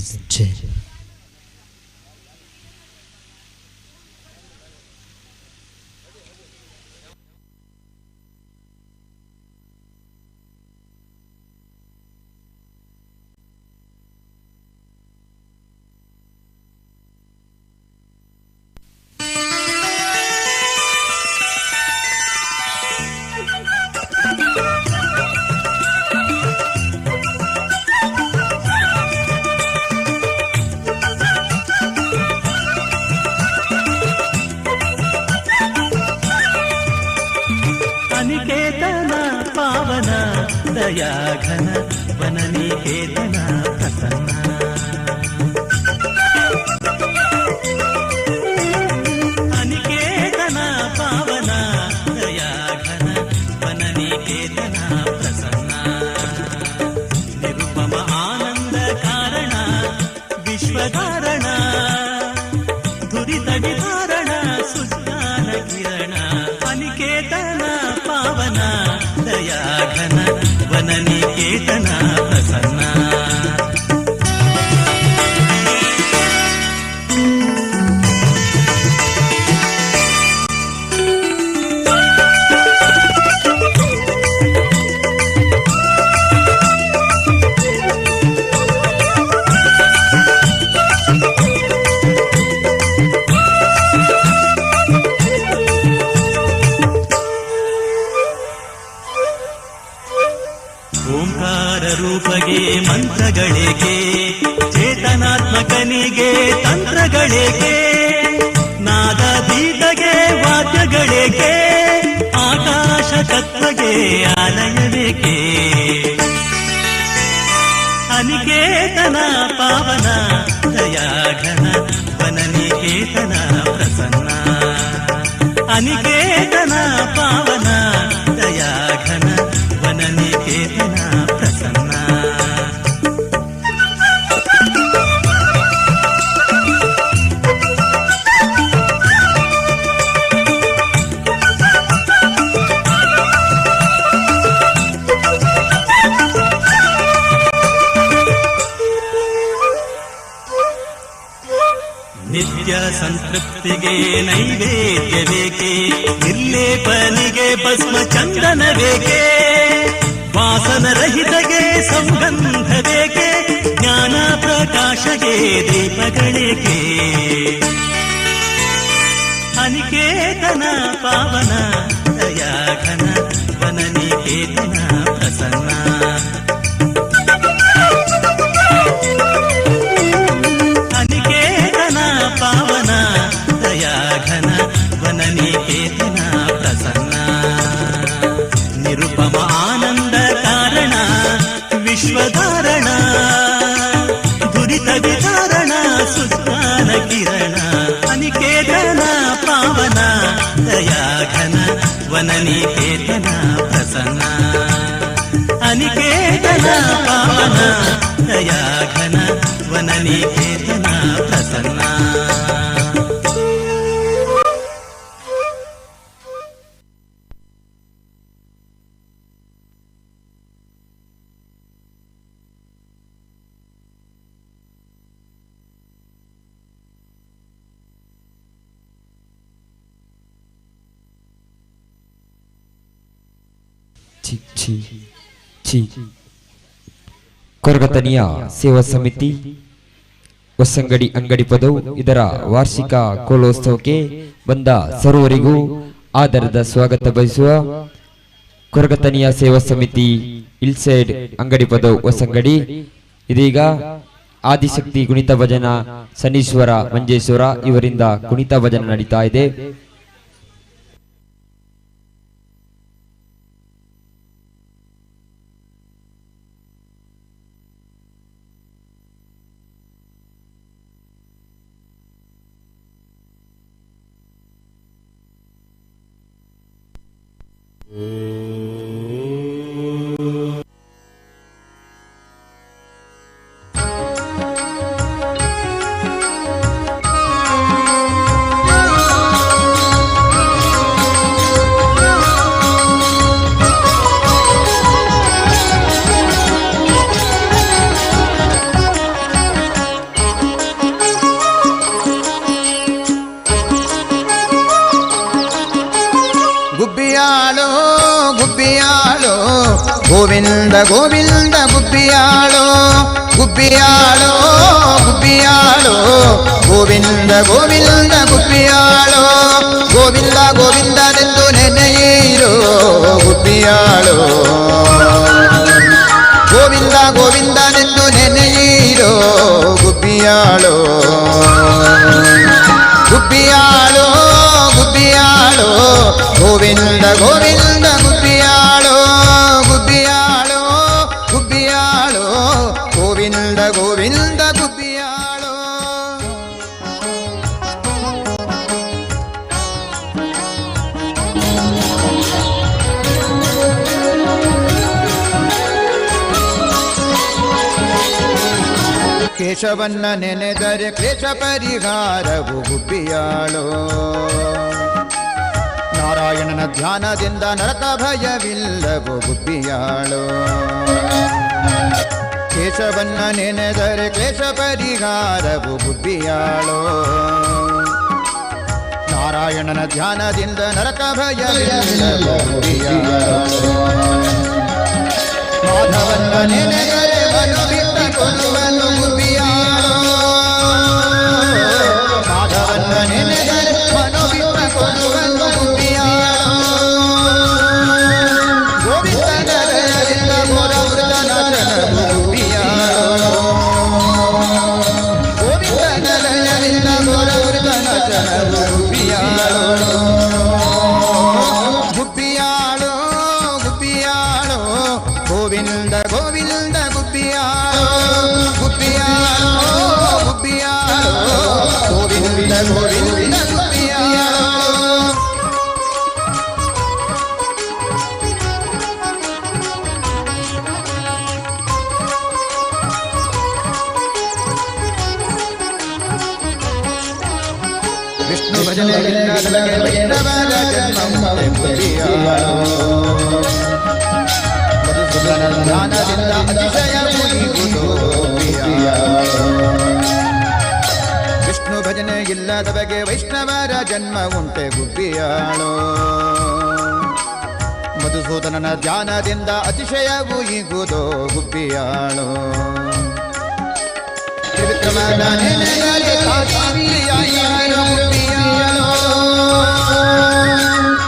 ಜೈ. ಅನಿಕೇತನ ಪಾವನ ದಯಾಘನ ವನನಿಕೇತನ ಪ್ರಸನ್ನ. ಅನಿಕೇತನ ಪಾವನ ದಯಾಘನ ವನನಿಕೇತನ ಪ್ರಸನ್ನ. ನಿರುಪಮ ಆನಂದ ಕಾರಣ ವಿಶ್ವಧಾರಣ ದುರಿತ ವಿಧಾರಣ ಸುಜ್ಞಾನ ಕಿರಣ. ಅನಿಕೇತನ ಪಾವನ ದಯಾಘನ ವನನಿಕೇತನ ಪ್ರಸನ್ನ. ಓಂಕಾರ ರೂಪಗೆ ಮಂತ್ರಗಳೇಕೆ, ಚೇತನಾತ್ಮಕನಿಗೆ ತಂತ್ರಗಳೇಕೆ, ನಾದಾತೀತಗೆ ವಾದ್ಯಗಳೇಕೆ, ಆಕಾಶ ತತ್ವಗೆ ಆಲಯವೇಕೆ? ಅನಿಕೇತನ ಪಾವನ ದಯಾಘನ ವನನಿಕೇತನ ಪ್ರಸನ್ನ. ಅನಿಕೇತನ ಪಾವನ ದಯಾಘನ ವನನಿಕೇತನ ಪ್ರಸನ್ನ. ನಿತ್ಯ ಸಂತೃಪ್ತಿಗೆ ನೈವೇದ್ಯವೇಕೆ, ನಿರ್ಲೇಪನಿಗೆ ಭಸ್ಮ ಚಂದನವೇಕೆ, ವಾಸನ ರಹಿತಗೆ ಸೌಗಂಧವೇಕೆ, ಜ್ಞಾನ ಪ್ರಕಾಶಗೆ ದೀಪಗಳೇಕೆ? ಅನಿಕೇತನ ಪಾವನ ದಯಾಘನ ವನನಿಕೇತನ ಪ್ರಸನ್ನ. ಅನಿಕೇತನ ಪಾವನ ದಯಾಘನ ವನನಿಕೇತನ ಪ್ರಸನ್ನ. ನಿರುಪಮ ಆನಂದ ಕಾರಣ ವಿಶ್ವಧಾರಣ ದುರಿತ ವಿಧಾರಣ ಸುಜ್ಞಾನ ಕಿರಣ. ಅನಿಕೇತನ ಪಾವನ ದಯಾಘನ ವನನಿಕೇತನ ಪ್ರಸನ್ನ. ಅನಿಕೇತನ ಪಾವನ ದಯಾಘನ ವನನಿಕೇತನ ಪ್ರಸನ್ನ. ಛಿ ಛಿ ಛಿ. ಕೊರಗತನಿಯ ಸೇವಾ ಸಮಿತಿ ಹೊಸಂಗಡಿ ಅಂಗಡಿ ಪದವು ಇದರ ವಾರ್ಷಿಕ ಕೋಲೋತ್ಸವಕ್ಕೆ ಬಂದ ಸರ್ವರಿಗೂ ಆದರದ ಸ್ವಾಗತ ಬಯಸುವ ಕೊರಗತನಿಯ ಸೇವಾ ಸಮಿತಿ ಇಲ್ಸೈಡ್ ಅಂಗಡಿ ಪದವು ಹೊಸಂಗಡಿ. ಇದೀಗ ಆದಿಶಕ್ತಿ ಕುಣಿತ ಭಜನಾ ಶನೀಶ್ವರ ಮಂಜೇಶ್ವರ ಇವರಿಂದ ಕುಣಿತ ಭಜನೆ ನಡೀತಾ ಇದೆ. ಗುಬ್ಬಿಯಾಳೋ ಗುಬ್ಬಿಯಾಳೋ ಗೋವಿಂದ ಗೋವಿಂದ ಗುಬ್ಬಿಯಾಳೋ ಗುಬ್ಬಿಯಾಳೋ ಗುಬ್ಬಿಯಾಳೋ ಗೋವಿಂದ ಗೋವಿಂದ ಗುಬ್ಬಿಯಾಳೋ ಗೋವಿಂದ ಗೋವಿಂದನೆಂದು ನೆನೆಯಿರೋ ಗುಬ್ಬಿಯಾಳೋ ಗೋವಿಂದ ಗೋವಿಂದನೆಂದು ನೆನೆಯಿರೋ ಗುಬ್ಬಿಯಾಳೋ ಗುಬ್ಬಿಯಾಳೋ ಗುಬ್ಬಿಯಾಳೋ ಗೋವಿಂದ ಗೋವಿಂದ ಗುಬ್ಬಿಯಾಳೋ ಗುಬ್ಬಿಯಾಳೋ ಗುಬ್ಬಿಯಾಳೋ ಗೋವಿಂದ ಗೋವಿಂದ ಗುಬ್ಬಿಯಾಳೋ. ಕೇಶವನ್ನ ನೆನೆದರೆ ಕ್ಲೇಶ ಪರಿಹಾರವು ಗುಬ್ಬಿಯಾಳೋ ನಾರಾಯಣನ ಧ್ಯಾನದಿಂದ ನರಕ ಭಯವಿಲ್ಲವು ಗುಬ್ಬಿಯಾಳೋ ಕೇಶವನ್ನ ನೆನೆದರೆ ಕ್ಲೇಶ ಪರಿಹಾರವು ಗುಬ್ಬಿಯಾಳೋ ನಾರಾಯಣನ ಧ್ಯಾನದಿಂದ ನರಕ ಭಯವಿಲ್ಲವು ಗುಬ್ಬಿಯಾಳೋ ಮಾಧವನ್ನ ನೆನೆದರೆ ಮನು ಬಿಟ್ಟ ಕೊಡುವನು ಗುಬ್ಬಿಯಾಳೋ ಮಾಧವನ್ನ ನೆನೆದರೆ ಮನು ಬಿಟ್ಟ ಕೊಡುವನು ಗುಬ್ಬಿಯಾಳೋ ಗೋವಿಂದನ ದಯದಿಂದ ಘೋರವೃತ ನಾಶನವು ಗುಬ್ಬಿಯಾಳೋ ಗೋವಿಂದನ ದಯದಿಂದ ಘೋರವೃತ ನಾಶನವು ಗುಬ್ಬಿಯಾಳೋ ಗುಬ್ಬಿಯಾಳೋ ಗುಬ್ಬಿಯಾಳೋ ಗೋವಿಂದ ಗೋವಿಂದ ಗುಬ್ಬಿಯಾಳೋ ಗುಬ್ಬಿಯಾಳೋ ಗುಬ್ಬಿಯಾಳೋ ಗೋವಿಂದ ಗೋವಿಂದ ಗುಬ್ಬಿಯಾಳೋ. ವಿಷ್ಣು ಭಜನೆಯಿಲ್ಲದವಗೆ ವೈಷ್ಣವರ ಜನ್ಮವುಂಟೆ ಗುಬ್ಬಿಯಾಳೋ ಮಧುಸೂದನ ಧ್ಯಾನದಿಂದ ಅತಿಶಯ ಮುನಿಗುವುದು ಗುಬ್ಬಿಯಾಳೋ. ವಿಷ್ಣು ಭಜನೆ ಇಲ್ಲದವಗೆ ವೈಷ್ಣವರ ಜನ್ಮ ಉಂಟೆ ಗುಬ್ಬಿಯಾಳೋ ಮಧುಸೂದನನ ಧ್ಯಾನದಿಂದ ಅತಿಶಯವು ಈಗುವುದೋ ಗುಬ್ಬಿಯಾಳೋ ತ್ರಿವಿಕ್ರಮನ ನೆನೆದರೆ ಕಾಶಿಯಾಯಿರೋ ಗುಬ್ಬಿಯಾಳೋ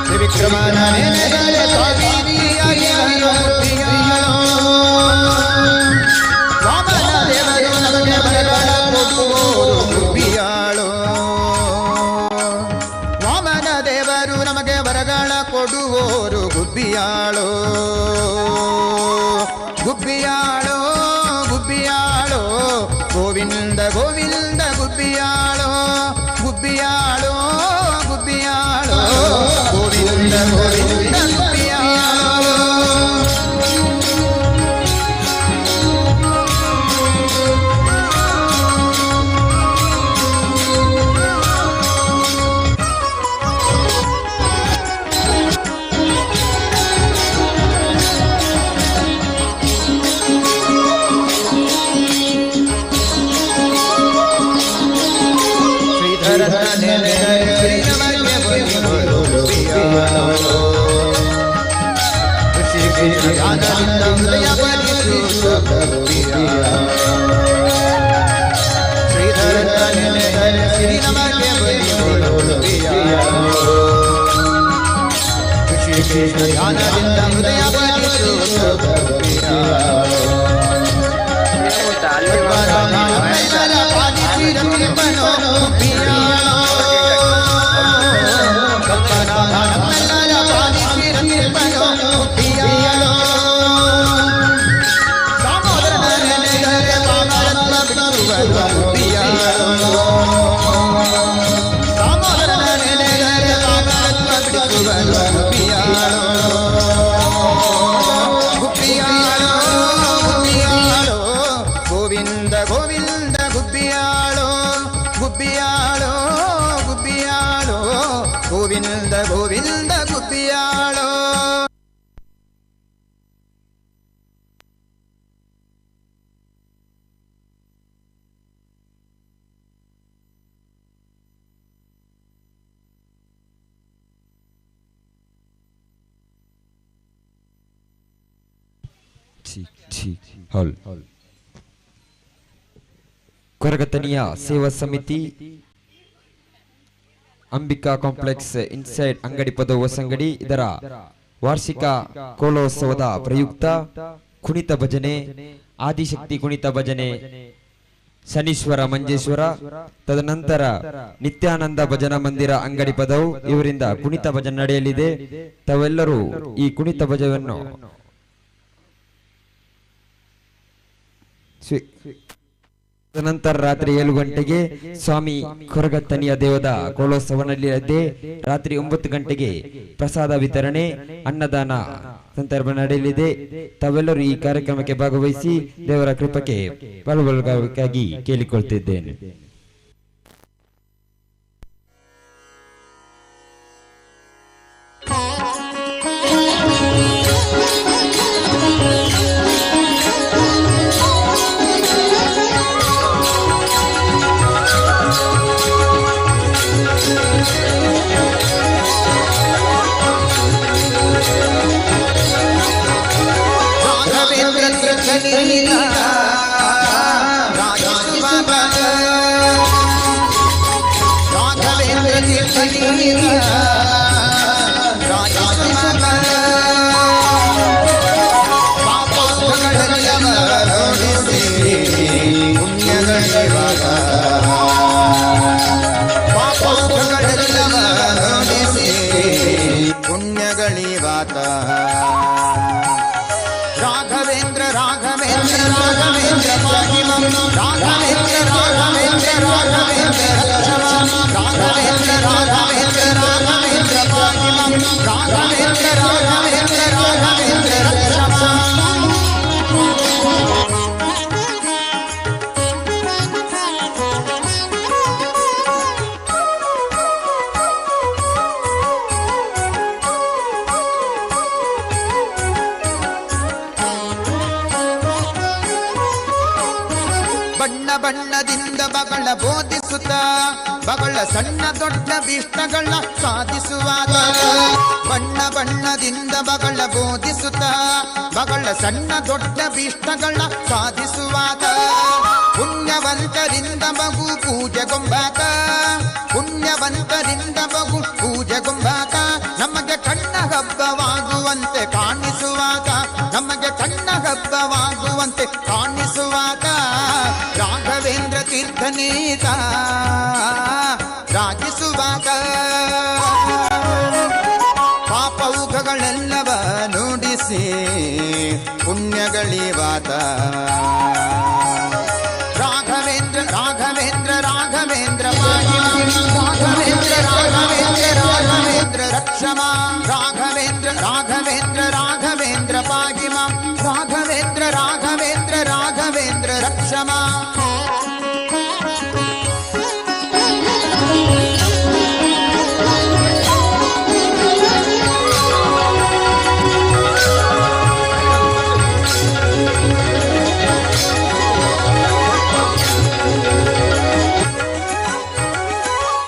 ತ್ರಿವಿಕ್ರಮನ ನೆನೆದರೆ ಕಾಶಿಯಾಯಿರೋ ಗುಬ್ಬಿಯಾಳೋ ವಾಮನ ದೇವರು ನಮಗೆ ಬರಗಾಲ ಕೊಡುವೋರು ಗುಬ್ಬಿಯಾಳೋ ವಾಮನ ದೇವರು ನಮಗೆ ವರಗಳ ಕೊಡುವೋರು ಗುಬ್ಬಿಯಾಳೋ ಗುಬ್ಬಿಯಾಳೋ ಗುಬ್ಬಿಯಾಳೋ ಗೋವಿಂದ ಗೋವಿಂದ ಗುಬ್ಬಿಯಾಳೋ ಗುಬ್ಬಿಯಾಳೋ ಗುಬ್ಬಿಯಾಳೋ ಗೋವಿಂದ ಗೋವಿಂದ ಗುಬ್ಬಿಯಾಳೋ. ಶ್ರೀಧರನ ನೆನೆದರೆ ಶ್ರೀನಮಗೆ ಒಲಿಗಳು ಗುಬ್ಬಿಯಾಳೋ. ಋಷಿಕೇಶ ಧ್ಯಾನದಿಂದ ಹೃದಯ ಬಲಿಸುವ ಗುಬ್ಬಿಯಾಳೋ. ಶ್ರೀಧರನ ನೆನೆದರೆ ಶ್ರೀನಮಗೆ ಒಲಿಗಳು ಗುಬ್ಬಿಯಾಳೋ. ಋಷಿಕೇಶ ಧ್ಯಾನದಿಂದ ಹೃದಯ ಬಲಿಸುವ ಗುಬ್ಬಿಯಾಳೋ. ಗುಬ್ಬಿಯಾಳೋ ಗುಬ್ಬಿಯಾಳೋ ಗೋವಿಂದ ಗೋವಿಂದ ಗುಬ್ಬಿಯಾಳೋ ಗುಬ್ಬಿಯಾಳೋ ಗುಬ್ಬಿಯಾಳೋ ಗೋವಿಂದ ಗೋವಿಂದ ಗುಬ್ಬಿಯಾಳೋ. ঠিক হল। ಕೊರಗತನಿಯ ಸೇವಾ ಸಮಿತಿ, ಅಂಬಿಕಾ ಕಾಂಪ್ಲೆಕ್ಸ್ ಇನ್ಸೈಡ್ ಅಂಗಡಿಪದವು ಹೊಸಂಗಡಿ ಇದರ ವಾರ್ಷಿಕ ಕೋಲೋತ್ಸವದ ಪ್ರಯುಕ್ತ ಕುಣಿತ ಭಜನೆ, ಆದಿಶಕ್ತಿ ಕುಣಿತ ಭಜನೆ ಶನೀಶ್ವರ ಮಂಜೇಶ್ವರ, ತದನಂತರ ನಿತ್ಯಾನಂದ ಭಜನಾ ಮಂದಿರ ಅಂಗಡಿ ಪದವು ಇವರಿಂದ ಕುಣಿತ ಭಜನೆ ನಡೆಯಲಿದೆ. ತಾವೆಲ್ಲರೂ ಈ ಕುಣಿತ ಭಜವನ್ನು ತದನಂತರ ರಾತ್ರಿ 7 ಗಂಟೆಗೆ ಸ್ವಾಮಿ ಕೊರಗತ್ತನಿಯ ದೇವದ ಕೋಲೋತ್ಸವ ನಡೆಯಲಿದೆ. ರಾತ್ರಿ 9 ಗಂಟೆಗೆ ಪ್ರಸಾದ ವಿತರಣೆ, ಅನ್ನದಾನ ಸಂದರ್ಭ ನಡೆಯಲಿದೆ. ತಾವೆಲ್ಲರೂ ಈ ಕಾರ್ಯಕ್ರಮಕ್ಕೆ ಭಾಗವಹಿಸಿ ದೇವರ ಕೃಪಕ್ಕೆ ಪಾಲ್ಗೊಳ್ಳಬೇಕಾಗಿ ಕೇಳಿಕೊಳ್ತಿದ್ದೇನೆ. ಪುಣ್ಯಗಳಿವಾತ ರಾಘವೇಂದ್ರ ರಾಘವೇಂದ್ರ ರಾಘವೇಂದ್ರ ಪಾಹಿಮಂ ರಾಘವೇಂದ್ರ ರಾಘವೇಂದ್ರ ರಾಘವೇಂದ್ರ ರಕ್ಷಮಾಂ ರಾಘವೇಂದ್ರ ರಾಘವೇಂದ್ರ ರಾಘವೇಂದ್ರ ಪಾಹಿಮಂ ರಾಘವೇಂದ್ರ ರಾಘವೇಂದ್ರ ರಾಘವೇಂದ್ರ ರಕ್ಷಮಾಂ. ಬಣ್ಣ ಬಣ್ಣದಿಂದ ಬಗಳ ಬೋಧಿಸುತ್ತ ಬಗಳ ಸಣ್ಣ ದೊಡ್ಡ ಭೀಷ್ಟಗಳ ಸಾಧಿಸುವಾಗ ಬಣ್ಣ ಬಣ್ಣದಿಂದ ಬಗಳ ಬೋಧಿಸುತ್ತ ಬಗಳ ಸಣ್ಣ ದೊಡ್ಡ ಭೀಷ್ಟಗಳ ಸಾಧಿಸುವಾಗ ಪುಣ್ಯವಂತರಿಂದ ಬಗು ಪೂಜೆಗೊಂಬಾತ ಪುಣ್ಯವಂತರಿಂದ ಬಗು ಪೂಜೆಗೊಂಬಾತ ನಮಗೆ ಕಣ್ಣ ಹಬ್ಬವಾಗುವಂತೆ ಕಾಣಿಸುವಾಗ ನಮಗೆ ಕಣ್ಣ ಹಬ್ಬವಾಗುವಂತೆ ಕಾಣಿಸುವಾಗ ರಾಘವೇಂದ್ರ ತೀರ್ಥನೀತ ರಾಜಿಸುವಾಗ ಪಾಪೌಘಗಳೆಲ್ಲವ ನುಡಿಸಿ ಪುಣ್ಯಗಳಿವಾತ ರಾಘವೇಂದ್ರ ರಾಘವೇಂದ್ರ ರಾಘವೇಂದ್ರ ರಾಘವೇಂದ್ರ ರಾಘವೇಂದ್ರ ರಾಘವೇಂದ್ರ ರಕ್ಷಮಾ ರಾಘವೇಂದ್ರ ರಾಘವೇಂದ್ರ ರಾಘವೇಂದ್ರ ಪಾಹಿಮಾ ರಾಘವೇಂದ್ರ ರಾಘವೇಂದ್ರ ರಾಘವೇಂದ್ರ ರಕ್ಷಮಾ.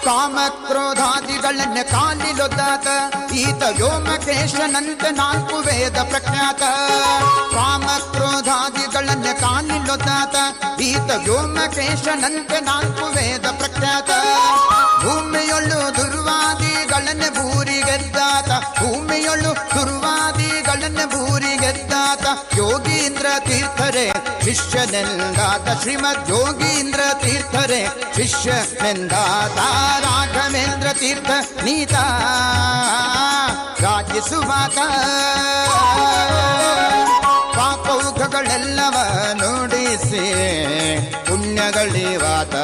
ಕಾಮಕ್ರೋಧಾದಿಗಳನ್ನ ಕಾಲಿಲೊದ್ದಾತ ಈತ ವ್ಯೋಮಕೇಶನಂತೆ 4 ವೇದ ಪ್ರಖ್ಯಾತ ಕಾಮಕ್ರೋಧಾದಿಗಳನ್ನ ಕಾಲಿಲೊದ್ದಾತ ಈತ ವ್ಯೋಮಕೇಶನಂತೆ 4 ವೇದ ಪ್ರಖ್ಯಾತ ಭೂಮಿಯೊಳ್ಳು ದುರ್ವಾದಿಗಳನ್ನ ಭೂರಿಗೆದ್ದಾತ ಭೂಮಿಯೊಳ್ಳು ದುರ್ವಾದಿಗಳನ್ನ ಭೂರಿಗೆದ್ದಾತ ಯೋಗೀಂದ್ರ ತೀರ್ಥರೇ ಶಿಷ್ಯನೆಂದಾತ ಶ್ರೀಮದ್ ಯೋಗೀಂದ್ರ ತೀರ್ಥರೇ ಶಿಷ್ಯನೆಂದಾತ ರಾಘವೇಂದ್ರ ತೀರ್ಥ ನೀತ ರಾಜಿಸುವಾತ ಪಾಪೌಘಗಳೆಲ್ಲವ ನುಡಿಸಿ ಪುಣ್ಯಗಳಿವಾತ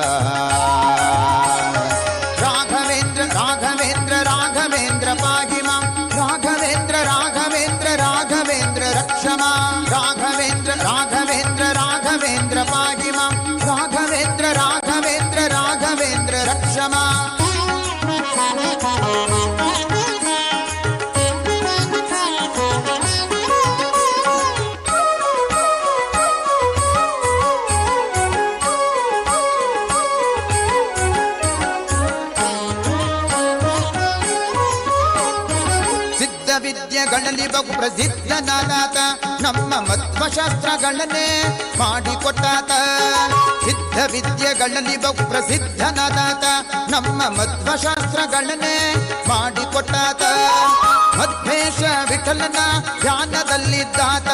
ರಾಘವೇಂದ್ರ ರಾಘವೇಂದ್ರ ರಾಘವೇಂದ್ರ ಪಾಹಿಮಾ ರಾಘವೇಂದ್ರ ರಾಘವೇಂದ್ರ ರಾಘವೇಂದ್ರ ರಕ್ಷಮಾ ರಾಘವೇಂದ್ರ ರಾಘವೇಂದ್ರ ರಾಘವೇಂದ್ರ ಪಾಹಿಮಾ ರಾಘವೇಂದ್ರ ರಾಘವೇಂದ್ರ ರಾಘವೇಂದ್ರ ರಕ್ಷಮಾ. ವಿದ್ಯೆಗಳಲ್ಲಿ ಬಹು ಪ್ರಸಿದ್ಧನಾದಾತ, ನಮ್ಮ ಮಧ್ವಶಾಸ್ತ್ರಗಳನ್ನೇ ಮಾಡಿಕೊಟ್ಟಾತ. ಸಿದ್ಧ ವಿದ್ಯೆಗಳಲ್ಲಿ ಬಹು ಪ್ರಸಿದ್ಧನಾದಾತ, ನಮ್ಮ ಮಧ್ವಶಾಸ್ತ್ರಗಳನ್ನೇ ಮಾಡಿಕೊಟ್ಟಾತ. ಮಧ್ವೇಶ ವಿಠಲನ ಧ್ಯಾನದಲ್ಲಿದ್ದಾತ,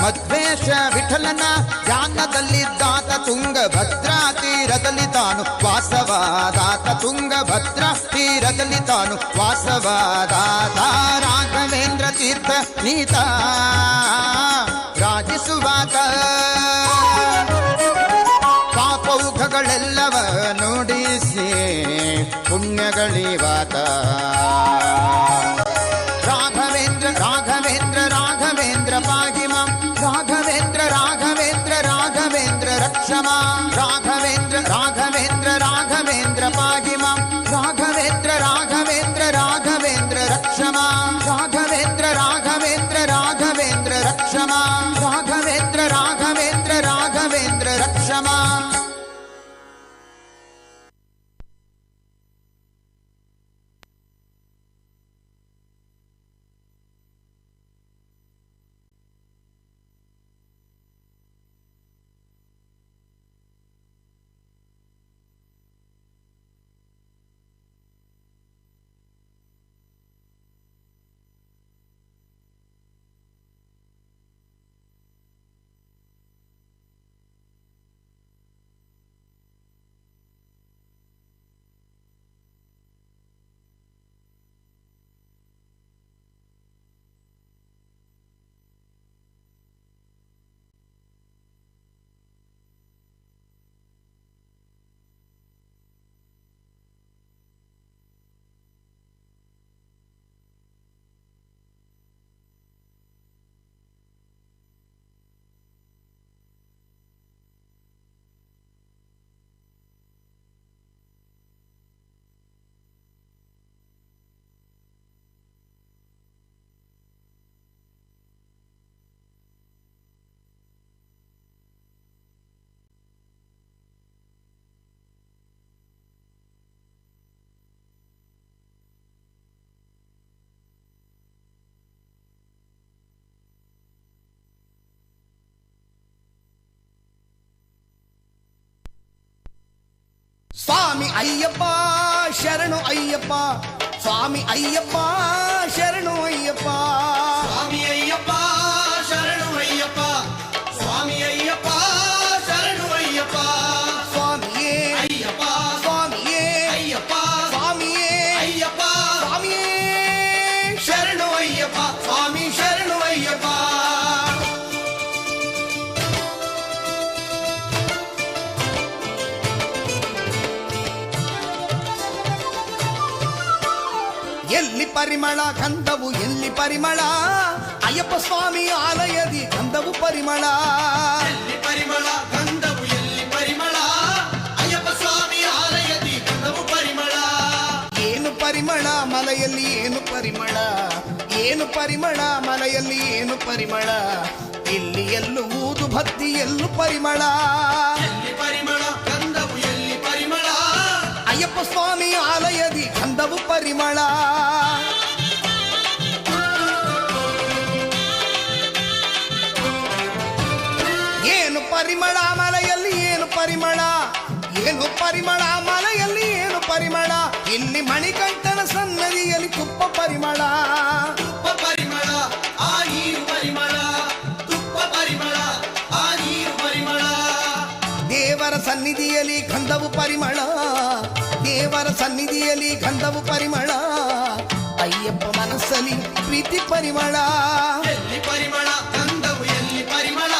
ಮಧ್ವೇಶ ವಿಠಲನ ಧ್ಯಾನದಲ್ಲಿದ್ದಾತ. ತುಂಗಭದ್ರಾ ತೀರದಲ್ಲಿ ತಾನು ವಾಸವಾದಾತ, ತುಂಗಭದ್ರಾ ತೀರದಲ್ಲಿ ತಾನು ವಾಸವಾದಾತ. ರಾಘವೇಂದ್ರ ತೀರ್ಥ ನೀತ ರಾಜಿಸುವಾತ, ಪಾಪೌಘಗಳೆಲ್ಲವ ನುಡಿಸಿ ಪುಣ್ಯಗಳಿವಾತ. ರಾಘವೇಂದ್ರ ರಾಘವೇಂದ್ರ ರಾಘವೇಂದ್ರ ಪಾಹಿ ಮಾಂ, ರಾಘವೇಂದ್ರ ರಾಘವೇಂದ್ರ ರಾಘವೇಂದ್ರ ರಕ್ಷ ಮಾಂ. ರಾಘವೇಂದ್ರ ರಾಘವೇಂದ್ರ ರಾಘವೇಂದ್ರ ಪಾಹಿ ಮಾಂ, ರಾಘವೇಂದ್ರ ರಾಘವೇಂದ್ರ ರಾಘವೇಂದ್ರ ರಕ್ಷ ಮಾಂ. ರಾಘವೇಂದ್ರ ರಾಘವೇಂದ್ರ ರಾಘವೇಂದ್ರ ರಕ್ಷ ಮಾಂ, ರಾಘವೇಂದ್ರ ರಾಘವೇಂದ್ರ ರಾಘವೇಂದ್ರ ರಕ್ಷ ಮಾಂ. ಸ್ವಾಮಿ ಅಯ್ಯಪ್ಪ ಶರಣು ಅಯ್ಯಪ್ಪ, ಸ್ವಾಮಿ ಅಯ್ಯಪ್ಪ ಶರಣು ಅಯ್ಯಪ್ಪ, ಸ್ವಾಮಿ ಅಯ್ಯಪ್ಪ ಶರಣು ಅಯ್ಯಪ್ಪ, ಸ್ವಾಮಿ ಅಯ್ಯಪ್ಪ ಶರಣು ಅಯ್ಯಪ್ಪ, ಸ್ವಾಮಿಯೇ ಅಯ್ಯಪ್ಪ ಸ್ವಾಮಿಯೇ ಅಯ್ಯಪ್ಪ ಸ್ವಾಮಿಯೇ ಅಯ್ಯಪ್ಪ ಸ್ವಾಮಿಯೇ ಶರಣು ಅಯ್ಯಪ್ಪ, ಸ್ವಾಮಿ ಶರಣು ಅಯ್ಯಪ್ಪ. ಎಲ್ಲಿ ಪರಿಮಳ ಗಂಧವು, ಎಲ್ಲಿ ಪರಿಮಳ ಅಯ್ಯಪ್ಪ ಸ್ವಾಮಿ ಆಲಯದಿ ಗಂಧವು ಪರಿಮಳ. ಎಲ್ಲಿ ಪರಿಮಳ ಗಂಧವು, ಎಲ್ಲಿ ಪರಿಮಳ ಅಯ್ಯಪ್ಪ ಸ್ವಾಮಿ ಆಲಯದಿ ಗಂಧವು ಪರಿಮಳ. ಏನು ಪರಿಮಳ ಮಲೆಯಲ್ಲಿ, ಏನು ಪರಿಮಳ, ಏನು ಪರಿಮಳ ಮಲೆಯಲ್ಲಿ, ಏನು ಪರಿಮಳ. ಇಲ್ಲಿ ಎಲ್ಲೂ ಊದು ಭಕ್ತಿ ಎಲ್ಲೂ ಪರಿಮಳ. ಎಲ್ಲಿ ಪರಿಮಳ ಗಂಧವು, ಎಲ್ಲಿ ಪರಿಮಳ ಅಯ್ಯಪ್ಪ ಸ್ವಾಮಿ ಆಲಯದಿ ಗಂಧವು ಪರಿಮಳ. ಏನು ಪರಿಮಳ ಮಲೆಯಲ್ಲಿ, ಏನು ಪರಿಮಳ, ಏನು ಪರಿಮಳ ಮಲೆಯಲ್ಲಿ, ಏನು ಪರಿಮಳ. ಇಲ್ಲಿ ಮಣಿಕಂಠನ ಸನ್ನದಿಯಲ್ಲಿ ತುಪ್ಪ ಪರಿಮಳ. ತುಪ್ಪ ಪರಿಮಳ ಆ ನೀರು ಪರಿಮಳ, ತುಪ್ಪ ಪರಿಮಳ ಆ ನೀರು ಪರಿಮಳ. ದೇವರ ಸನ್ನಿಧಿಯಲ್ಲಿ ಗಂಧವು ಪರಿಮಳ, ದೇವರ ಸನ್ನಿಧಿಯಲ್ಲಿ ಗಂಧವು ಪರಿಮಳ. ಅಯ್ಯಪ್ಪ ಮನಸ್ಸಲ್ಲಿ ಪ್ರೀತಿ ಪರಿಮಳ. ಎಲ್ಲಿ ಪರಿಮಳ ಗಂಧವು, ಎಲ್ಲಿ ಪರಿಮಳ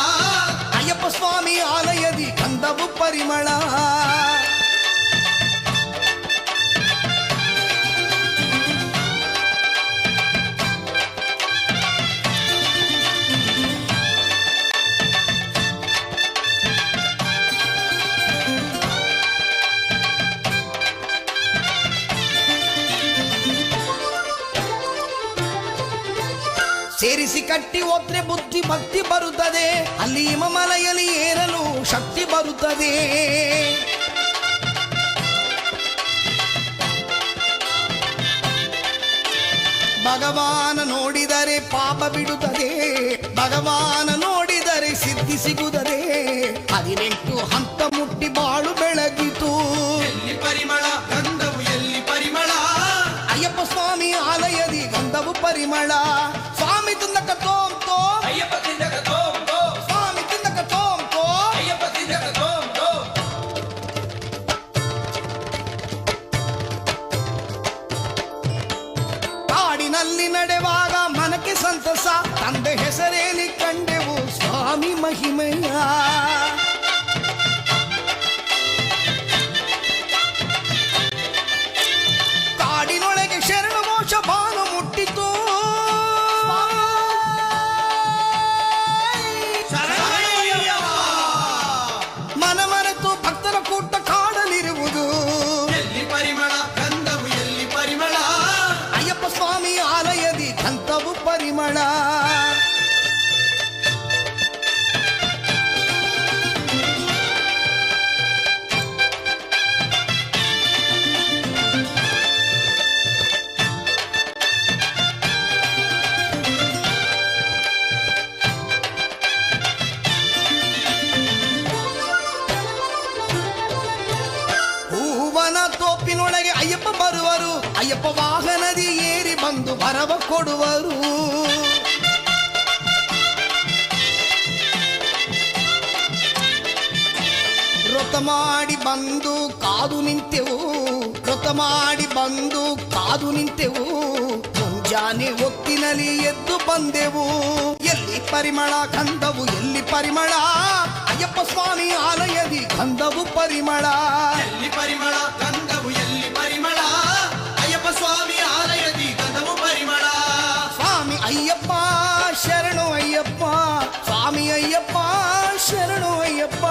ಅಯ್ಯಪ್ಪ ಸ್ವಾಮಿ ಆಲಯದಿ ಗಂಧವು ಪರಿಮಳ. ಸೇರಿಸಿ ಕಟ್ಟಿ ಹೋದ್ರೆ ಬುದ್ಧಿ ಭಕ್ತಿ ಬರುತ್ತದೆ, ಅಲ್ಲಿ ಹಿಮಮಲೆಯಲ್ಲಿ ಏರಲು ಶಕ್ತಿ ಬರುತ್ತದೆ. ಭಗವಾನ ನೋಡಿದರೆ ಪಾಪ ಬಿಡುತ್ತದೆ, ಭಗವಾನ ನೋಡಿದರೆ ಸಿದ್ಧಿ ಸಿಗುತ್ತದೆ. 18 ಹಂತ ಮುಟ್ಟಿ ಬಾಳು ಬೆಳಗಿತು. ಎಲ್ಲಿ ಪರಿಮಳ ಗಂಧವು, ಎಲ್ಲಿ ಪರಿಮಳ? ಅಯ್ಯಪ್ಪ ಸ್ವಾಮಿ ಆಲಯದಿ ಗಂಧವು ಪರಿಮಳ. ಸ್ವಾಮಿ ತಿಂದಕ ತೋಂ ತೋಂ, ಅಯ್ಯಪ್ಪ ತಿಂದಕ ತೋಂ ತೋಂ, ಸ್ವಾಮಿ ತಿಂದಕ ತೋಂ ತೋಂ. ಅಯ್ಯಪ್ಪ ತಿಂದಕ ತೋಂ ತೋಂ. ಕಾಡಿನಲ್ಲಿ ನಡೆವಾಗ ಮನಕ್ಕೆ ಸಂತಸ, ತಂದೆ ಹೆಸರೇಲಿ ಕಂಡೆವು ಸ್ವಾಮಿ ಮಹಿಮೆಯ. ಕಾಡಿನೊಳಗೆ ಶರಣು ಮೋಕ್ಷ ಬಾನು ಮುಟ್ಟಿತು. ಮನಮರೆತು ಭಕ್ತರ ಕೂಟ ಕಾಡಲಿರುವುದು. ಎಲ್ಲಿ ಪರಿಮಳ ಗಂಧವು, ಎಲ್ಲಿ ಪರಿಮಳ? ಅಯ್ಯಪ್ಪ ಸ್ವಾಮಿ ಆಲಯದಿ ಗಂಧವು ಪರಿಮಳ. ಹೂವನ ತೋಪಿನೊಳಗೆ ಅಯ್ಯಪ್ಪ ಬರುವರು, ಅಯ್ಯಪ್ಪ ವಾಹನದಿ ಏರಿ ಬಂದು ವರವ ಕೊಡುವರು. ವ್ರತ ಮಾಡಿ ಬಂದು ಕಾದು ನಿಂತೆವು, ವ್ರತ ಮಾಡಿ ಬಂದು ಕಾದು ನಿಂತೆವು. ಮುಂಜಾನೆ ಒತ್ತಿನಲ್ಲಿ ಎದ್ದು ಬಂದೆವು. ಎಲ್ಲಿ ಪರಿಮಳ ಗಂಧವು, ಎಲ್ಲಿ ಪರಿಮಳ? ಅಯ್ಯಪ್ಪ ಸ್ವಾಮಿ ಆಲಯದಿ ಗಂಧವು ಪರಿಮಳ. ಎಲ್ಲಿ ಪರಿಮಳ ಗಂಧವು, ಎಲ್ಲಿ ಪರಿಮಳ? ಅಯ್ಯಪ್ಪ ಸ್ವಾಮಿ ಆಲಯದಿ ಗಂಧವು ಪರಿಮಳ. ಸ್ವಾಮಿ ಅಯ್ಯಪ್ಪ ಶರಣು ಅಯ್ಯಪ್ಪ, ಸ್ವಾಮಿ ಅಯ್ಯಪ್ಪ ಶರಣು ಅಯ್ಯಪ್ಪ.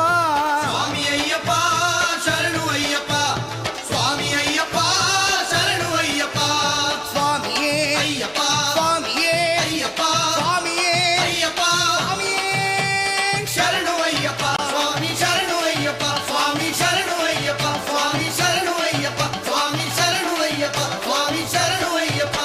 ಸ್ವಾಮಿ ಅಯ್ಯಪ್ಪ ಶರಣು ಅಯ್ಯಪ್ಪ, ಸ್ವಾಮಿ ಅಯ್ಯಪ್ಪ ಶರಣು ಅಯ್ಯಪ್ಪ. ಸ್ವಾಮಿಯೇ ಅಯ್ಯಪ್ಪ, ಸ್ವಾಮಿಯೇ ಅಯ್ಯಪ್ಪ, ಸ್ವಾಮಿಯೇ ಅಯ್ಯಪ್ಪ, ಸ್ವಾಮಿಯೇ ಶರಣು ಅಯ್ಯಪ್ಪ, ಸ್ವಾಮಿ ಶರಣು ಅಯ್ಯಪ್ಪ, ಸ್ವಾಮಿ ಶರಣು ಅಯ್ಯಪ್ಪ, ಸ್ವಾಮಿ ಶರಣು ಅಯ್ಯಪ್ಪ, ಸ್ವಾಮಿ ಶರಣು ಅಯ್ಯಪ್ಪ, ಸ್ವಾಮಿ ಶರಣು ಅಯ್ಯಪ್ಪ.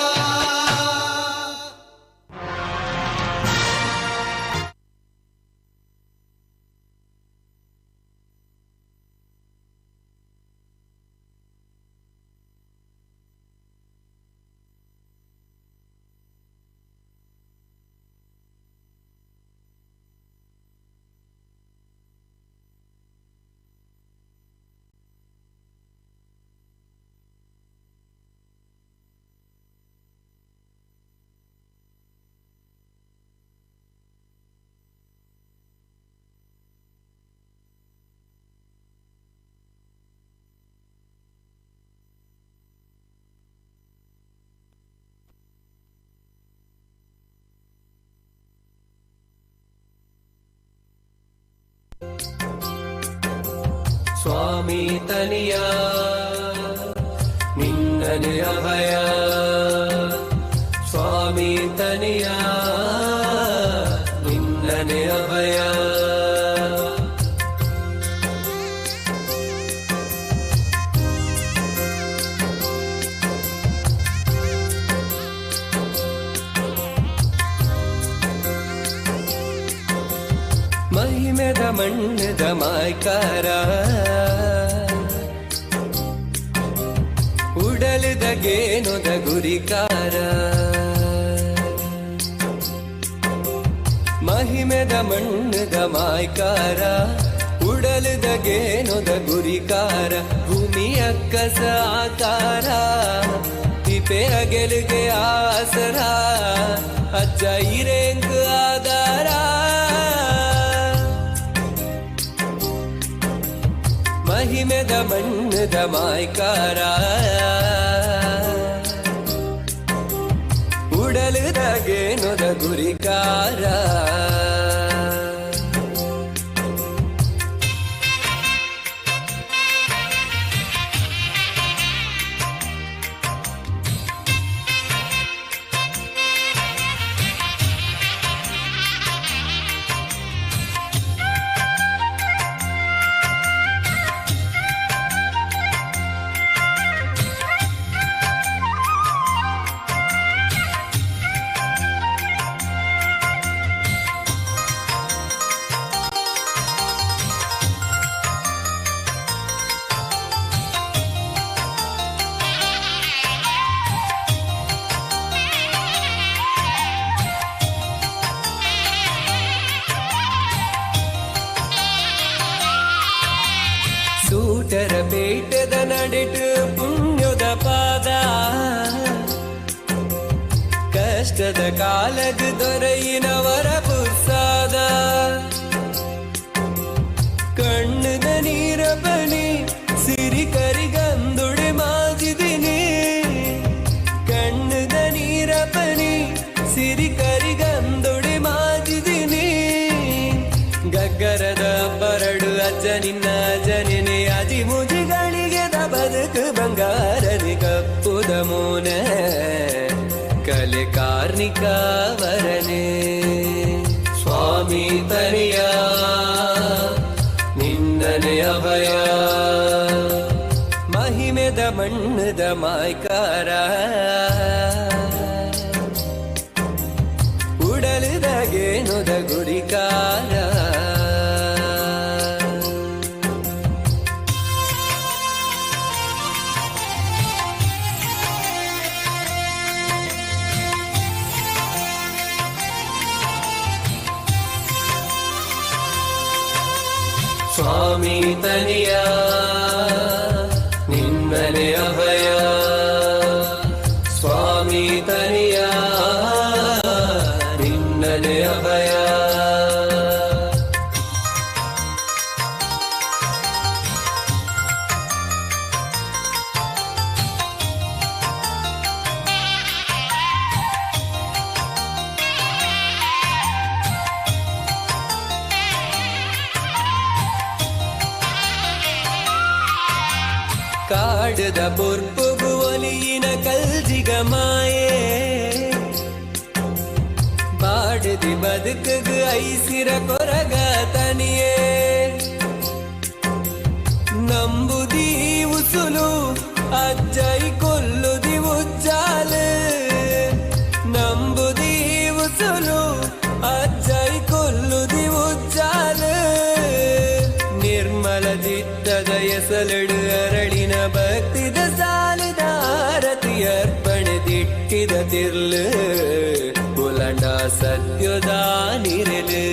ಸ್ವಾಮಿ ತನಿಯ ನಿನ್ನನೆ ಅಭಯ, ಸ್ವಾಮಿ ತನಿಯ ನಿನ್ನನೆ ಅಭಯ. ಮಹಿಮೆದ ಮಣ್ಣದ ಮಾಯ್ಕಾರ, ಉಡಲಿದ ಗೇನುದ ಗುರಿಕಾರ. ಮಹಿಮೆದ ಮಣ್ಣದ ಮಾಯ್ಕಾರ, ಉಡಲಿದ ಗೇನುದ ಗುರಿಕಾರ. ಭೂಮಿಯ ಕಸ ಆಕಾರ, ತಿಪೆ ಅಗೆಲುಗೆ ಆಸರ, ಅಜ್ಜ ಇರೇಂಗ್ ಆಧಾರ. ಮಹಿಮೆದ ಮಣ್ಣದ ಮಾಯ್ಕಾರ, ಉಡಲುದಗೇನುದ ಗುರಿಕಾರ. ಪೇಟದ ನಡೆಟು ಪುಣ್ಯದ ಪಾದ ಕಷ್ಟದ ಕಾಲದ ದೊರೆಯಿನವರ ಪುರ್ಸಾದ ಕಣ್ಣದ ನೀರ ಬನಿ ಸಿರಿ ಕರಿಗಂದುಡೆ ಮಾಜಿದಿನಿ ಕಣ್ಣದ ನೀರ ಬನಿ ಸಿರಿ ಕರಿಗಂದುಡೆ ಮಾಜಿದಿನಿ ಗಗ್ಗರದ ಬರಡು ಅಜ್ಜ ನಿನ್ನ ಅಜ್ಜನಿನಿ ಅಜಿ ಮುಜಿಗಳಿಗೆ ಬದುಕು ಬಂಗಾರನಿ ಕಪ್ಪುದ ಮೋನೆ ಕಲೆ ಕಾರ್ಣಿಕ ವರನೆ ಸ್ವಾಮಿ ತನಿಯ ನಿನ್ನನೆ ಅಭಯ ಮಹಿಮೆದ ಮಣ್ಣದ ಮಾಯ್ಕಾರ ಉಡಲಿದಗೇನುದ ಗುಡಿಕಾರ. ಸ್ವಾಮಿ ತನಿಯ ನಿನ್ನನೆ ಅಭಯ ಸ್ವಾಮಿ ತನಿಯ ನಿನ್ನನೆ ಅಭಯ. ಕಾಡದ ಪೊರ್ಪುಗು ಒಲಿಯಿನ ಕಲ್ಜಿಗ ಮಾಯೆ ಬಾಡದಿ ಬದುಕುಗು ಐಸಿರ ಕೊರಗ ತನಿಯೇ ನಂಬುದಿ ಉಸುಲು ಅಜ್ಜೈ ಕೊಲ್ಲುದಿ ಉಜ್ಜಾಲು ನಂಬುದಿ ಉಸುಲು ಅಜ್ಜೈ ಕೊಲ್ಲುದಿ ಉಜ್ಜಾಲು ನಿರ್ಮಲ ಚಿತ್ತದ ಎಸಲಡು ಅರಳಿನ ಭಕ್ತಿದ ಸಾಲಿದ ಆರತಿ ಅರ್ಪಣೆ ದಿಟ್ಟಿದ ತಿರ್ಲು ಪುಲಂಡ ಸತ್ಯದ ನಿರಲು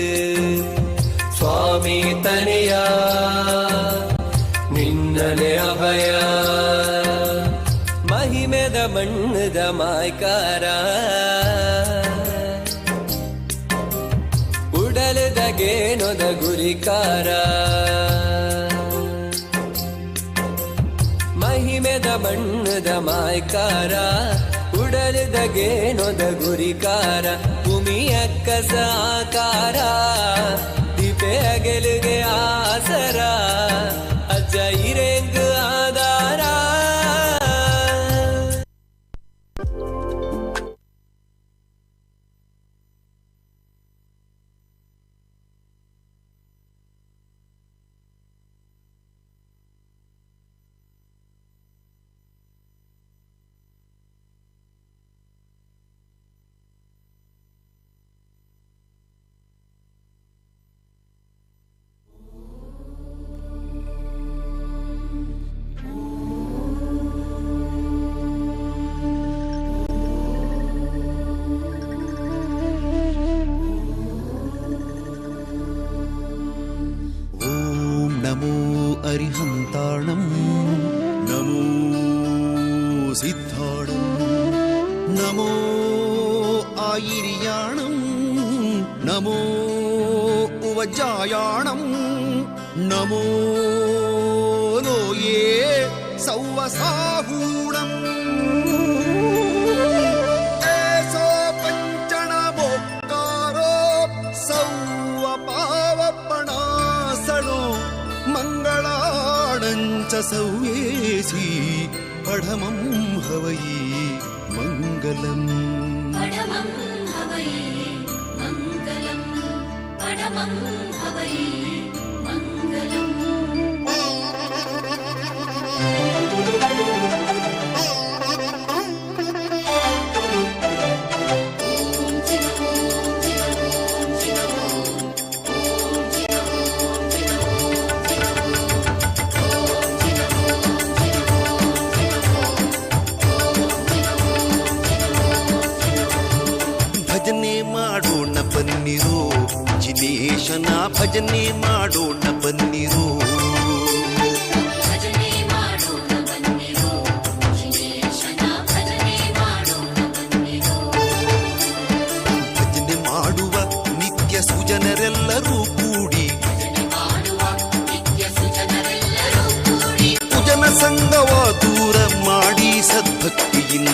ಸ್ವಾಮಿ ತನೆಯ ನಿನ್ನನೆ ಅಭಯ ಮಹಿಮೆದ ಮಣ್ಣದ ಮಾಯ್ಕಾರ ಉಡಲದಗೇನೊದ ಗುರಿಕಾರ ಮಹಿಮೆದ ಬಣ್ಣದ ಮಾಯ್ಕಾರ ಉಡಲದಗೇನೊದ ಗುರಿಕಾರ ಭೂಮಿಯ ಸಾಕಾರ ದೀಪೆ ಅಗಲುಗೆ ಆಸರ ಅಜ್ಜ ಇರೆಂಗು ಆಧಾರ. ನಮೋ ಅರಿಹಂತಾಣಂ ನಮೋ ಸಿದ್ಧಾಣಂ ನಮೋ ಆಯಿರಿಯಾಣಂ ನಮೋ ಉವಜಾಯಾಣಂ ನಮೋ ಲೋಯೇ ಸೌವಸಾಹೂಣಂ ಏಸೋ ಪಂಚಣಮೋಕ್ಕಾರೋ ಸೌವ ಪಾವಪಣಾಸಣೋ ಮಂಗಳಾಣಂಚ ಸೌವೇಸಿ ಪಢಮಂ ಹವೈ ಮಂಗಲಂ. ಪಢಮಂ ಹವೈ ಮಂಗಲಂ ಪಢಮಂ ಹವೈ ಮಂಗಲಂ. ಭಜನೆ ಮಾಡೋಣ ಬನ್ನಿರೋ ಜಿನೇಶನ ಭಜನೆ ಮಾಡೋಣ ಬನ್ನಿರೋ. ಭಜನೆ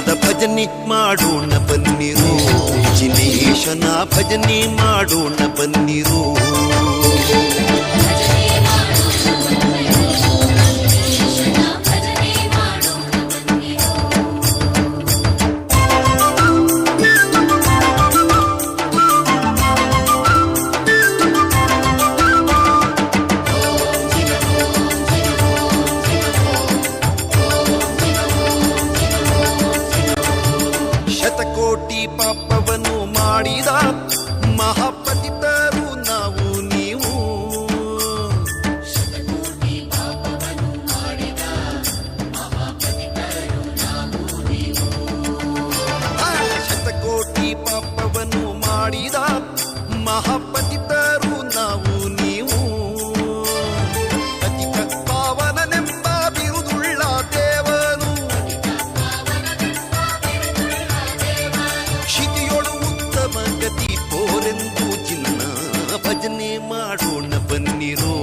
ಭಕ್ತಿಯಿಂದ ಭಜನೆ ಮಾಡೋಣ ಬನ್ನಿರೋ, ಜಿನೇಶನ ಭಜನೆ ಮಾಡೋಣ ಬನ್ನಿರೋ. ಭಜನೆ ಮಾಡೋಣ ಬನ್ನಿರೋ. ಶತಕೋಟಿ ಪಾಪವನ್ನು ಮಾಡಿದ ಮಹಾಪತಿತರು ನಾವು ನೀವು. ಆ, ಶತಕೋಟಿ ಪಾಪವನ್ನು ಮಾಡಿದ ಮಹಾಪತಿತರು ನಾವು ನೀವು. ಪತಿತ ಪಾವನನೆಂಬ ಬಿರುದುಳ್ಳ ದೇವನು ಕ್ಷಿತಿಯೊಳು ಉತ್ತಮ ಗತಿ ತೋರೆಂದು ಜಿನ್ನ ಭಜನೆ ಮಾಡೋಣ ಬನ್ನಿರೋ,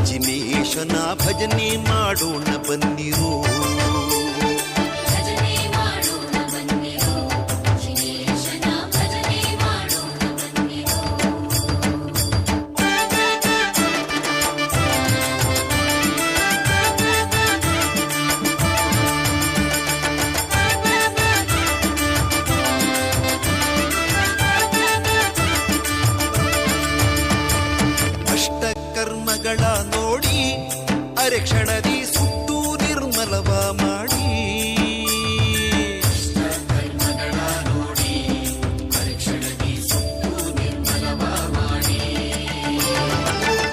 ಜಿನೇಶನ ಭಜನೆ ಮಾಡೋಣ ಬನ್ನಿರೋ. ಭಜನೆ ಮಾಡೋಣ ಬನ್ನಿರೋ, ಜಿನೇಶನ ಭಜನೆ ಮಾಡೋಣ ಬನ್ನಿರೋ. ಅಷ್ಟಕರ್ಮಗಳ ನೋಡಿ ಅರೆಕ್ಷಣದಿ ಸುಟ್ಟು ನಿರ್ಮಲವ ಮಾಡಿ.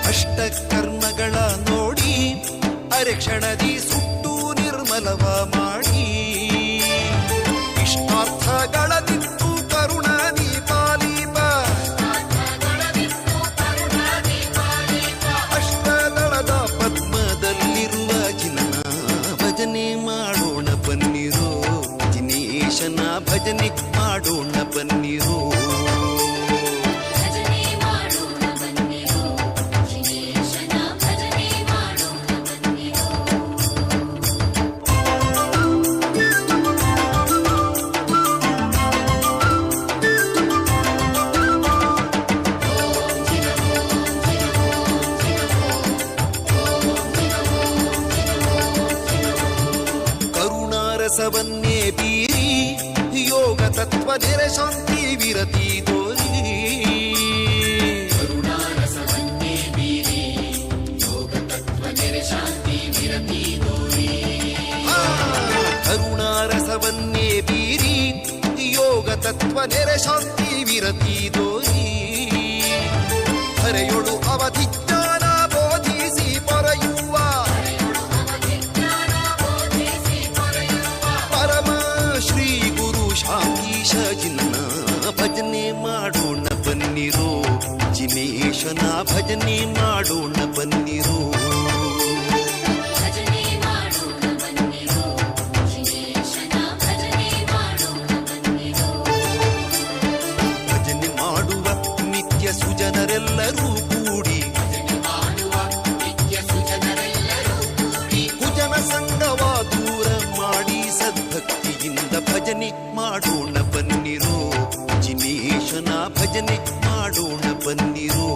ಅಷ್ಟಕರ್ಮಗಳ ನೋಡಿ ಅರೆಕ್ಷಣದಿ ಸುಟ್ಟು ನಿರ್ಮಲವ ಮಾಡಿ. ಇಷ್ಟಾರ್ಥಗಳ ನಿತ್ತು ಕರುಣ ದೀಪಾಲೀಪ ಅಷ್ಟದಳದ ಪದ್ಮದಲ್ಲಿರುವ ಜಿನ್ನ ಭಜನೆ ಮಾಡೋಣ ಬನ್ನಿರೋ, ಜಿನೇಶನ ಭಜನೆ ಮಾಡೋಣ ಬನ್ನಿರೋ. ಭಜನೆ ಮಾಡೋಣ ಬನ್ನಿರೋ, ಜಿನೇಶನ ಭಜನೆ ಮಾಡೋಣ ಬನ್ನಿರೋ. ಕರುಣಾರಸವನ್ನೇ ಬೀರಿ ಯೋಗ ತತ್ವ ನೆರೆ ಶಾಂತಿ ವಿರತಿ ತೋರಿ. ಆ, ಕರುಣಾರಸವನ್ನೇ ಬೀರಿ ಯೋಗ ತತ್ವ ನೆರೆ ಶಾಂತಿ ವಿರತಿ ತೋರಿ. ಹರೆಯೊಳು ಅವಧಿ ಜ್ಞಾನ ಬೋಧಿಸಿ ಪೊರೆಯುವ ಪರಮ ಶ್ರೀ ಗುರು ಶಾಂತೀಶ ಜಿನ್ನ ಭಜನೆ ಮಾಡೋಣ ಬನ್ನಿರೋ, ಜಿನೇಶನ ಭಜನೆ ಮಾಡೋಣ ಬನ್ನಿರೋ. ಭಜನೆ ಮಾಡೋಣ ಬನ್ನಿರೋ, ಜಿನೇಶನ ಭಜನೆ ಮಾಡೋಣ ಬನ್ನಿರೋ. ಭಜನೆ ಮಾಡುವ ನಿತ್ಯ ಸುಜನರೆಲ್ಲರೂ ಕೂಡಿ ಕುಜನ ಸಂಗವ ದೂರ ಮಾಡಿ ಸದ್ಭಕ್ತಿಯಿಂದ ಭಜನೆ ಮಾಡೋಣ ಬನ್ನಿರೋ, ಜಿನೇಶನ ಭಜನೆ ಮಾಡೋಣ ಬನ್ನಿರೋ.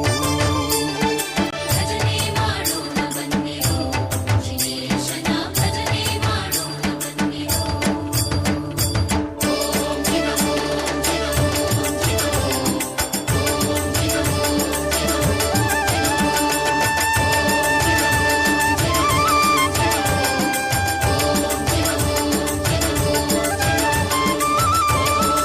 ಭಜನೆ ಮಾಡೋಣ ಬನ್ನಿರೋ, ಜಿನೇಶನ ಭಜನೆ ಮಾಡೋಣ ಬನ್ನಿರೋ. ಓಂ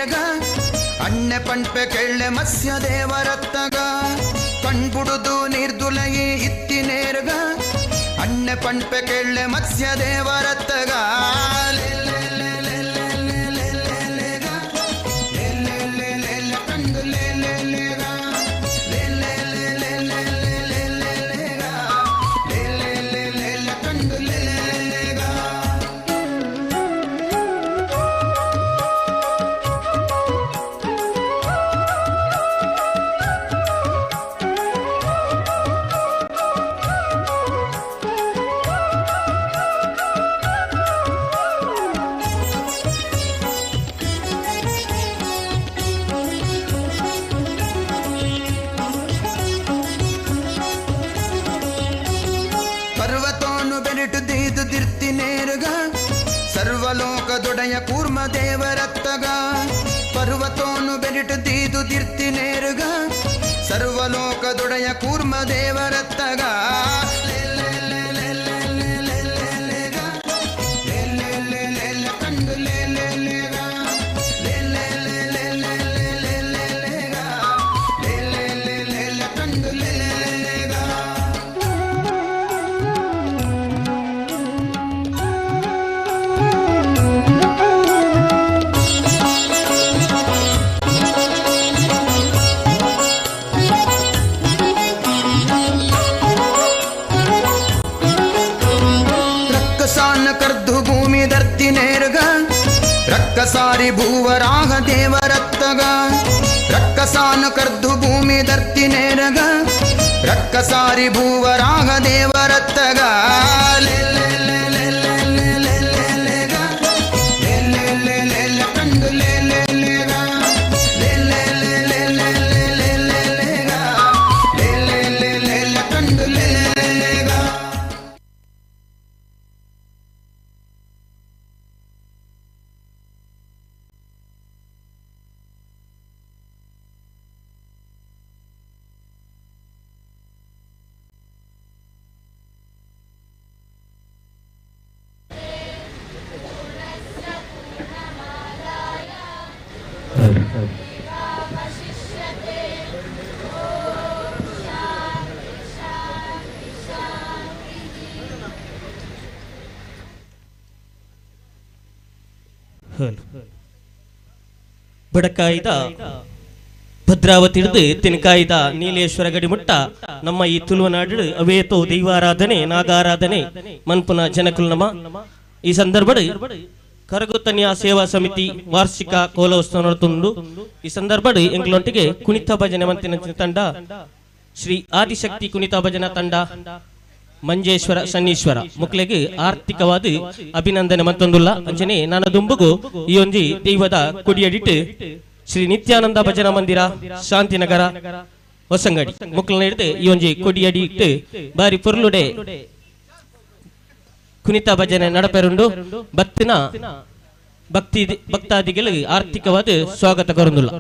ನೇರಗ ಅಣ್ಣೆ ಪಂಪೆ ಕೆಳ್ಳೆ ಮತ್ಸ್ಯ ದೇವರತ್ತಗ ಕಣ್ಬುಡುದು ನಿರ್ದುಲಯಿ ಇತ್ತಿ ನೇರಗ ಅಣ್ಣೆ ಪಂಪೆ ಕೆಳ್ಳೆ ಮತ್ಸ್ಯ ದೇವರತ್ತಗ ಲೇ ಲೇ ಲೇ ಲೇ ಲೇ ಲೇ ಲೇ ಲೇ ಲೇಗ. ಲೇ ಲೇ ಲೇ ಲೇ ಲೇ ಕಂಡು ಲೇ ಲೇ ಲೇಗ. ಲೇ ಲೇ ಲೇ ಲೇ ಲೇ ಲೇ ಲೇ ಲೇ ಲೇಗ. ಲೇ ಲೇ ಲೇ ಲೇ ಲೇ ಕಂಡು ಲೇ ಲೇ ಲೇಗ. ಪರ್ವತೋನು ಬೆರಿಟು ದೀದು ದಿರ್ತಿ ನೇರುಗ ಸರ್ವಲೋಕದೊಡೆಯ ಕೂರ್ಮ ದೇವರತ್ತಗ ಪರ್ವತೋನು ಬೆರಿಟು ದೀದು ದಿರ್ತಿ ನೇರುಗ ಸರ್ವಲೋಕದೊಡೆಯ ಕೂರ್ಮ ದೇವರತ್ತಗ ಲೇ ಲೇ ಲೇ ಲೇ ಲೇ ಲೇ ಲೇ ಲೇ ಲೇಗ. ಲೇ ಲೇ ಲೇ ಲೇ ಲೇ ಕಂಡು ಲೇ ಲೇ ಲೇಗ. ಲೇ ಲೇ ಲೇ ಲೇ ಲೇ ಲೇ ಲೇ ಲೇ ಲೇಗ. ಲೇ ಲೇ ಲೇ ಲೇ ಲೇ ಕಂಡು ಲೇ ಲೇ ಲೇಗ. ರಕ್ಕಸಾನ ಕರ್ದು ಭೂಮಿ ಧರ್ತಿ ನೇರುಗ ರಕ್ಕಸಾರಿ ಭೂವರಾಹ ದೇವರತ್ತಗ ರಕ್ಕಸಾನ ಕರ್ದು ಭೂಮಿ ಧರ್ತಿ ನೇರಗ ರಕ್ಕಸಾರಿ ಭೂವರಾಹ ದೇವರತ್ತಗ ಲೇ ಲೇ ಲೇ ಲೇ ಲೇ ಲೇ ಲೇ ಲೇ ಲೇಗ. ಲೇ ಲೇ ಲೇ ಲೇ ಲೇ ಕಂಡು ಲೇ ಲೇ ಲೇಗ. ಲೇ ಲೇ ಲೇ ಲೇ ಲೇ ಲೇ ಲೇ ಲೇ ಲೇಗ. ಲೇ ಲೇ ಲೇ ಲೇ ಲೇ ಕಂಡು ಲೇ ಲೇ ಲೇಗ. ಬಡಕಾಯಿದ ಭದ್ರಾವತಿ ಹಿಡಿದು ತೆನಕಾಯಿದ ನೀಲೇಶ್ವರ ಗಡಿಮುಟ್ಟ ನಮ್ಮ ಈ ತುಳುವನಾಡು ಅವೇತೋ ದೈವಾರಾಧನೆ ನಾಗಾರಾಧನೆ ಮನ್ಪುನ ಜನಕುಲ್ ನಮ. ಈ ಸಂದರ್ಭಡ್ ಕರಗುತನಿಯ ಸೇವಾ ಸಮಿತಿ ವಾರ್ಷಿಕ ಕೋಲೋತ್ಸವ ನಡತುಂಡು. ಈ ಸಂದರ್ಭಡ್ ಎಂಗ್ಲೊಂಟಿಗೆ ಕುಣಿತ ಭಜನೆ ಮಂತಿನ ತಂಡ ಶ್ರೀ ಆದಿಶಕ್ತಿ ಕುಣಿತ ಭಜನಾ ತಂಡ ಮಂಜೇಶ್ವರ ಸನ್ನೀಶ್ವರ ಮುಕ್ಲೆಗ್ ಆರ್ಥಿಕವಾದ ಅಭಿನಂದನೆ ಮತ್ತೊಂದುಲ್ಲ. ಅಂಚನೆ ನಾನು ದುಂಬುಗು ಈ ಒಂಜಿ ದೈವದ ಕೊಡಿಯಡಿಟ್ಟು ಶ್ರೀ ನಿತ್ಯಾನಂದ ಭಜನಾ ಮಂದಿರ ಶಾಂತಿನಗರ ಹೊಸಂಗಡಿ ಮುಕ್ಲ ಹಿಡಿದು ಈ ಒಂಜಿ ಕೊಡಿಯಡಿಟ್ಟು ಬಾರಿ ಪೊರ್ಲುಡೆ ಕುಣಿತ ಭಜನೆ ನಡಪೆರುಂಡು. ಬತ್ತಿನ ಭಕ್ತಿ ಭಕ್ತಾದಿಗಳು ಆರ್ಥಿಕವಾದ ಸ್ವಾಗತ ಕೊರಂದುಲ್ಲ.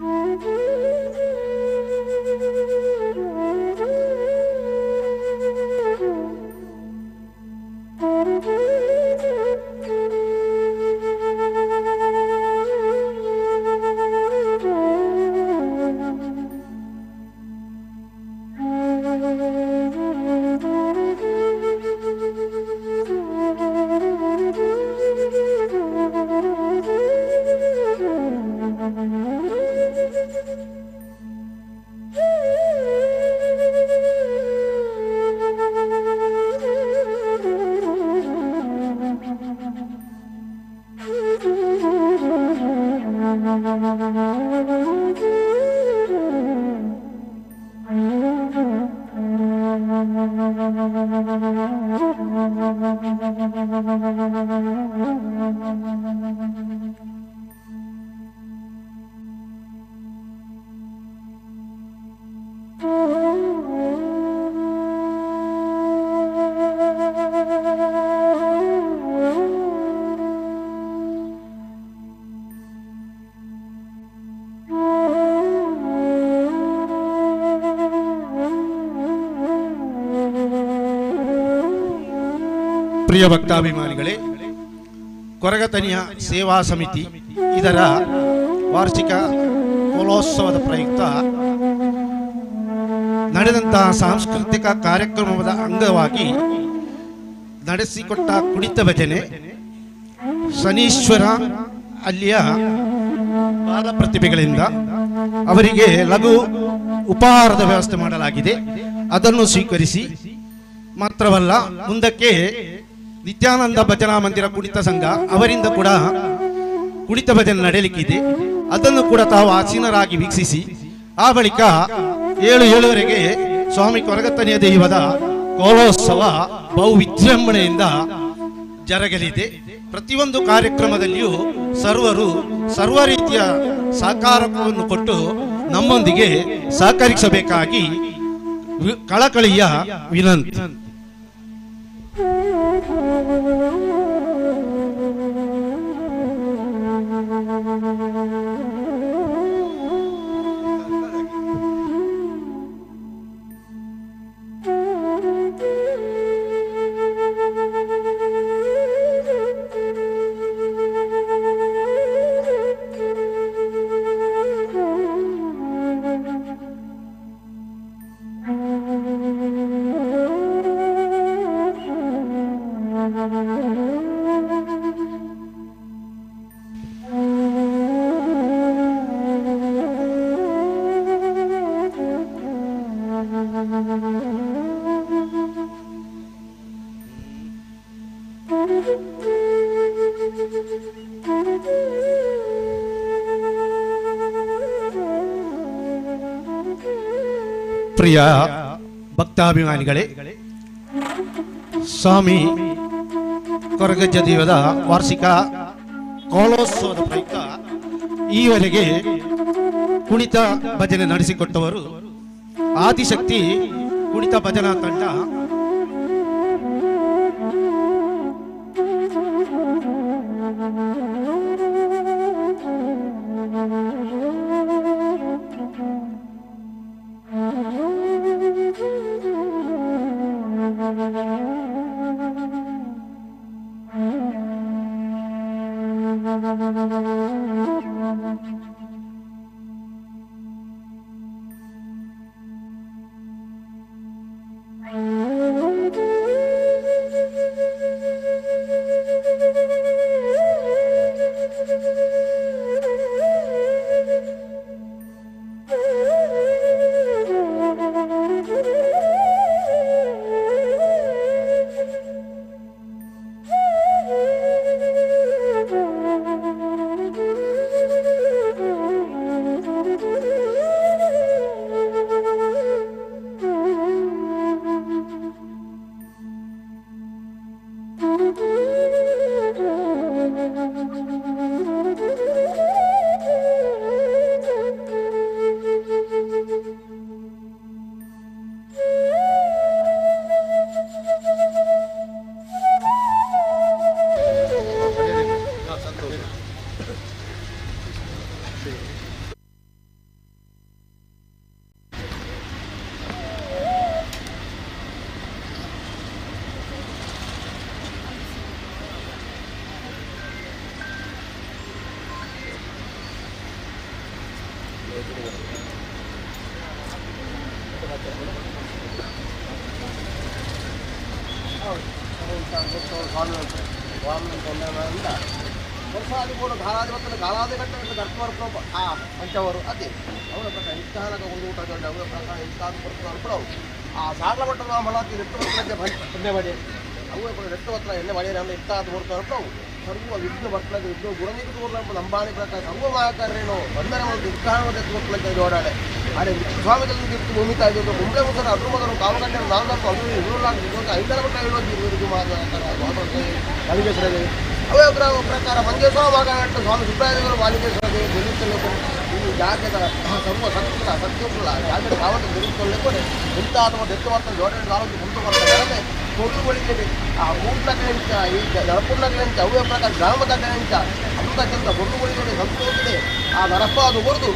Thank you. ಪ್ರಿಯ ಭಕ್ತಾಭಿಮಾನಿಗಳೇ, ಕೊರಗತನಿಯ ಸೇವಾ ಸಮಿತಿ ಇದರ ವಾರ್ಷಿಕ ಕೋಲೋತ್ಸವದ ಪ್ರಯುಕ್ತ ನಡೆದಂತಹ ಸಾಂಸ್ಕೃತಿಕ ಕಾರ್ಯಕ್ರಮದ ಅಂಗವಾಗಿ ನಡೆಸಿಕೊಟ್ಟ ಕುಣಿತ ಭಜನೆ ಶನೀಶ್ವರ ಅಲ್ಲಿಯ ಬಾಲ ಪ್ರತಿಭೆಗಳಿಂದ ಅವರಿಗೆ ಲಘು ಉಪಹಾರದ ವ್ಯವಸ್ಥೆ ಮಾಡಲಾಗಿದೆ. ಅದನ್ನು ಸ್ವೀಕರಿಸಿ ಮಾತ್ರವಲ್ಲ, ಮುಂದಕ್ಕೆ ನಿತ್ಯಾನಂದ ಭಜನಾ ಮಂದಿರ ಕುಣಿತ ಸಂಘ ಅವರಿಂದ ಕೂಡ ಕುಣಿತ ಭಜನೆ ನಡೆಯಲಿಕ್ಕಿದೆ. ಅದನ್ನು ಕೂಡ ತಾವು ಆಸೀನರಾಗಿ ವೀಕ್ಷಿಸಿ ಆ ಬಳಿಕ 7:07 ಸ್ವಾಮಿ ಕೊರಗತನಿಯ ದೈವದ ಕೋಲೋತ್ಸವ ಬಹು ವಿಜೃಂಭಣೆಯಿಂದ ಜರಗಲಿದೆ. ಪ್ರತಿಯೊಂದು ಕಾರ್ಯಕ್ರಮದಲ್ಲಿಯೂ ಸರ್ವರು ಸರ್ವ ರೀತಿಯ ಸಹಕಾರವನ್ನು ಕೊಟ್ಟು ನಮ್ಮೊಂದಿಗೆ ಸಹಕರಿಸಬೇಕಾಗಿ ಕಳಕಳಿಯ ವಿನಂತಿ. ಪ್ರಿಯ ಭಕ್ತಾಭಿಮಾನಿಗಳೇ, ಸ್ವಾಮಿ ಕೊರಗಜ್ಜ ದೇವದ ವಾರ್ಷಿಕ ಕೋಲೋತ್ಸವದ ಪ್ರಯುಕ್ತ ಈವರೆಗೆ ಕುಣಿತ ಭಜನೆ ನಡೆಸಿಕೊಟ್ಟವರು ಆದಿಶಕ್ತಿ ಕುಣಿತ ಭಜನಾ ತಂಡ. ವರ್ಷಾದಿ ಬೋಡು ಧಾರಾದಿ ಬತ್ತಲು ಗಾಲಾದಿ ಕಟ್ಟೆ ದರ್ಪವರ್ಪ ಆ ಪಂಚವರು ಅದೇ ಅವರ ಪ್ರಕಾರ ಇಷ್ಟಾನಕ ಒಂದು ಊಟ ಜೊಂಡೆ ಅವರ ಪ್ರಕಾರ ಇಷ್ಟಾದ ಕೊಡ್ತಾರೆ ಅವು ಆ ಸಾಗಲ ಮಟ್ಟದ ಮಲಾತಿ ನೆಟ್ಟು ಪುಣ್ಯ ಮಾಡಿ ಅವು ನೆಟ್ಟು ಹತ್ರ ಎಣ್ಣೆ ಮಾಡಿ ನಮ್ಮ ಇಷ್ಟಾದ ಕೊಡ್ತಾರೆ ಅವು ಸರ್ವ ವಿಘ್ನ ಬರ್ತಲಾಗ ವಿಘ್ನ ಗುಣನಿಗೆ ತೋರ್ಲಂಬ ನಂಬಾಣಿ ಪ್ರಕಾರ ಸರ್ವ ಮಾಯಕಾರ್ಯನು ಬಂದರೆ ಒಂದು ದುಃಖಾಣದ ತೋರ್ಲಕ್ಕೆ ಜೋಡಾಡೆ ಅರೆ ಸ್ವಾಮಿಗಳು ಗಿಫ್ಟ್ ಭೂಮಿ ತಾಯಿ ಕುಂಬಳೆ ಮುಸರ ಅದ್ರ ಮಗನು ಕಾಮಗಂಟೆ ನಾನು ಅದು ಇರುಲ್ಲ ಐದರ ಮಟ್ಟ ಹೇಳೋದು ಇರುವರೆಗೂ ಮಾಲಿಕೇಶ್ವರ ಅವೇ ಪ್ರಕಾರ ಮಂಜೇಶ್ವರ ಮಾಗಾಟ ಸ್ವಾಮಿ ಸುಬ್ರಾಯದೇವರು ಮಾಲಿಕೇಶ್ವರ ದೇವಿ ಈ ಜಾಗದ ಸರ್ವ ಸತ್ಯ ಸತ್ಯಲ್ಲ ಜಾಗದ ಕಾವಲು ದೇವಸ್ಥಾನಕ್ಕೆ ಇಂತಾದ ದೆತ್ತು ಮಾಡ್ತಾರೆ ಜೋಡಣೆ ನಾಲ್ಕು ಮುಂದೆ ಬರ್ತಾರೆ ಕೊಡುಗಳಿಗೆ ಆ ಮೂರ್ನಗಳೆಂಚ ಈ ನರಪುರ್ನಗಳೆಂಚ ಅವೇ ಪ್ರಕಾರ ಗ್ರಾಮದ ಗಳೆಂಚ ಅಂತ ಕೆಲಸ ಕೊಡುಗಳಿಗೆ ಸಂತೋಷದೆ ಆ ನರಪ ಅದು ಬರೆದು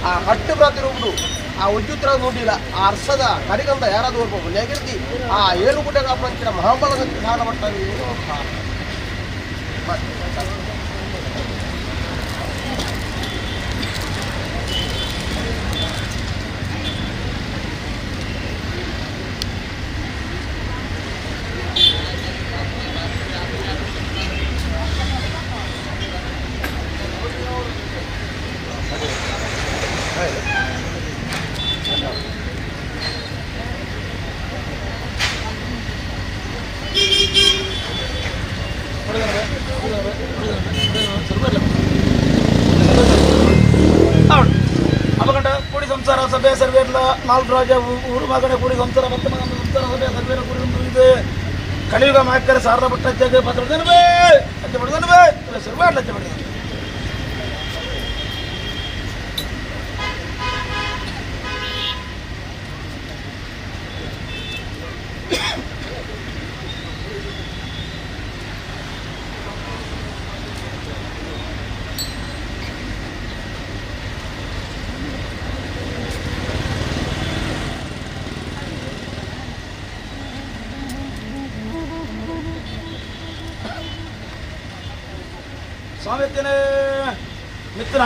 ಆ ಕಟ್ಟು ಪ್ರತಿರೂಪದು ಆ ಉಜ್ಜುತ್ರ ನೋಡಿಲ್ಲ ಆ ಅರ್ಸದ ಕರಿಗಂಧ ಯಾರಾದ್ರೂ ಒಬ್ಬ ನೆಗಿರ್ತಿ ಆ ಏಳು ಗುಡ್ಡ ಕಾಪಂಚಿನ ಮಹಾಬಲ ಸಾಲ ಮಟ್ಟ ಅವಗಂಡ ಕೂಡಿ ಸಂಸಾರ ಸಭೆ ಸರ್ವೇರ್ಲ ನಾಲ್ಕು ರಾಜ ಊರು ಮಗಡೆ ಕೂಡಿ ಸಂಸಾರ ಮತ್ತೆ ಮಗನ ಸಂಸಾರ ಸಭೆ ಸರ್ವೇರ ಕೂಡಿ ಸಂಸಾರ ಕಲಿಯುಗ ಮಾಕರ ಸಾರದ ಪಟ್ಟ ಪತ್ರ ಅಜ್ಜ ಬಡದನವೇ ಸರ್ವೇರ್ಲ ಅಜ್ಜ ಬಡದನ ಸ್ವಾಮಿ ಮಿತ್ರ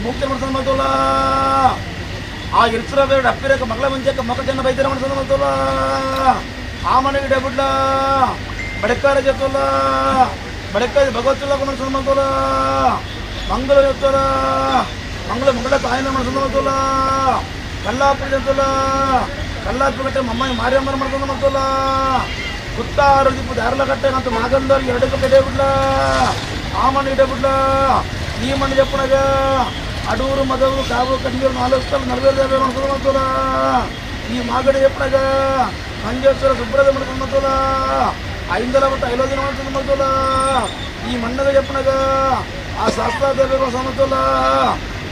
ಮುಕ್ತಿ ಮಾಡ್ಸೋದು ಮಾಡ್ತೋಲ್ಲ ಆ ಇರ್ತಿರ ಬೇಡ ಅಪ್ಪಿರಕ ಮಗಳ ಮಂಚಕ್ಕೆ ಮಕ್ಕಳ ಜನ ಬೈದಿರ ಮಾಡ್ಸೋದು ಮಾಡ್ತೋಲ್ಲ ಆ ಮನೆಗೆ ಡಬಿಡ್ಲ ಬಡಕಾರ ಜೊತ್ತಲ್ಲ ಬಡಕಾರ ಭಗವತ್ತುಲ್ಲ ಮಾಡ್ಸೋದು ಮಾಡ್ತೋಲ್ಲ ಮಂಗಳ ಜೊತ್ತಲ್ಲ ಮಂಗಳ ಮಂಗಳ ತಾಯಿನ ಮಾಡ್ಸೋದು ಮಾಡ್ತೋಲ್ಲ ಕಲ್ಲಾಪುರ ಜೊತ್ತಲ್ಲ ಕಲ್ಲಾಪುರ ಕಟ್ಟೆ ಮಮ್ಮಾಯಿ ಮಾರಿಯಮ್ಮನ ಮಾಡ್ಸೋದು ಮಾಡ್ತೋಲ್ಲ ಕುತ್ತಾರು ದಿಪ್ಪು ದಾರಲ ಕಟ್ಟೆ ಅಂತ ಮಾಗಂದವ್ರಿಗೆ ಎರಡು ಕಡೆ ಬಿಡ್ಲ ಆ ಮಣ್ಣು ಇಡಬಿಡ್ಲ ಈ ಮಣ್ಣು చెప్పనಗ ಅಡೂರು ಮದವು ಕಾವು ಕಣ್ಣೀರು ನಾಲ್ಕು ಸ್ಥಳ ನಲವೈ ಮಾಡ್ಸೋದು ಮಾಡ್ತೋಲ ಈ ಮಾಗಡಿ చెప్పనಗ ಮಂಜೇಶ್ವರ ಸುಬ್ರದ ಮಾಡ್ಕೊಂಡು ಮಾಡ್ತೋಲ ಐಂದಲ ಮತ್ತು ಐಲೋ ದಿನ ಮಾಡ್ಸೋದು ಮಾಡ್ತೋಲ ಈ ಮಣ್ಣಗ చెప్పనಗ ಆ ಶಾಸ್ತ್ರ ಮಾಡ್ತೋಲ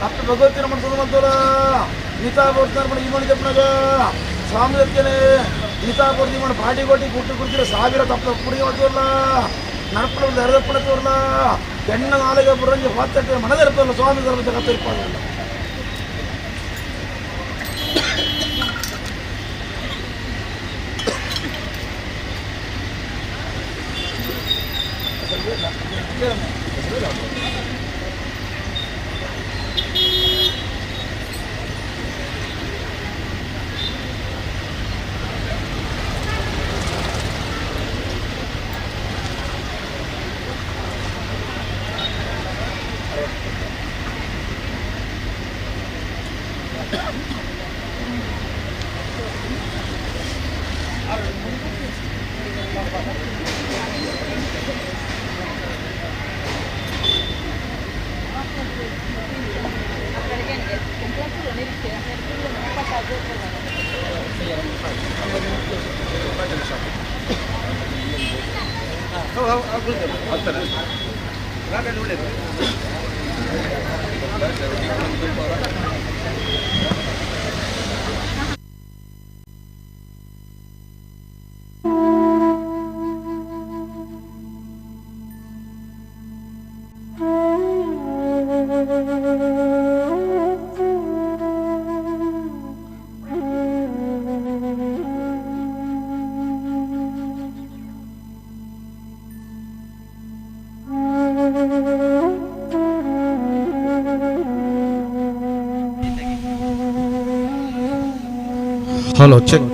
ಅಪ್ಪ ಭಗವತಿನ ಮಾಡ್ಸೋದು ಮಾಡ್ತೋಲ ಗೀತಾ ಬೋರ್ತಾರ ಈ ಮಣ್ಣು చెప్పనಗ ಸ್ವಾಮಿ ದತ್ತನೆ ಗೀತಾ ಬೋರ್ತಿ ಮಾಡಿ ಪಾಟಿ ಕೊಟ್ಟಿ ಕುಟ್ಟು ಕುಡ್ತಿರ ಸಾವಿರ ತಪ್ಪ ಪುಡಿ ಮಾಡ್ತೋಲ್ಲ ನಡಪಡ ದರದಪ್ಪಡತೋರ್ಲ ಎಣ್ಣ ನಾಲಿಗೆ ಬುರಂಜಿ ಹೊತ್ತಟ್ಟೆ ಮನದಿರ್ಪಲ್ಲ ಸ್ವಾಮಿ ಧರ್ಮ ಜಗತ್ತಿರ್ಪಾದಲ್ಲ ಹಲೋ ಚೆಕ್.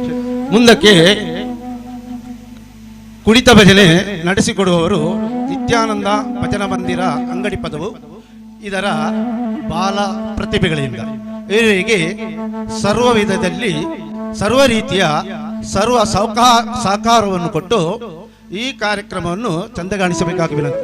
ಮುಂದಕ್ಕೆ ಕುಡಿತ ಭಜನೆ ನಡೆಸಿಕೊಡುವವರು ನಿತ್ಯಾನಂದ ಭಜನಾ ಮಂದಿರ ಅಂಗಡಿ ಪದವು ಇದರ ಬಾಲ ಪ್ರತಿಭೆಗಳಿಂದ ಇವರಿಗೆ ಸರ್ವ ವಿಧದಲ್ಲಿ ಸರ್ವ ರೀತಿಯ ಸರ್ವ ಸಹಕಾರವನ್ನು ಕೊಟ್ಟು ಈ ಕಾರ್ಯಕ್ರಮವನ್ನು ಚಂದಗಾಣಿಸಬೇಕಾಗಿ ವಿನಂತಿ.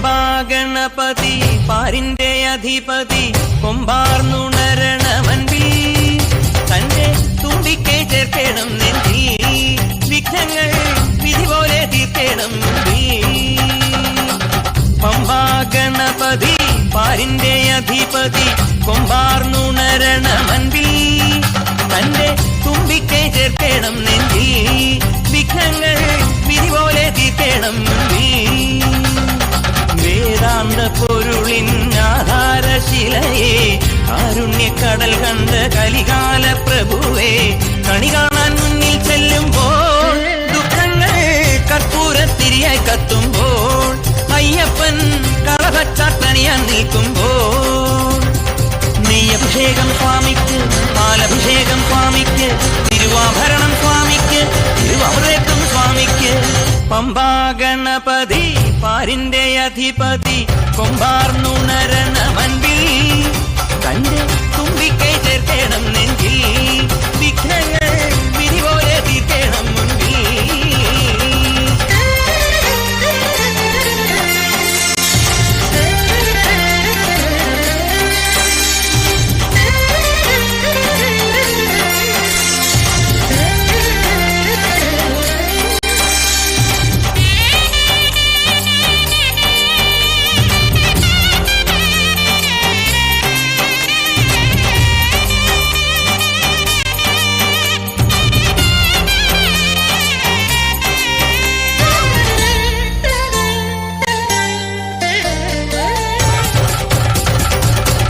പമ്പാഗണപതി പാരിന്റെ അധിപതി കൊമ്പാർന്നുണരണമൻപി തന്റെ തുമ്പിക്കൈ ചേർത്തേണം നെഞ്ചി വിഘ്നങ്ങൾ വിധി പോലെ തീർത്തേണം മുമ്പി. പമ്പാഗണപതി പാരിന്റെ അധിപതി കൊമ്പാർന്നുണരണമൻപി തന്റെ തുമ്പിക്കൈ ചേർത്തേണം നെഞ്ചി വിഘ്നങ്ങൾ വിധി പോലെ തീർത്തേണം മുമ്പി. വേദാന്ത പൊരുളിൻ ആധാരശിലയെ കാരുണ്യക്കടൽ കണ്ട കലികാല പ്രഭുവേ കണി കാണാൻ മുന്നിൽ ചെല്ലുമ്പോൾ ദുഃഖങ്ങൾ കർപ്പൂരത്തിരിയായി കത്തുമ്പോൾ അയ്യപ്പൻ കളഭച്ചാട്ടണിയാൻ നിൽക്കുമ്പോൾ നെയ്യഭിഷേകം സ്വാമിക്ക് പാലഭിഷേകം സ്വാമിക്ക് തിരുവാഭരണം സ്വാമിക്ക് തിരുവമൃതം സ്വാമിക്ക് പമ്പാഗണപതി പാരിന്റെ അധിപതി കൊമ്പാർന്നുണരണമൻപിൽ തന്റെ തുമ്പിക്കൈ ചേർക്കണം നെഞ്ചിൽ, വിഘ്നങ്ങൾ വിധി പോലെ തീർക്കണം മുൻപിൽ.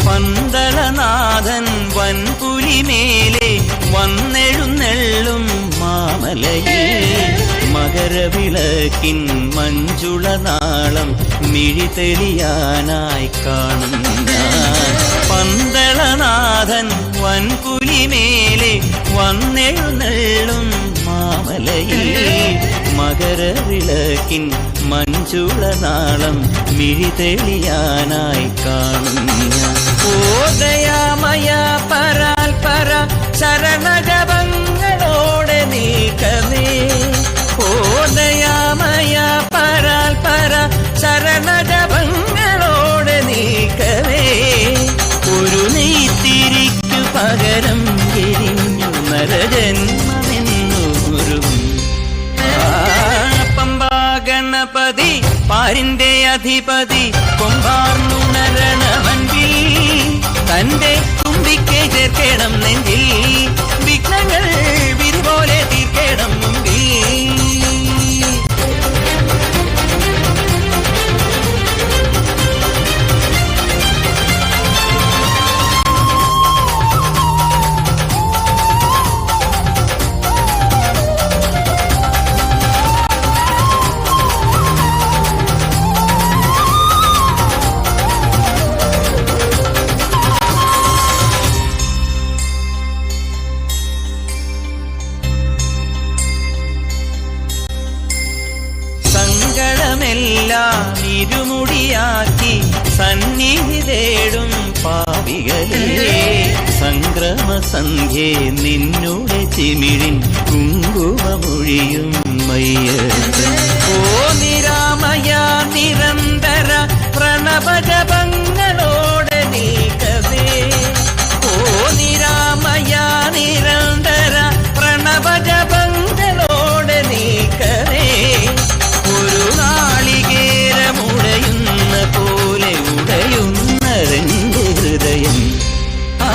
പന്തളനാഥൻ വൻപുലിമേലെ വന്നെഴുന്നള്ളും മാമലയിൽ, മകരവിളക്കിൻ മഞ്ജുളനാളം മിഴിതെളിയാനായി കാണും ഞാൻ. പന്തളനാഥൻ വൻപുലിമേലെ വന്നെഴുന്നള്ളും മാമലയിൽ, മകരവിളക്കിൻ മഞ്ജുളനാളം മിഴിതെളിയാനായി കാണും ഞാൻ. ഓ ദയാമയ പരാൽ പര ശരണജപങ്ങളോടെ നിൽക്കവേ, ഓ ദയാമയ പരാൽ പര ശരണജപങ്ങളോടെ നിൽക്കവേ, ഒരു നെയ്ത്തിരിക്കു പകരം എരിഞ്ഞു നരജന്മമെന്നൂറും. പമ്പാ ഗണപതി പാരിന്റെ അധിപതി കൊമ്പാർന്നുണരണവൻപിൽ, തന്റെ തുമ്പിക്കൈ ചേർക്കണം നെഞ്ചിൽ, വിഘ്നങ്ങൾ വിധി പോലെ തീർക്കണം മുമ്പിൽ. സങ്കടമെല്ലാം ഇരുമുടിയാക്കി സന്നിധി തേടും പാപികളെ, സംക്രമസന്ധ്യേ നിന്നുടെ ചിമിഴിൻ കുങ്കുമമൊഴിയും മയ്യത്ത്. ഓ നിരാമയ നിരന്തര പ്രണവജപങ്ങളോടെ നിൽക്കവേ, ഓ നിരാമയ നിരന്തര പ്രണവജപങ്ങളോടെ നിൽക്കവേ, ഒരു നാളികേരമുടയുന്ന പോലെ ഉടയുന്ന രണ്ട് ഹൃദയം. ആ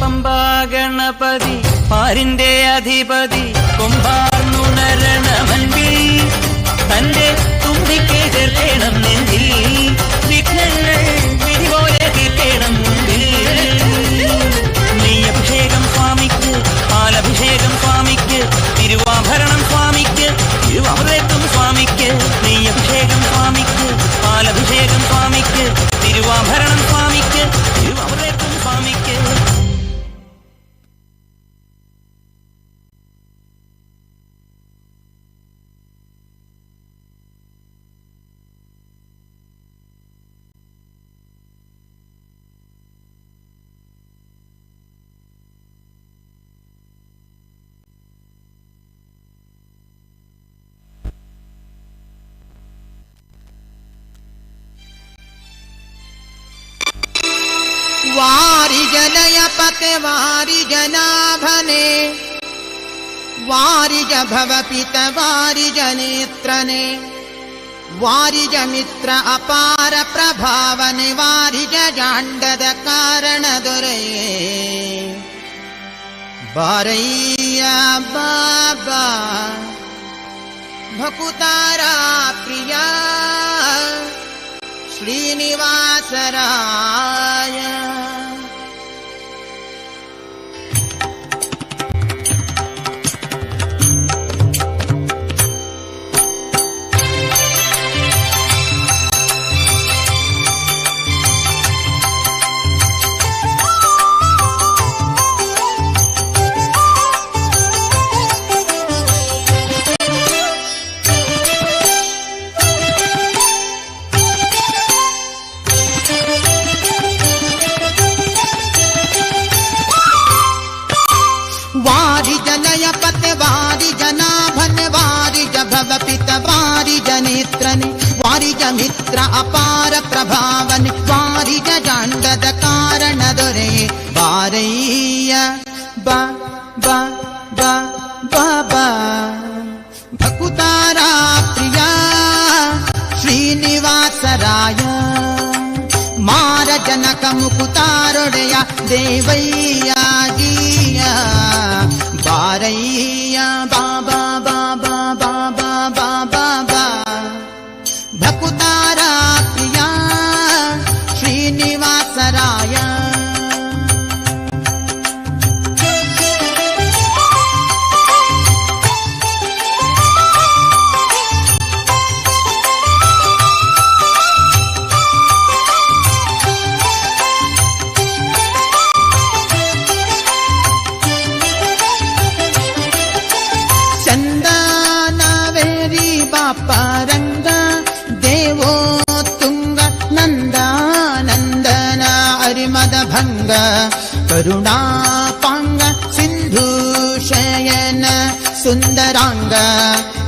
പമ്പാ ഗണപതി പാരിന്റെ അധിപതി കൊമ്പാർന്നുണരണമൻപിൽ, തന്റെ തുമ്പിക്കൈ ചേർക്കണം നെഞ്ചിൽ, വിഘ്നങ്ങൾ വിധി പോലെ തീർക്കണം മുമ്പിൽ. നെയ്യഭിഷേകം സ്വാമിക്ക്, പാലഭിഷേകം സ്വാമിക്ക്, തിരുവാഭരണം സ്വാമിക്ക്, തിരുവാമൃതത്വം സ്വാമിക്ക്. നെയ്യഭിഷേകം സ്വാമിക്ക്, പാലഭിഷേകം സ്വാമിക്ക്, തിരുവാഭരണം സ്വാമിക്ക്, തിരുവാമൃതത്വം സ്വാമിക്ക്. वारि जनयपते वारि जनाभने, वारिज भवपित वारिज नेत्रने, वारिज मित्र अपार प्रभावने, वारिज जांडद कारण ದೊರೆಯೇ. ಬಾರಯ್ಯ ಬಾಬಾ ಭಕುತಾರ ಪ್ರಿಯ ಶ್ರೀನಿವಾಸರಾಯ. Thank you. ಭವ ಪಿತ ವಾರಿಜ ನೇತ್ರನೆ ವಾರಿಜ ಮಿತ್ರ ಅಪಾರ ಪ್ರಭಾವನೆ ವಾರಿಜ ಜಾಂಡದ ಕಾರಣ ದೊರೆಯೇ ಬಾರಯ್ಯ ಬಾ ಬಾ ಬಾ ಬಾ ಬಾ ಭಕುತಾರ ಪ್ರಿಯ ಶ್ರೀನಿವಾಸರಾಯ ಮಾರ ಜನಕ ಮುಕುತಾರೊಡೆಯ ದೇವಯ್ಯ ಜೀಯ ಬಾರಯ್ಯ ಬಾಬಾ ಬಾಬಾ ಬಾಬಾ ಬಾಬಾ ಬಾ ಭಕುತಾರ ಪ್ರಿಯ ಶ್ರೀನಿವಾಸರಾಯ. ಚಂದನವೇರಿ ಬಾಪ ರಂಗ ದೇವೋ ತುಂಗ ನಂದಾನಂದನ ಅರಿಮದ ಭಂಗ ಕರುಣಾಪಾಂಗ ಸಿಂಧು ಶಯನ ಸುಂದರಾಂಗ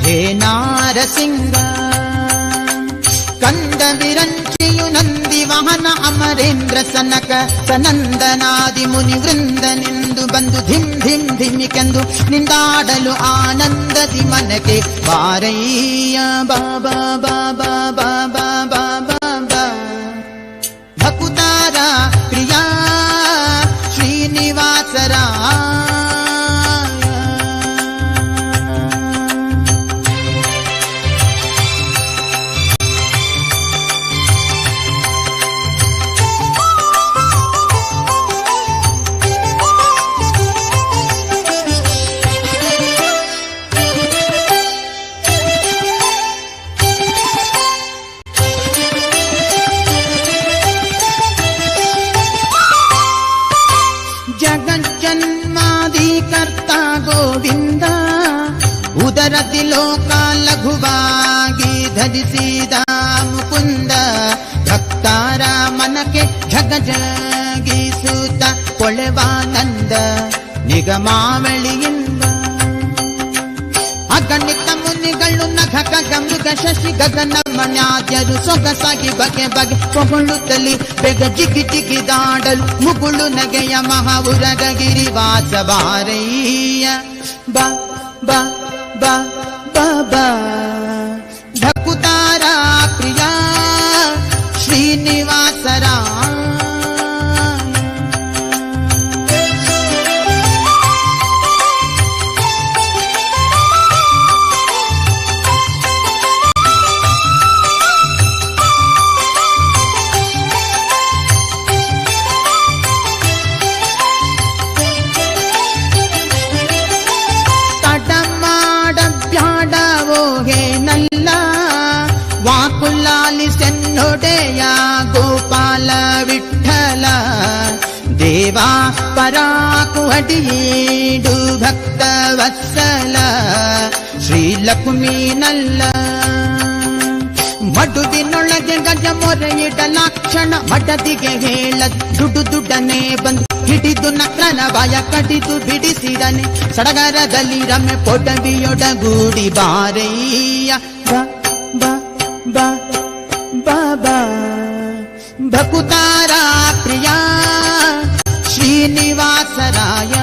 ಹೇ ನಾರಸಿಂಗ. ಕಂದ ವಿರಂಚಿಯು ನಂದಿ ವಾಹನ ಅಮರೇಂದ್ರ ಸನಕ ಸನಂದನಾದಿ ಮುನಿ ವೃಂದನೆಂದು ಬಂದು ಧಿಂ ಧಿಂ ಧಿಮಿಕೆಂದು ನಿಂದಾಡಲು ಆನಂದದಿ ಮನಕ್ಕೆ ಬಾರಯ್ಯ ಬಾಬಾ ಬಾಬಾ ಬಾಬಾ ಬಾಬಾ ಬಾ ಭಕುತಾರ ಪ್ರಿಯ ಶ್ರೀನಿವಾಸರಾಯ. ಜಗಜ್ಜನ್ಮಾದಿ ಕರ್ತ ಗೋವಿಂದ ಉದರದಿ ಲೋಕ ಲಘುವಾಗಿ ಧರಿಸಿದ ಮುಕುಂದ ಭಕ್ತರ ಮನಕ್ಕೆ ಝಗಜಗಿಸುತ್ತ ಕೊಳೆವಾನಂದ ನಿಗಮಾವಳಿಯಿಂದ. ಅಗಣಿತ ಮುನಿಗಳು ನಖ ಕಗ ಮೃಗ ಶಶಿ ಗಗನ ಮಣ್ಯಾದ್ಯರು ಸೊಗಸಾಗಿ ಬಗೆ ಬಗೆ ಪೊಗಳುತ್ತಲಿ ಬೆಗ ಜಿಗಿ ಜಿಗಿದಾಡಲು ಮುಗುಳು ನಗೆಯ ಮಹಾ ಉರಗಗಿರಿವಾಸ ಬಾರಯ್ಯ ಬಾ ಬಾ ಬಾ ಬಾ ಬಾ ಭಕುತಾರ ಪ್ರಿಯ ಶ್ರೀನಿವಾಸರಾಯ. ತಡಮಾಡಬ್ಯಾಡವೋ ಹೇ ನಲ್ಲ ವಾಕುಲಾಲಿ ಸೆನ್ನೊಡೆಯ ಗೋಪಾಲ ವಿಠಲ ದೇವಾ ಪರಾಕು ಅಡಿಯೇಡು ಭಕ್ತ ವತ್ಸಲ ಶ್ರೀ ಲಕ್ಷ್ಮೀ ನಲ್ಲ. ಮಡುವಿನೊಳಗೆ ಗಜ ಮೊರೆಯಿಡಲಾಕ್ಷಣ ಮಡದಿಗೆ ಹೇಳ ದುಡು ದುಡ್ಡನೆ ಬಂದು ಹಿಡಿದು ನಕ್ರನ ಬಾಯ ಕಡಿದು ಬಿಡಿಸಿದನೆ ಸಡಗರದಲ್ಲಿ ರಮೆ ಪೊಡವಿಯೊಡಗೂಡಿ ಬಾರಯ್ಯ ಬಾ ಬಾ ಬಾ ಬಾ ಬಾ ಭಕುತಾರ ಪ್ರಿಯ ಶ್ರೀನಿವಾಸರಾಯ.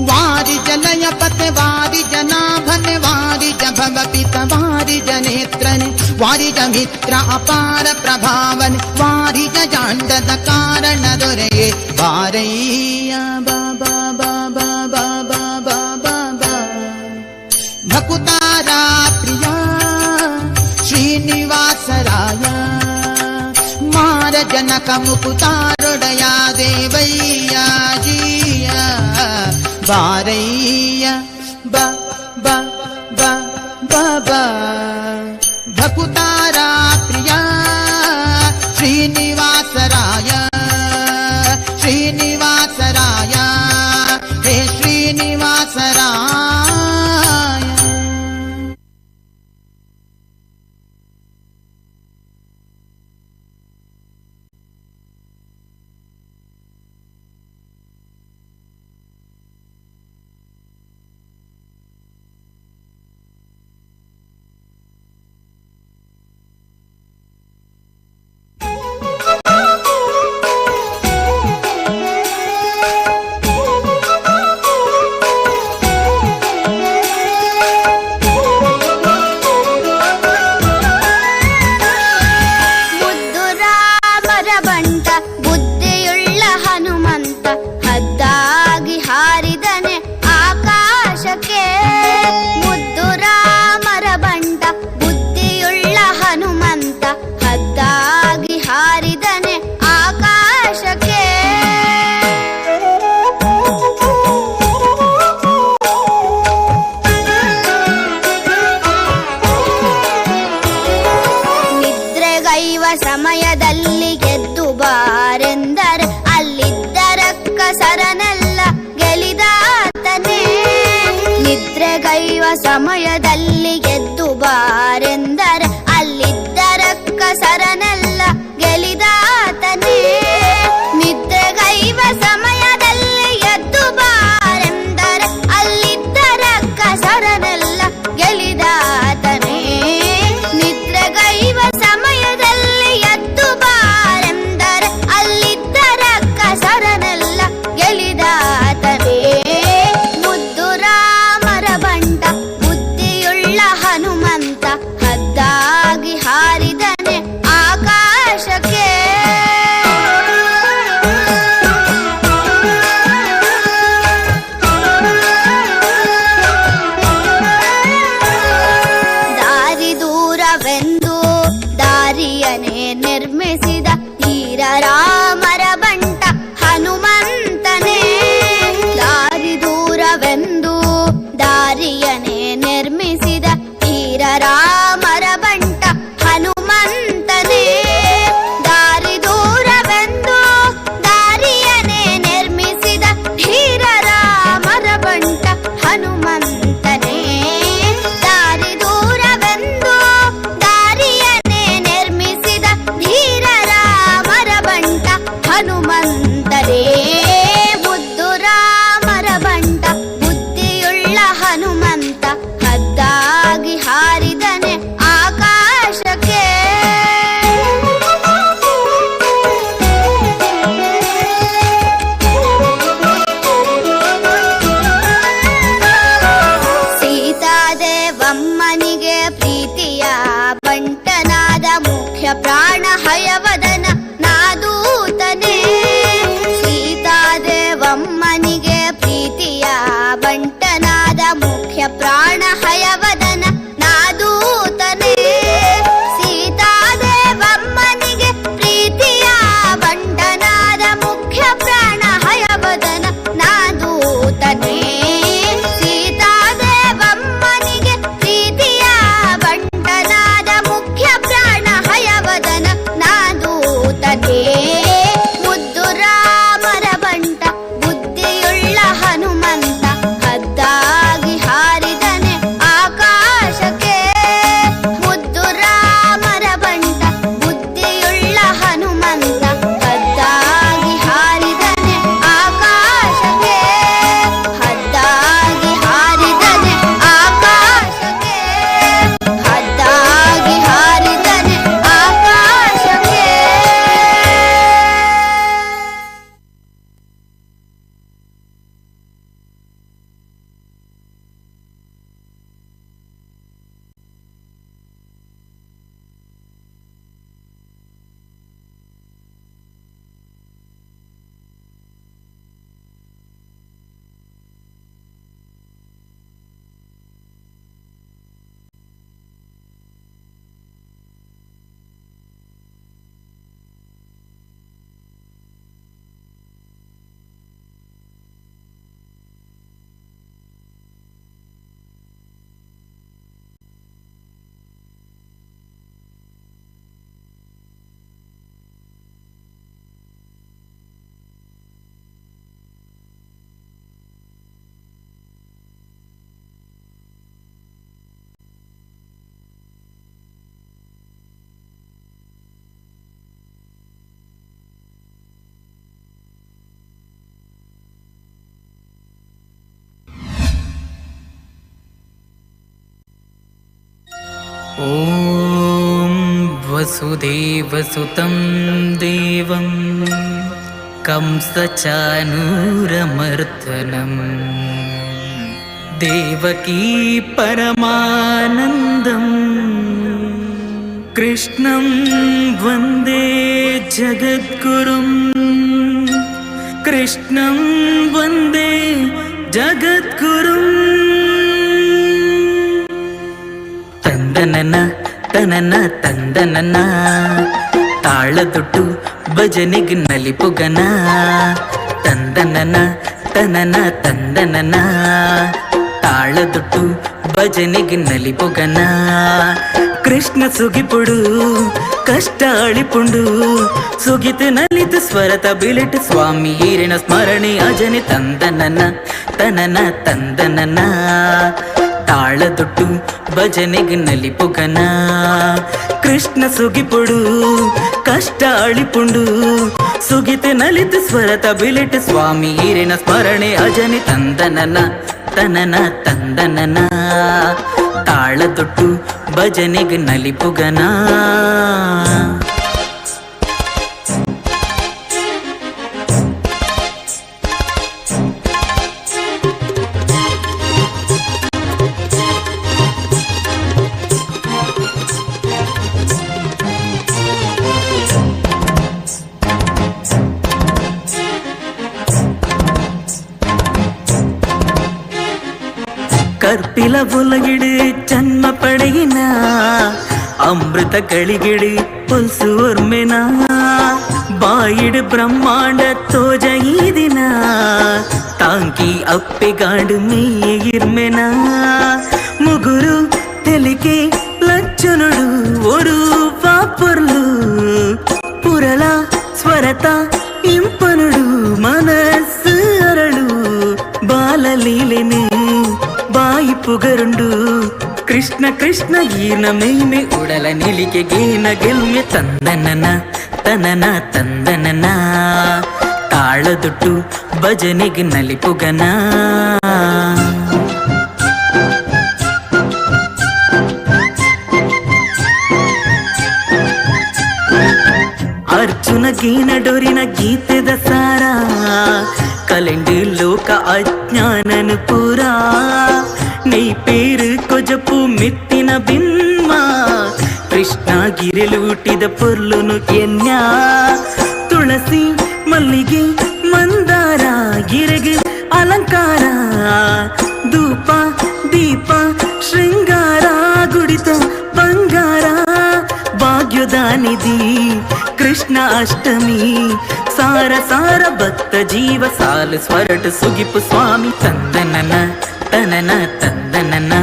ವಾರಿ ಜಲಯ ಪತೆ ವಾರಿ ಜನಾಭನೆ ವಾರಿ ಭವ ಪಿತ ವಾರಿ ಜನೇತ್ರನೆ ವಾರಿಜ ಮಿತ್ರ ಅಪಾರ ಪ್ರಭಾವನೆ ವಾರಿಜ ಜಾಂಡದ ಕಾರಣ ದೊರೆಯೇ ಬಾರಯ್ಯ ಬಾಬಾ ಬಾಬಾ ಬಾಬಾ ಬಾಬಾ ಬಾ ಭಕುತಾರ ಪ್ರಿಯ ಶ್ರೀನಿವಾಸರಾಯ. ಮಾರ ಜನಕ ಮುಕುತಾರೊಡೆಯ ದೇವಯ್ಯ ಜೀಯ ಬಾರಯ್ಯ ಬಾ ಬಾ ಬಾ ಬಾ ಬಾ ಭಕುತಾರ ಪ್ರಿಯ ಶ್ರೀನಿವಾಸರಾಯ ಶ್ರೀನಿವಾಸರಾಯ ಹೇ ಶ್ರೀನಿವಾಸರಾಯ. ಸಮಯದಲ್ಲಿ ಗೆದ್ದು ಬಾರೆಂದರೆ ಅಲ್ಲಿದ್ದ ರಕ್ಕಸರನೆಲ್ಲ ಗೆಲಿದಾತನೇ. ನಿದ್ರೆಗೈವ ಸಮಯದಲ್ಲಿ ಗೆದ್ದು ಬಾರೆಂದರೆ ಅಲ್ಲಿದ್ದ ರಕ್ಕಸರನೆಲ್ಲ ಗೆಲಿದಾತನೇ. ನಿದ್ರೆಗೈವ ಸಮಯದಲ್ಲಿ ಎದ್ದು ಬಾರೆಂದರೆ ಅಲ್ಲಿದ್ದ ರಕ್ಕಸರನೆಲ್ಲ ಗೆಲಿದಾತನೇ. ನಿದ್ರೆಗೈವ ಸಮಯದಲ್ಲಿ ಎದ್ದು ಬಾರೆಂದರೆ ಅಲ್ಲಿದ್ದ ರಕ್ಕಸರನೆಲ್ಲ ಗೆಲಿದಾತನೇ. ಮುದ್ದು ರಾಮರ ಬಂಟ ಬುದ್ಧಿಯುಳ್ಳ ಹನುಮಂತ ಹದ್ದಾಗಿ ಹಾರಿದನೆ ಆಕಾಶಕ್ಕೆ. ದಾರಿ ದೂರವೆಂದು ದಾರಿಯನೇ ನಿರ್ಮಿಸಿದ ಧೀರ ರಾಮರ ಬಂಟ ಹನುಮಂತನೇ. ದಾರಿ ದೂರವೆಂದು ದಾರಿಯನೇ ನಿರ್ಮಿಸಿದ ಧೀರ ರಾಮರ ಬಂಟ ಹನುಮಂತನೇ. ದಾರಿ ದೂರವೆಂದು ದಾರಿಯನೇ ನಿರ್ಮಿಸಿದ ಧೀರ ರಾಮರ ಬಂಟ ಹನುಮಂತನೇ. ದಾರಿ ದೂರವೆಂದು ದಾರಿಯನೇ ನಿರ್ಮಿಸಿದ ಧೀರ ರಾಮರ ಬಂಟ ಹನುಮಂತನೇ. ಮುದ್ದು ರಾಮರ ಬಂಟ ಬುದ್ಧಿಯುಳ್ಳ ಹನುಮಂತ ಹದ್ದಾಗಿ ಹಾರಿದನೆ ಆಕಾಶಕ್ಕೆ. ಸೀತಾದೇವಮ್ಮನಿಗೆ ಪ್ರೀತಿಯ ಬಂಟನಾದ ಮುಖ್ಯ ಪ್ರಾಣ ಹಯವದನ ನಾದೂತನೇ. ಸೀತಾದೇವಮ್ಮನಿಗೆ ಪ್ರೀತಿಯ ಬಂಟನಾದ ಮುಖ್ಯ ಪ್ರಾಣ ಹಯವದನ ನಾದೂತನೇ. ಸೀತಾದೇವಮ್ಮನಿಗೆ ಪ್ರೀತಿಯ ಬಂಟನಾದ ಮುಖ್ಯ ಪ್ರಾಣ ಹಯವದನ ನಾದೂತನೇ. ಸೀತಾದೇವಮ್ಮನಿಗೆ ಪ್ರೀತಿಯ ಬಂಟನಾದ ಮುಖ್ಯ ಪ್ರಾಣ ಹಯವದನ ನಾದೂತನೇ. ಮುದ್ದು ರಾಮರ ಬಂಟ ಬುದ್ಧಿಯುಳ್ಳ ಹನುಮಂತ ಹದ್ದಾಗಿ ಹಾರಿದನೆ ಆಕಾಶಕ್ಕೆ. ಮುದ್ದು ರಾಮರ ಬಂಟ ಬುದ್ಧಿಯುಳ್ಳ ಹನುಮಂತ ಹದ್ದಾಗಿ ಹಾರಿದನೆ ಆಕಾಶಕ್ಕೆ. ಹದ್ದಾಗಿ ಹಾರಿದನೆ ಆಕಾಶಕ್ಕೆ. ಹದ್ದಾಗಿ ಹಾರಿದನೆ ಆಕಾಶಕ್ಕೆ. ॐ वसुदेवसुतं देवं कंसचानूरमर्दनं देवकी परमानन्दं कृष्णं वन्दे जगद्गुरुं कृष्णं वन्दे जगद्गुरुम्. ತಂದನನ ತನನ ತಂದನನ ತಾಳದೊಟ್ಟು ಭಜನೆಗ್ ನಲಿಪುಗನ. ತಂದನನ ತನನ ತಂದನನ. ತಾಳದೊಟ್ಟು ಭಜನೆಗೆ ನಲಿಪೊಗನ ಕೃಷ್ಣ ಸುಗಿಪುಡು ಕಷ್ಟ ಅಳಿಪುಂಡು ಸುಗಿತ ನಲಿತ ಸ್ವರತ ಬಿಲಿಟ್ ಸ್ವಾಮಿ ಈರಿನ ಸ್ಮರಣೆ ಅಜನೆ ತಂದನನ ತನನ ತಂದನನ ತಾಳದೊಟ್ಟು ಭಜನೆಗೆ ನಲಿಪೊಗನ ಕೃಷ್ಣ ಸುಗಿಪುಡು ಕಷ್ಟ ಅಳಿಪುಂಡು ಸುಗಿತ ನಲಿತ ಸ್ವರತ ಬಿಲಿಟ್ ಸ್ವಾಮಿ ಈರಿನ ಸ್ಮರಣೆ ಅಜನೆ ತಂದನನ ತನನ ತಂದನನ ತಾಳದೊಟ್ಟು ಭಜನೆಗೆ ನಲಿಪುಗನ. ಕರ್ಪಿಲ ಉಲಗಿಡು ಜನ್ಮ ಪಡೆಯಿನ ಅಮೃತ ಗಳಿಗಿಡು ಪೊಲ್ಸು ಒರ್ಮೆನ ಬಾಯಿಡು ಬ್ರಹ್ಮಾಂಡ ತೋಜ ಈ ದಿನ ತಾಂಕಿ ಅಪ್ಪೆಗಾಡು ಮೇಯ ಇರ್ಮೆನ ಮುಗುರು ತೆಲಿಕೆ ಲಚ್ಚನುಡು ಒರು ವಾಪೊರ್ಲು ಪುರಲ ಸ್ವರತ ಇಂಪನುಡು ಮನಸ್ಸು ಅರಳು ಬಾಲಲೀಲೆನೆ ಬಾಯಿ ಪುಗರುಂಡು ಕೃಷ್ಣ ಕೃಷ್ಣ ಈನ ಮೈಮೆ ಉಡಲ ನಿಲಿಕೆ ಗೇನ ಗೆಲ್ಮೆ ತಂದನನ ತನನ ತಂದನನ ತಾಳದೊಟ್ಟು ಭಜನೆಗೆ ನಲಿಪುಗನ. ಅರ್ಜುನ ಗೀನ ಡೊರಿನ ಗೀತೆದ ಸಾರ ಕಲೆಂಡು ಲೋಕ ಅಜ್ಞಾನನು ಪೂರ ನೈ ಪೇರು ಕೊಜಪು ಮಿತ್ತಿನ ಬಿಮ್ಮ ಕೃಷ್ಣ ಗಿರಿಲೂಟಿದ ಪೊರ್ಲುನು ಕೆನ್ಯ ತುಳಸಿ ಮಲ್ಲಿಗೆ ಮಂದಾರ ಗಿರಗು ಅಲಂಕಾರ ಧೂಪ ದೀಪ ಶೃಂಗಾರ ಗುಡಿತ ಬಂಗಾರ ಭಾಗ್ಯದಾನಿಧಿ ಕೃಷ್ಣ ಅಷ್ಟಮಿ ಸಾರ ಸಾರ ಭಕ್ತ ಜೀವ ಸಾಲು ಸ್ವರಟು ಸುಗಿಪು ಸ್ವಾಮಿ ತಂದನನ ತನನ ತಂದನನ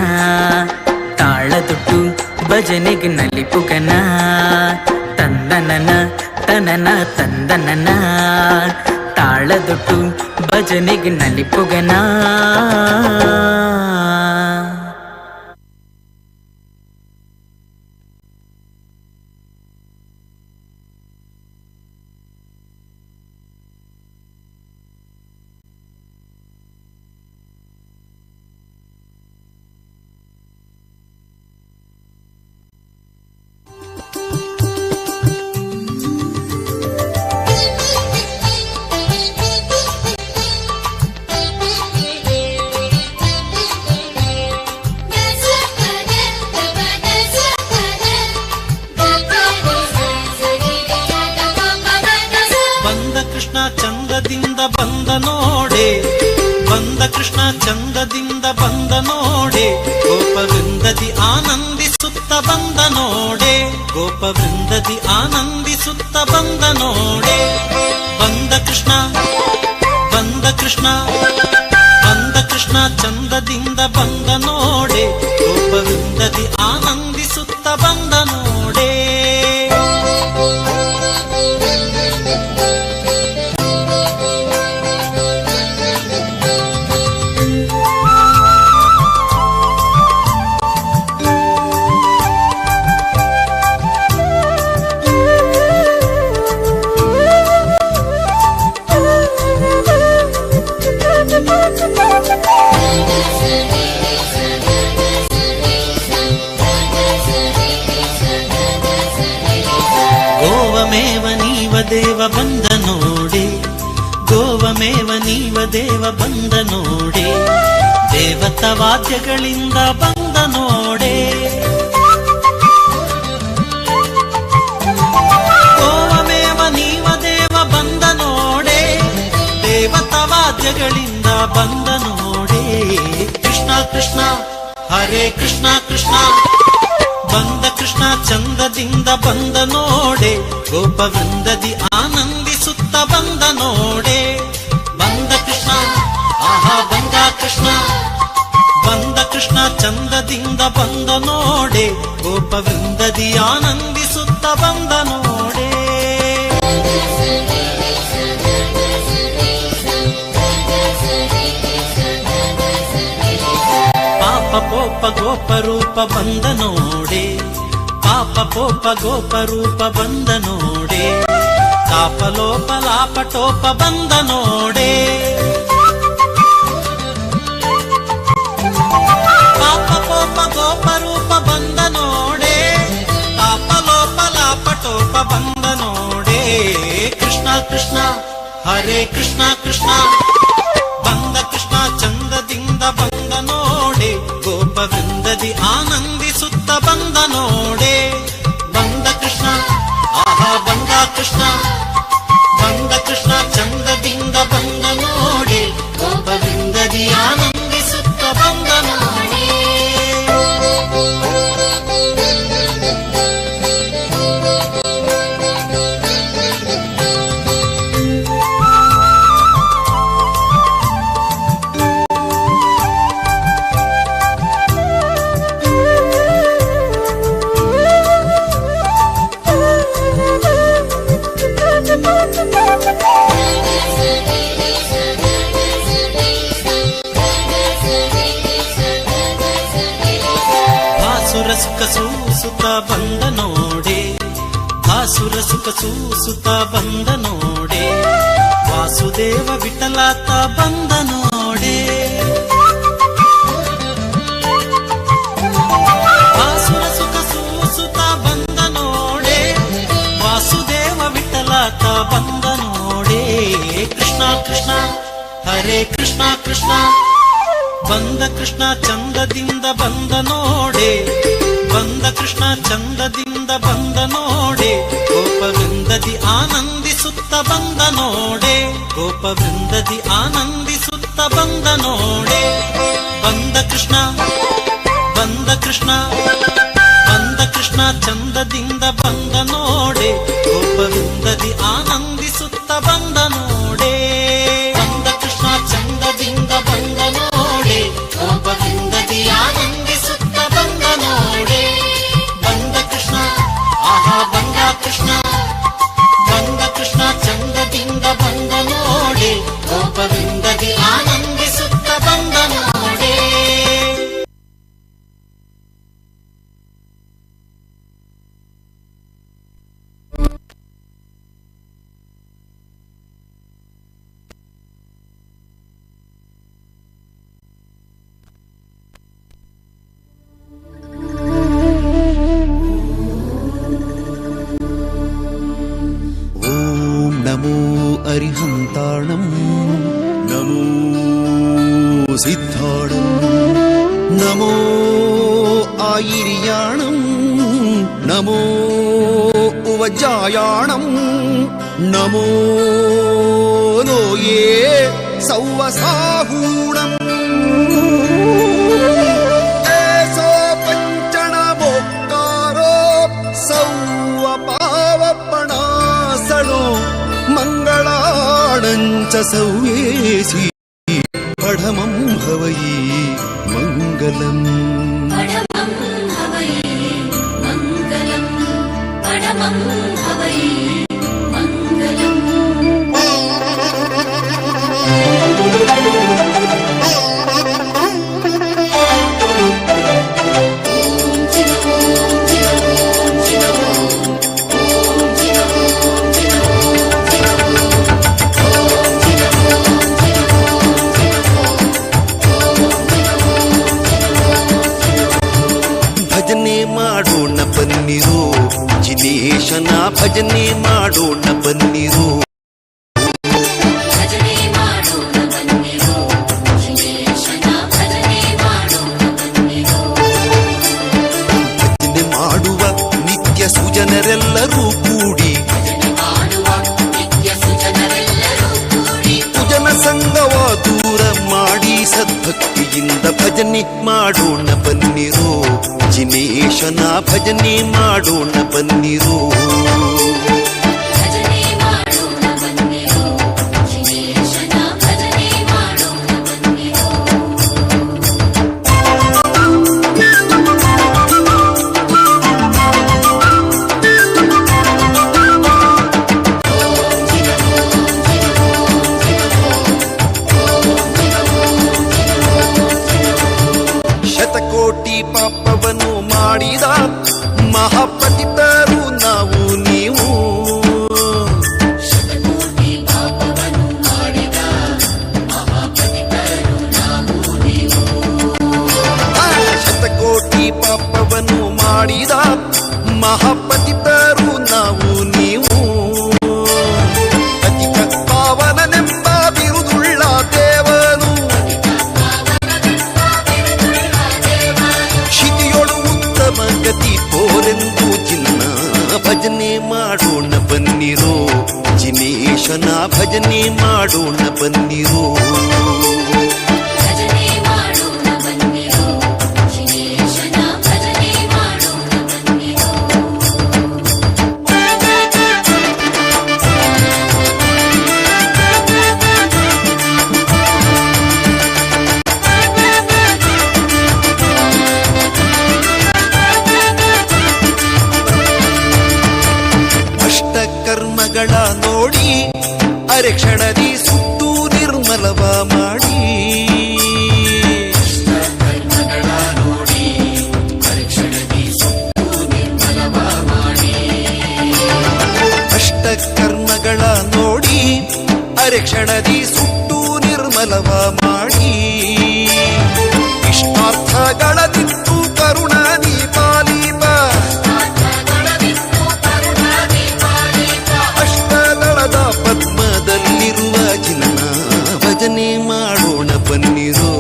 ತಾಳದೊಟ್ಟು ಭಜನೆಗೆ ನಲಿಪುಗನ ತಂದನನ ತನನ ತಂದನನ ತಾಳದೊಟ್ಟು ಭಜನೆಗೆ ನಲಿಪುಗನ. ಬಂದ ನೋಡೆ ಬಂದ ಕೃಷ್ಣ ಚಂದದಿಂದ ಬಂದ ನೋಡೆ ಗೋಪವೃಂದದಿ ಆನಂದಿಸುತ್ತ ಬಂದ ನೋಡೆ ಗೋಪವೃಂದದಿ ಆನಂದಿಸುತ್ತ ಬಂದ ನೋಡೆ ಬಂದ ಕೃಷ್ಣ ಬಂದ ಕೃಷ್ಣ ಬಂದ ಕೃಷ್ಣ ಚಂದದಿಂದ ಬಂದ ನೋಡೆ ಗೋಪವೃಂದದಿ ಆನಂದಿಸುತ್ತ ಬಂದ ನೋಡೆ. ಗೋವಮೇವ ನೀವ ದೇವ ಬಂದ ನೋಡೆ ಗೋವಮೇವ ನೀವ ದೇವ ಬಂದ ನೋಡೆ ದೇವತ ವಾದ್ಯಗಳಿಂದ ಬಂದ ನೋಡೆ ಗೋವಮೇವ ನೀವ ದೇವ ಬಂದ ನೋಡೆ ದೇವತ ವಾದ್ಯಗಳಿಂದ ಬಂದ ನೋಡೆ ಕೃಷ್ಣ ಕೃಷ್ಣ ಹರೇ ಕೃಷ್ಣ ಕೃಷ್ಣ ಬಂದ ಕೃಷ್ಣ ಚಂದದಿಂದ ಬಂದ ನೋಡೆ ಗೋಪವೃಂದದಿ ಆನಂದಿಸುತ್ತ ಬಂದ ನೋಡೆ ಬಂದ ಕೃಷ್ಣ ಆಹಾ ಬಂದ ಕೃಷ್ಣ ಬಂದ ಕೃಷ್ಣ ಚಂದದಿಂದ ಬಂದ ನೋಡೆ, ಗೋಪವೃಂದದಿ ಆನಂದಿಸುತ್ತ ಬಂದ ನೋಡೆ. ಪಾಪ ಪೋಪ ಗೋಪರೂಪ ಬಂದ ನೋಡೆ, ಪಾಪ ಪೋಪ ಗೋಪರೂಪ ಬಂದ ನೋಡೆ, ತಾಪಲೋಪ ಲಾಪಟೋಪ ಬಂದ ನೋಡೆ. ಪಾಪ ಪೋಪ ಗೋಪರೂಪ ಬಂದ ನೋಡೆ, ತಾಪಲೋಪ ಲಾಪಟೋಪ ಬಂದ ನೋಡೆ. ಕೃಷ್ಣ ಕೃಷ್ಣ ಹರೇ ಕೃಷ್ಣ ಕೃಷ್ಣ ಬಂದ ಕೃಷ್ಣ ಚಂದದಿಂದ ಬಂದ ನೋಡೆ, ಗೋಪವೃಂದದಿ ಆನಂದಿಸುತ್ತ ಬಂದ ನೋಡೆ. ಬಂದ ಕೃಷ್ಣ ಆಹಾ ಬಂದ ಕೃಷ್ಣ, ಬಂದ ಕೃಷ್ಣ ಚಂದದಿಂದ ಬಂದ ನೋಡೆ, ಗೋಪವೃಂದದಿ ಆನಂದಿಸುತ್ತ ಬಂದ ನೋಡೆ. ಭಾಸುರ ಸುಖ ಸೂಸುತ್ತ ಬಂದ ನೋಡೆ, ಭಾಸುರ ಸುಖ ಸೂಸುತ್ತ ಬಂದ ನೋಡೆ, ವಾಸುದೇವ ವಿಠಲಾತ ಬಂದ ನೋಡೆ. ಭಾಸುರ ಸುಖ ಸೂಸುತ್ತ ಬಂದ ನೋಡೆ, ವಾಸುದೇವ ವಿಠಲಾತ ಬಂದ ನೋಡೆ. ಕೃಷ್ಣ ಕೃಷ್ಣ ಹರೇ ಕೃಷ್ಣ ಕೃಷ್ಣ ಬಂದ ಕೃಷ್ಣ ಚಂದದಿಂದ ಬಂದ ನೋಡೆ, ಬಂದ ಕೃಷ್ಣ ಚಂದದಿಂದ ಬಂದ ನೋಡೆ, ಗೋಪವೃಂದದಿ ಆನಂದಿಸುತ್ತ ಬಂದ ನೋಡೆ, ಗೋಪವೃಂದದಿ ಆನಂದಿಸುತ್ತ ಬಂದ ನೋಡೆ. ಬಂದ ಕೃಷ್ಣ ಬಂದ ಕೃಷ್ಣ ಬಂದ ಕೃಷ್ಣ ಚಂದದಿಂದ ಬಂದ ನೋಡೆ, ಗೋಪವೃಂದದಿ ಆನಂದಿಸುತ್ತ ಬಂದ ನೋಡೆ. ಬಂದ ಕೃಷ್ಣ ಚಂದದಿಂದ ಬಂದ ನೋಡೆ, ಗೋಪವೃಂದದಿ ಆನಂದಿಸುತ್ತ ಬಂದ ನೋಡೆ. ಬಂದ ಕೃಷ್ಣ ಆಹಾ ಬಂದ ಕೃಷ್ಣ, ಬಂದ ಕೃಷ್ಣ ಚಂದದಿಂದ ಬಂದ ನೋಡೆ, ಗೋಪವೃಂದದಿ ಆನಂದಿಸುತ್ತ ಬಂದ ನೋಡೆ. ಓಂ ನಮೋ ಅರಿಹಂತಾಣಂ ನಮೋ ಸಿದ್ಧಾಣಂ ನಮೋ ಆಯಿರ್ಯಾಣಂ ನಮೋ ಉವಜಾಯಾಣಂ ನಮೋ ಲೋಯೇ ಸೌವಸಾಹೂಣಂ. ಏಸೋ ಪಂಚಣಮೋಕ್ಕಾರೋ ಸೌವ ಪಾವಪಣಾಸಣೋ ಮಂಗಳಾಣಂಚ ಸೌವೇಸಿ ಪಢಮಂ ಹವೈ ಮಂಗಲಂ. ಪಢಮಂ ಹವೈ ಮಂಗಲಂ, ಪಢಮಂ ಹವೈ ಮಂಗಲಂ. ಭಜನೆ ಮಾಡೋಣ ಬನ್ನಿರೋ ಜಿನೇಶನ ಭಜನೆ ಮಾಡೋಣ ಬನ್ನಿರೋ. ಭಜನೆ ಮಾಡೋಣ ಬನ್ನಿರೋ ಜಿನೇಶನ ಭಜನೆ ಮಾಡೋಣ ಬನ್ನಿರೋ. ಭಜನೆ ಮಾಡುವ ನಿತ್ಯ ಸುಜನರೆಲ್ಲರೂ ಕೂಡಿ, ಭಜನೆ ಮಾಡುವ ನಿತ್ಯ ಸುಜನರೆಲ್ಲರೂ ಕೂಡಿ, ಸುಜನ ಸಂಗವ ದೂರ ಮಾಡಿ ಸದ್ಭಕ್ತಿಯಿಂದ ಭಜನೆ ಮಾಡೋಣ ಬನ್ನಿರೋ ಜಿನೇಶನ ಭಜನೆ ಮಾಡೋಣ ಬನ್ನಿರೋ. ಭಜನೆ ಮಾಡೋಣ ಬನ್ನಿರೋ ಜಿನೇಶನ ಭಜನೆ ಮಾಡೋಣ ಬನ್ನಿರೋ. ಮಹಾಪತಿತರು ನಾವು ನೀವು. ಶತಕೋಟಿ ಪಾಪವನ್ನು ಮಾಡಿದ ಮಹಾಪತಿತರು ನಾವು ನೀವು. ಶತಕೋಟಿ ಪಾಪವನ್ನು ಮಾಡಿದ ಮಹಾಪತಿತರು ನಾವು ನೀವು. ಪತಿತ ಪಾವನನೆಂಬ ಬಿರುದುಳ್ಳ ದೇವನು ಕ್ಷಿತಿಯೊಳು ಉತ್ತಮ ಗತಿ ತೋರೆಂದು ಚಿನ್ನ ಭಜನೆ ಮಾಡೋಣ ಬನ್ನಿರೋ, ಜಿನೇಶನ ಭಜನೆ ಮಾಡೋಣ ಬನ್ನಿರೋ. ಭಜನೆ ಮಾಡೋಣ ಬನ್ನಿರೋ, ಜಿನೇಶನ ಭಜನೆ ಮಾಡೋಣ ಬನ್ನಿರೋ. ಅಷ್ಟಕರ್ಮಗಳ ನೋಡಿ ಅರೆಕ್ಷಣದಿ ಸುಟ್ಟು ನಿರ್ಮಲವ ಮಾಡಿ. ಕರ್ಮಗಳ ನೋಡಿ ಪರೀಕ್ಷಣದಿ ಸುಟ್ಟು ನಿರ್ಮಲವ ಮಾಡಿ. ಅಷ್ಟಕರ್ಮಗಳ ನೋಡಿ ಅರೆಕ್ಷಣದಿ ಸುಟ್ಟು ನಿರ್ಮಲವ ಮಾಡಿ. ಇಷ್ಟಾರ್ಥಗಳ ದಿತ್ತು ಕರುಣ ದೀಪಾಲೀಪ ಅಷ್ಟದಳದ ಪದ್ಮದಲ್ಲಿರುವ ಜಿನ್ನ ಭಜನೆ ಮಾಡೋಣ ಬನ್ನಿರೋ,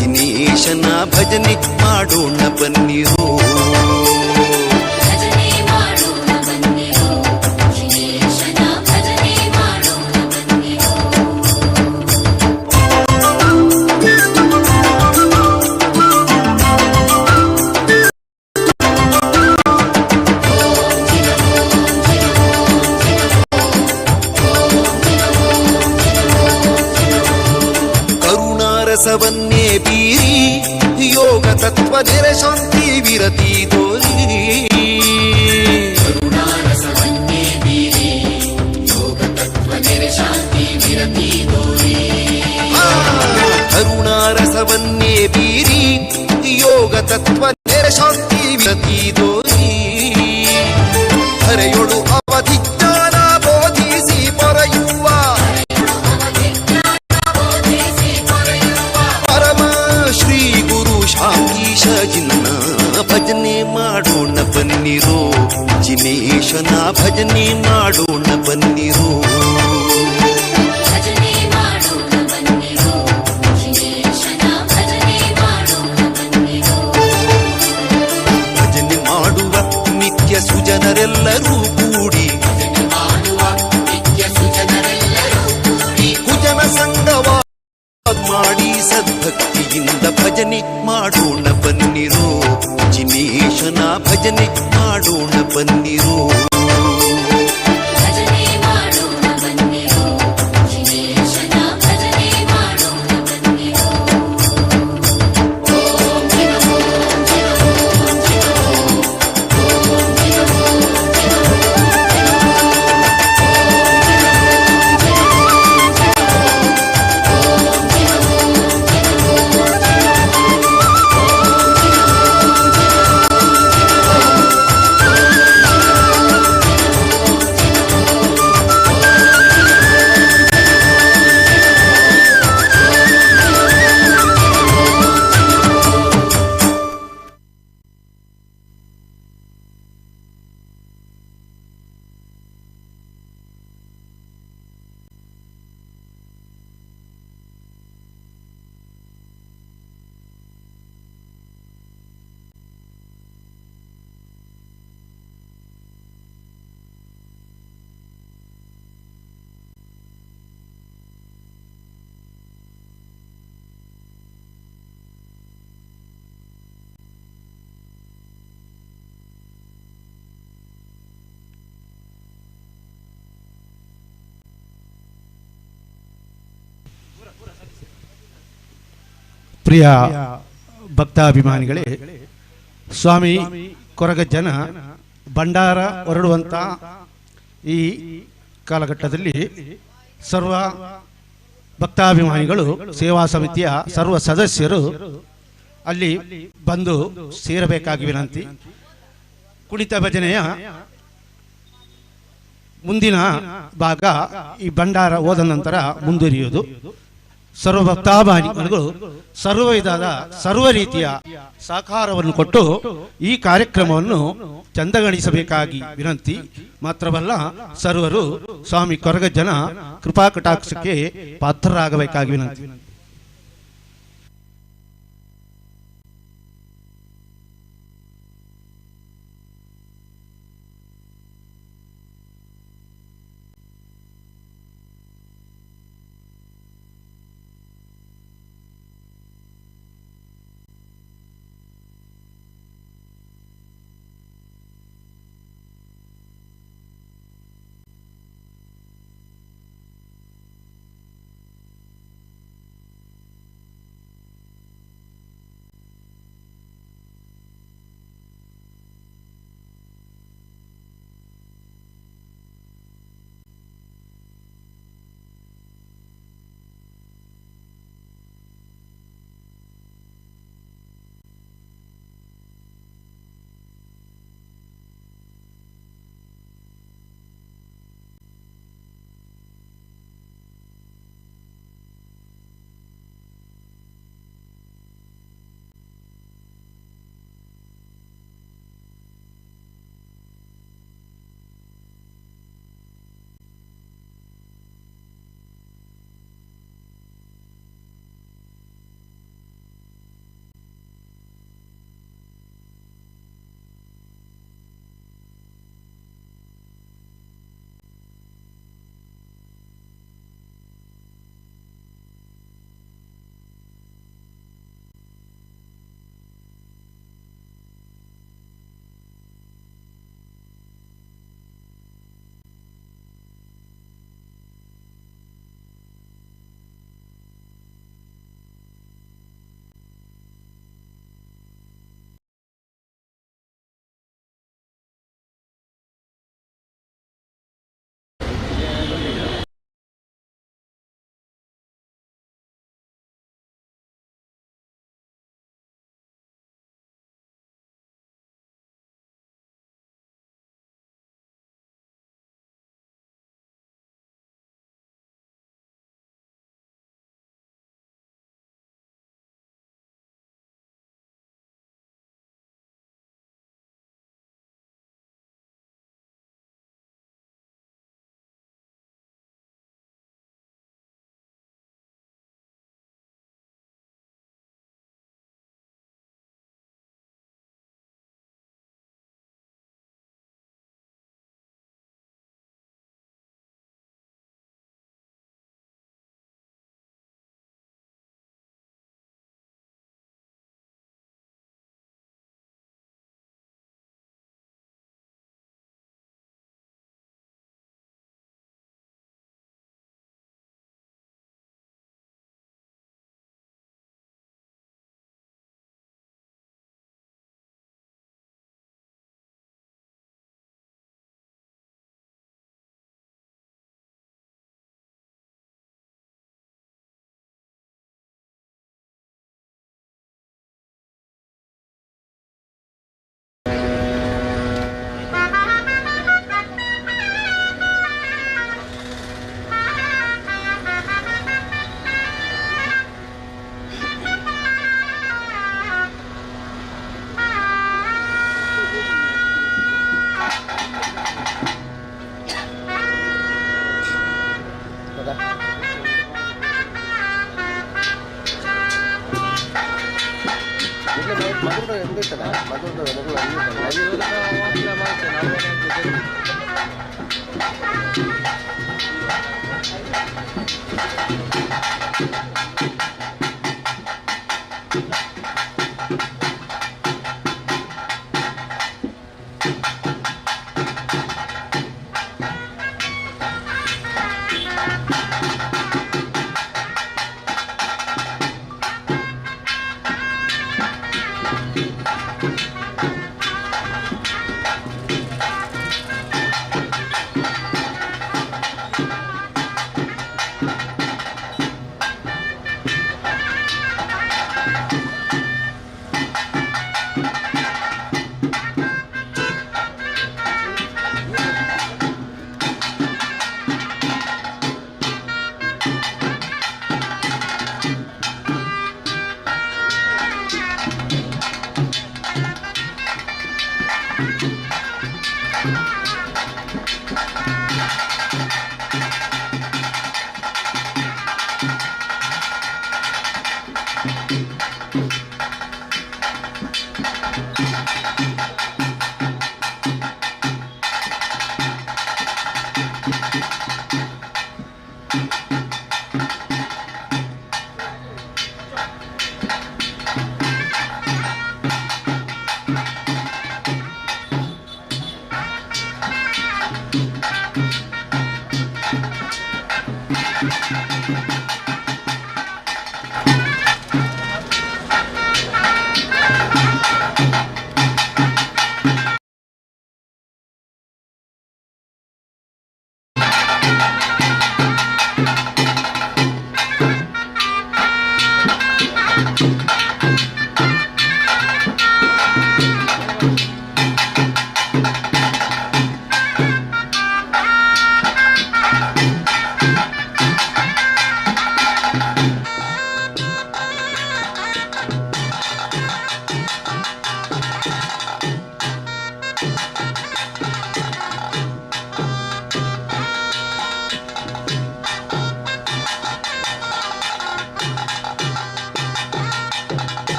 ಜಿನೇಶನ ಭಜನೆ ಮಾಡೋಣ ಬನ್ನಿರೋ. ಭಜನೆ ಮಾಡೋಣ ಬನ್ನಿರೋ, ಜಿನೇಶನ ಭಜನೆ ಮಾಡೋಣ ಬನ್ನಿರೋ. ಕರುಣಾರಸವನ್ನೇ ಬೀರಿ ಯೋಗ ತತ್ವ ನೆರೆ ಶಾಂತಿ ವಿರತಿ ತೋರಿ. ಕರುಣಾರಸವನ್ನೇ ಬೀರಿ ಯೋಗ ತತ್ವ ನೆರೆ ಶಾಂತಿ ವಿರತಿ ತೋರಿ. ಕರುಣಾರಸವನ್ನೇ ಬೀರಿ ಯೋಗ ತತ್ವ ನೆರೆ ಶಾಂತಿ ವಿರತಿ ತೋರಿ. ಹರೆಯೊಳು ಅವಧಿ ಜ್ಞಾನ ಬೋಧಿಸಿ ಪೊರೆಯುವ ಪರಮ ಶ್ರೀ ಗುರು ಶಾಂತೀಶ ಜಿನ್ನ ಭಜನೆ ಮಾಡೋಣ ಬನ್ನಿರೋ, ಜಿನೇಶನ ಭಜನೆ ಮಾಡೋಣ ಬನ್ನಿರೋ. ಭಜನೆ ಮಾಡೋಣ ಬನ್ನಿರೋ, ಜಿನೇಶನ ಭಜನೆ ಮಾಡೋಣ ಬನ್ನಿರೋ. ಭಜನೆ ಮಾಡುವ ನಿತ್ಯ ಸುಜನರೆಲ್ಲರೂ ಕೂಡಿ ಭಜನೆ ಮಾಡುವ ನಿತ್ಯ ಸುಜನರೆಲ್ಲರೂ ಕೂಡಿ ಕುಜನ ಸಂಗವ ಮಾಡಿ ಸದ್ಭಕ್ತಿಯಿಂದ ಭಜನೆ ಮಾಡೋಣ ಬನ್ನಿರೋ, ಜಿನೇಶನ ಭಜನೆ ಮಾಡೋಣ ಬನ್ನಿರೋ. ಭಜನೆ ಮಾಡೋಣ ಬನ್ನಿರೋ, ಜಿನೇಶನ ಭಜನೆ ಮಾಡೋಣ ಬನ್ನಿರೋ. ಓಂ ಜಿನ ಓಂ ಜಿನ ಓಂ ಜಿನ ಓಂ ಜಿನ ಓಂ ಜಿನ ಪ್ರಿಯ ಭಕ್ತಾಭಿಮಾನಿಗಳೇ, ಸ್ವಾಮಿ ಕೊರಗಜ್ಜನ ಭಂಡಾರ ಹೊರಡುವಂಥ ಈ ಕಾಲಘಟ್ಟದಲ್ಲಿ ಸರ್ವ ಭಕ್ತಾಭಿಮಾನಿಗಳು, ಸೇವಾ ಸಮಿತಿಯ ಸರ್ವ ಸದಸ್ಯರು ಅಲ್ಲಿ ಬಂದು ಸೇರಬೇಕಾಗಿ ವಿನಂತಿ. ಕುಣಿತ ಭಜನೆಯ ಮುಂದಿನ ಭಾಗ ಈ ಭಂಡಾರ ಹೋದ ನಂತರ ಮುಂದುವರಿಯುವುದು. ಸರ್ವಭಕ್ತಾಭಿಮಾನಿಗಳು ಸರ್ವ ವಿಧದ ಸರ್ವ ರೀತಿಯ ಸಹಕಾರವನ್ನು ಕೊಟ್ಟು ಈ ಕಾರ್ಯಕ್ರಮವನ್ನು ಚಂದಗಣಿಸಬೇಕಾಗಿ ವಿನಂತಿ. ಮಾತ್ರವಲ್ಲ, ಸರ್ವರು ಸ್ವಾಮಿ ಕೊರಗಜ್ಜನ ಕೃಪಾ ಕಟಾಕ್ಷಕ್ಕೆ ಪಾತ್ರರಾಗಬೇಕಾಗಿ ವಿನಂತಿ.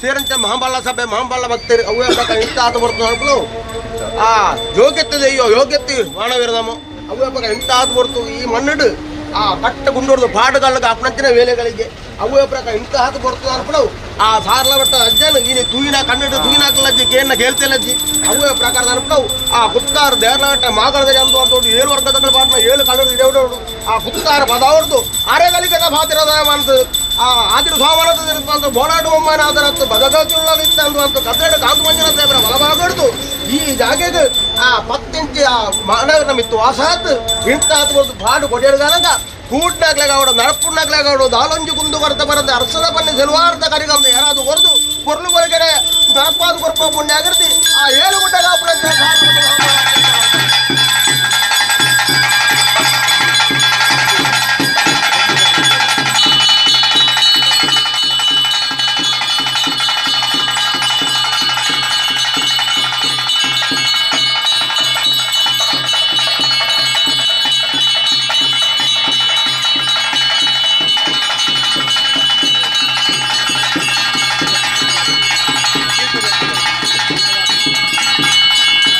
ಸೇರಂಚ ಮಹಾಬಲ್ಲ ಸಭೆ ಮಹಾಬಲ್ಲ ಭಕ್ತರು ಅವೇ ಪ್ರಕಾರ ಇಂಥ ಆತ ಬರ್ತದೆ ಆ ಯೋಗ್ಯತೆ ಅಯ್ಯೋ ಯೋಗ್ಯತೆ ಮಾನವೀರದಮ್ಮ ಅವೇ ಪ್ರಕಾರ ಇಂಥ ಆತ ಬರ್ತು ಈ ಮಣ್ಣಿಡು ಆ ಕಟ್ಟ ಗುಂಡೋರ್ದು ಪಾಡುಗಳಿಗೆ ಅಪ್ಪನಂಚಿನ ವೇಲೆಗಳಿಗೆ ಅವೇ ಪ್ರಕಾರ ಇಂಥ ಆತ ಬರ್ತದೆ ಅನ್ಪಡವು ಆ ಸಾರ್ಲ ಬಟ್ಟ ಅಜ್ಜನ ನೀನು ತೂಯಿನ ಕಣ್ಣಿಡು ತೂಯಿನ ಹಾಕಲಜ್ಜಿ ಕೇನ ಕೇಳ್ತಿಲ್ಲಜ್ಜಿ ಅವೇ ಪ್ರಕಾರ ಅನ್ಪಡವು ಆ ಕುತ್ತಾರು ದೇರ್ಲಾಟ ಮಾಗರದ ಅಂದು ಅಂತ ಏಳು ವರ್ಗದ ಪಾಟ್ನ ಏಳು ಕಳ್ಳರು ಇಡೋಡು ಆ ಕುತ್ತಾರು ಪದಾವರ್ದು ಅರೆಗಳಿಗೆ ಭಾತಿರದ ಮಾಡ್ತದೆ ಆ ಆದಿರು ಸ್ವಾಮನದ ಬೋನಾಡು ಬೊಮ್ಮನಾದರತ್ತು ಬದಗತಿರುಳ್ಳಾಗಿತ್ತು ಕದ್ದಡ ಕಾಂತು ಮಂಜುನಾಥ ದೇವರ ಬಲಭಾಗಡ್ದು ಈ ಜಾಗೆಗೆ ಆ ಪತ್ತಿಂಚಿ ಆ ಮಾನವರ ಮಿತ್ತು ವಾಸಾತ್ ಇಂತಾತ್ ಒಂದು ಪಾಡು ಕೊಡಿಯಡ್ದಾನಗ ಕೂಡ್ನಾಗ್ಲಾಗವಡು ನರಪುಣ್ಣಾಗ್ಲಾಗವಡು ದಾಲೊಂಜು ಕುಂದು ಕೊರತ ಬರಂದ ಅರ್ಸದ ಬನ್ನಿ ಸೆಲ್ವಾರ್ದ ಕರಿಗಂದ ಯಾರಾದು ಕೊರದು ಕೊರ್ಲು ಹೊರಗಡೆ ನರಪಾದು ಕೊರಪ ಪುಣ್ಯ ಆಗಿರ್ತಿ ಆ ಏಳು ಗುಡ್ಡಗ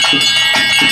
Thank you.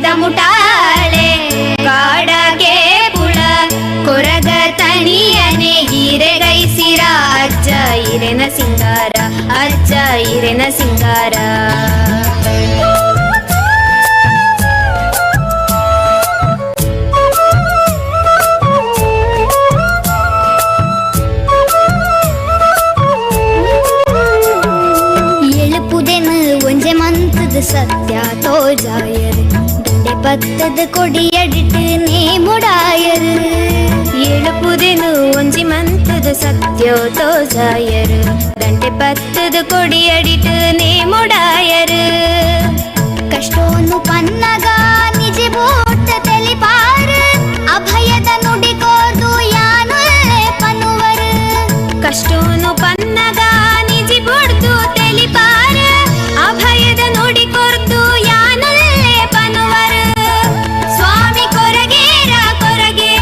ಪಾಲೆದ ಮುಟಾಳೆ ಕಾಡಗೆ ಪುಳ ಕೊರಗ ತಣಿಯನೆ ಹಿರೆಗೈಸಿರ ಅಜ್ಜ ಇರೆನ ಸಿಂಗಾರ ಅಜ್ಜ ಇರೆನ ಸಿಂಗಾರ. ಎಳುಪುದೆನು ಒಂಜೆ ಮಂತದ ಸತ್ಯ ತೋಜಾಯರು ದಂಡೆ ಪತ್ತದ ಕೊಡಿಯಡಿಟ್ಟು ನೇಮುಡಾಯರು. ಎಳುಪುದೆನು ಒಂಜಿ ಮಂತದ ಸತ್ಯ ತೋಜಾಯರು ದಂಡೆ ಪತ್ತದ ಕೊಡಿಯಡಿಟ್ಟು ನೇಮುಡಾಯರು. ಕಷ್ಟೋನು ಪನ್ನಗ ನಿಜ ಬೋಟ ತೆಲಿಪಾರು ಅಭಯದ ನುಡಿ ಕೋರ್ದು ಯಾನುಲ್ಲೆ ಪನುವರು. ಕಷ್ಟೋನು ಪನ್ನಗ ನಿಜಿ ಬೊಡ್ದು ತೆಲಿಪಾರು ಅಭಯದ ನುಡಿ ಕೊರ್ದು ಯಾನುಲ್ಲೆ ಪನುವರು. ಸ್ವಾಮಿ ಕೊರಗೇರ ಕೊರಗೆ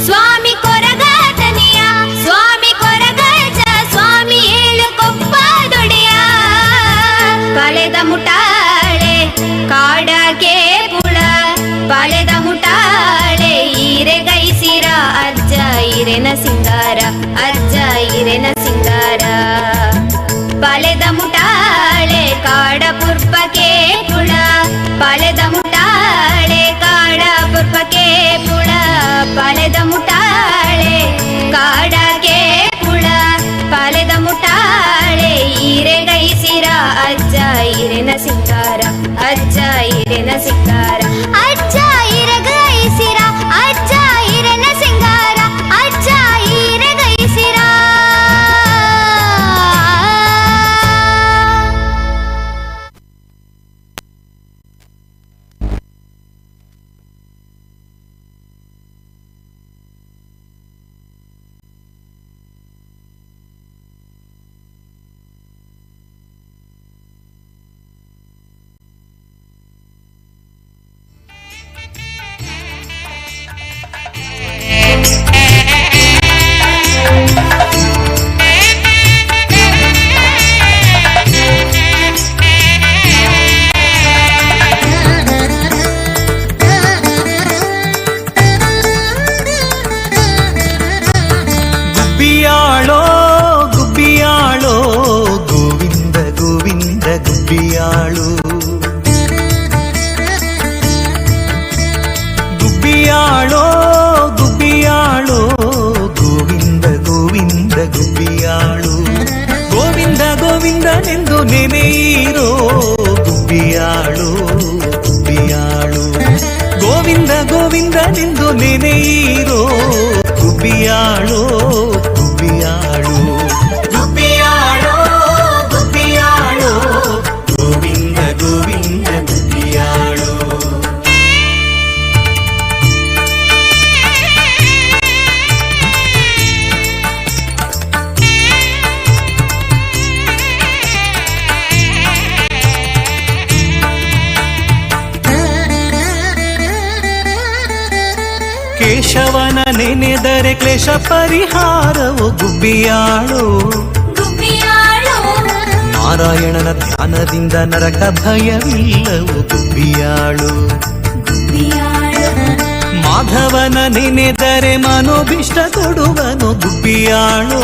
ಸ್ವಾಮಿ ಕೊರಗತನಿಯ ಸ್ವಾಮಿ ಕೊರಗಜ ಸ್ವಾಮಿ ಏಳು ಕೊಪ್ಪದೊಡೆಯ. ಪಾಲೆದ ಮುಟಾಳೆ ಕಾಡಗೆ ಪುಳ ಪಾಲೆದ ಮುಟಾಳೆ ಈರೆಗೈಸಿರ ಅಜ್ಜ ಇರೆನ ಸಿಂಗಾರ ಅಜ್ಜ ಇರೆನ ಸಿಂಗಾರ. ಪಾಲೆದ ಮುಟಾಳೆ ಕಾಡ ಪುರ್ಪಕೆ ಪುಳ ಪಾಲೆದ ಮುಟಾಳೆ ಕಾಡ ಪುರ್ಪಕೆ ಪುಳ ಪಾಲೆದ ಮುಟಾಳೆ ಕಾಡಗೆ ಪುಳ ಪಾಲೆದ ಮುಟಾಳೆ ಈರೆಗೈಸಿರ ಅಜ್ಜ ಇರೆನ ಸಿಂಗಾರ ಅಜ್ಜ ಇರೆನ ಸಿಂಗಾರ. ಅಜ್ಜ ಇರಗೈಸಿರ ಅಜ್ಜ ಇರೆನ ಸಿಂಗಾರ ಅಜ್ಜ ಇರಗೈಸಿರ. ಗುಬ್ಬಿಯಾಳೋ ಗುಬ್ಬಿಯಾಳೋ ಗೋವಿಂದ ಗೋವಿಂದ ಗುಬ್ಬಿಯಾಳು. ಗುಬ್ಬಿಯಾಳೋ ಗುಬ್ಬಿಯಾಳೋ ಗೋವಿಂದ ಗೋವಿಂದ ಗುಬ್ಬಿಯಾಳು. ಗೋವಿಂದ ಗೋವಿಂದನೆಂದು ನೆನೆಯಿರೋ ಗುಬ್ಬಿಯಾಳು ಗುಬ್ಬಿಯಾಳು. ಗೋವಿಂದ ಗೋವಿಂದನೆಂದು ನೆನೆಯಿರೋ ಗುಬ್ಬಿಯಾಳೋ ಗುಬ್ಬಿಯಾಳು. ಗುಬ್ಬಿಯಾಳೋ ಗುಬ್ಬಿಯಾಳೋ ಗೋವಿಂದ ಗೋವಿಂದ ಗುಬ್ಬಿಯಾಳು. ಕೇಶವನ ನೆನೆದರೆ ಕ್ಲೇಶ ಪರಿಹಾರವು ಗುಬ್ಬಿಯಾಳು. ನಾರಾಯಣನ ಧ್ಯಾನದಿಂದ ನರಕ ಭಯವಿಲ್ಲವು ಗುಬ್ಬಿಯಾಳು. ಮಾಧವನ ನೆನೆದರೆ ಮನೋಭಿಷ್ಟ ಕೊಡುವನು ಗುಬ್ಬಿಯಾಳು.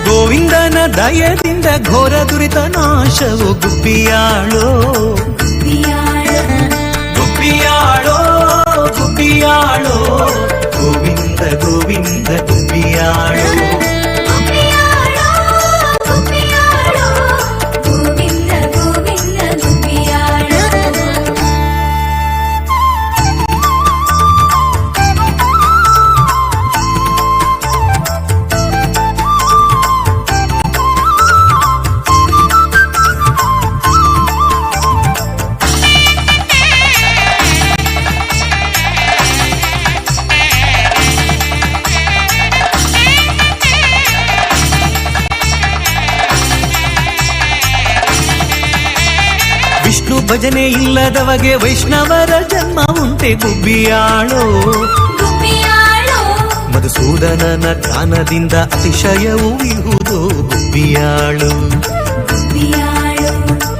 ಗೋವಿಂದನ ದಯದಿಂದ ಘೋರ ದುರಿತ ನಾಶವು ಗುಬ್ಬಿಯಾಳು. ಗುಬ್ಬಿಯಾಳೋ ಗುಬ್ಬಿಯಾಳೋ ಗೋವಿಂದ ಗೋವಿಂದ ಗುಬ್ಬಿಯಾಳೋ. ಗೋವಿಂದ ಗೋವಿಂದ ಗುಬ್ಬಿಯಾಳೋ. ವಿಷ್ಣು ಭಜನೆ ಇಲ್ಲದವಗೆ ವೈಷ್ಣವರ ಜನ್ಮ ಉಂಟೆ ಗುಬ್ಬಿಯಾಳೋ. ಮಧುಸೂದನನ ಧ್ಯಾನದಿಂದ ಅತಿಶಯವು ಇಹುದು ಗುಬ್ಬಿಯಾಳು.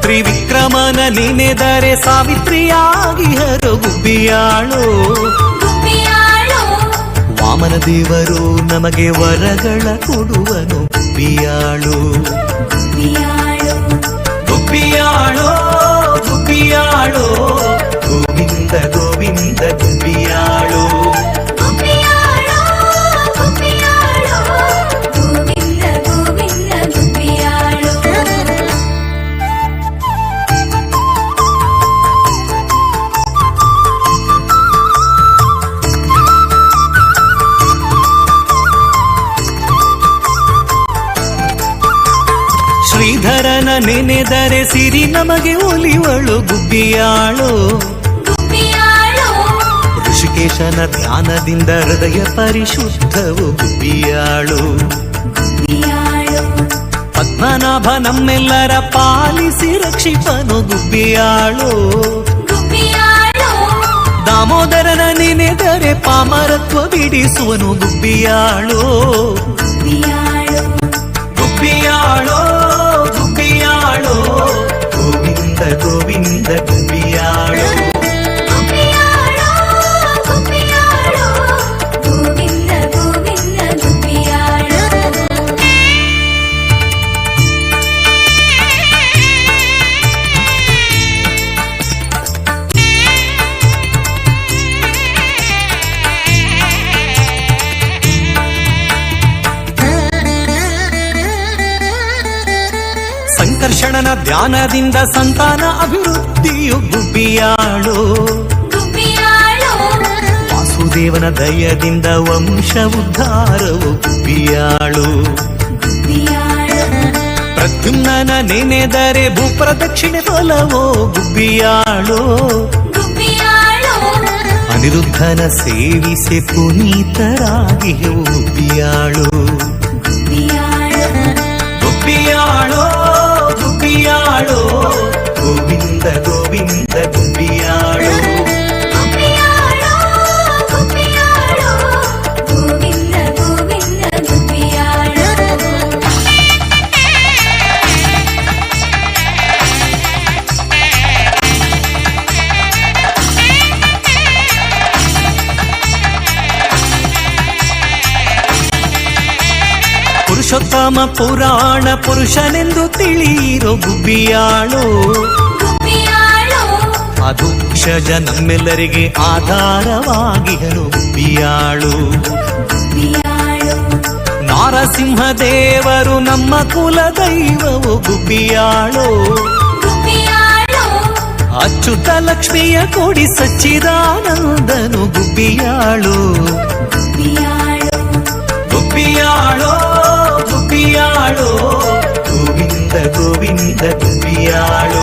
ತ್ರಿವಿಕ್ರಮನ ನೆನೆದರೆ ಸಾವಿತ್ರಿಯಾಗಿ ಹರು ಗುಬ್ಬಿಯಾಳು. ವಾಮನ ದೇವರು ನಮಗೆ ವರಗಳ ಕೊಡುವನು ಗುಬ್ಬಿಯಾಳು. ಗುಬ್ಬಿಯಾಳೋ ಗುಬ್ಬಿಯಾಳೋ ಗೋವಿಂದ ಗೋವಿಂದ ಗುಬ್ಬಿಯಾಳೋ. ಶ್ರೀಧರನ ನೆನೆದರೆ ಸಿರಿ ನಮಗೆ ಒಲಿವಳು ಗುಬ್ಬಿಯಾಳು. ಋಷಿಕೇಶನ ಧ್ಯಾನದಿಂದ ಹೃದಯ ಪರಿಶುದ್ಧವು ಗುಬ್ಬಿಯಾಳು. ಪದ್ಮನಾಭ ನಮ್ಮೆಲ್ಲರ ಪಾಲಿಸಿ ರಕ್ಷಿಪನು ಗುಬ್ಬಿಯಾಳು. ದಾಮೋದರನ ನೆನೆದರೆ ಪಾಮರತ್ವ ಬಿಡಿಸುವನು ಗುಬ್ಬಿಯಾಳು. ಗುಬ್ಬಿಯಾಳೋ ಗುಬ್ಬಿಯಾಳೋ ಗೋವಿಂದ ಗೋವಿಂದ ಗುಬ್ಬಿಯಾಳೋ. ಸಂಕರ್ಷಣನ ಧ್ಯಾನದಿಂದ ಸಂತಾನ ಅಭಿವೃದ್ಧಿಯು ಗುಬ್ಬಿಯಾಳು. ವಾಸುದೇವನ ದಯದಿಂದ ವಂಶ ಉದ್ಧಾರವು ಗುಬ್ಬಿಯಾಳು. ಪ್ರದ್ಯುಮ್ನನ ನೆನೆದರೆ ಭೂಪ್ರದಕ್ಷಿಣೆ ಫಲವೋ ಗುಬ್ಬಿಯಾಳು. ಅನಿರುದ್ಧನ ಸೇವಿಸಿ ಪುನೀತರಾಗಿ ಗುಬ್ಬಿಯಾಳು. ಗುಬ್ಬಿಯಾಳೋ ಗುಬ್ಬಿಯಾಳೋ ಗೋವಿಂದ ಗೋವಿಂದ ಗುಬ್ಬಿಯಾಳೋ. ಪುರುಷೋತ್ತಮ ಪುರಾಣ ಪುರುಷನೆಂದು ತಿಳಿಯಿರೋ ಗುಬ್ಬಿಯಾಳು. ಅದು ಕ್ಷಜ ನಮ್ಮೆಲ್ಲರಿಗೆ ಆಧಾರವಾಗಿಹನು ಗುಬ್ಬಿಯಾಳು. ನಾರಸಿಂಹ ದೇವರು ನಮ್ಮ ಕುಲ ದೈವವು ಗುಬ್ಬಿಯಾಳು. ಅಚ್ಯುತ ಲಕ್ಷ್ಮಿಯ ಕೊಡಿ ಸಚ್ಚಿದಾನಂದನು ಗುಬ್ಬಿಯಾಳು. ಗುಬ್ಬಿಯಾಳೋ ಗುಬ್ಬಿಯಾಳೋ ಗೋವಿಂದ ಗೋವಿಂದ ಗುಬ್ಬಿಯಾಳೋ.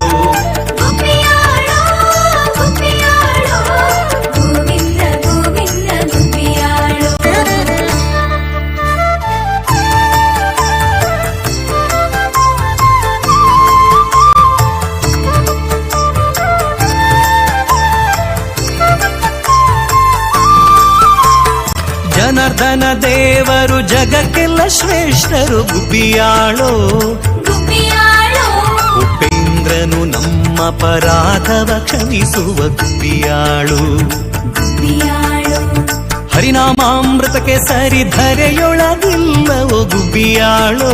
ಜನಾರ್ದನ ದೇವರು ಜಗಕ್ಕೆಲ್ಲ ಶ್ರೇಷ್ಠರು ಗುಬ್ಬಿಯಾಳೋ. ಉಪೇಂದ್ರನು ನಮ್ಮ ಅಪರಾಧವ ಕ್ಷಮಿಸುವ ಗುಬ್ಬಿಯಾಳು. ಹರಿನಾಮಾಮೃತಕ್ಕೆ ಸರಿ ಧರೆಯೊಳಗಿಲ್ಲವೋ ಗುಬ್ಬಿಯಾಳು.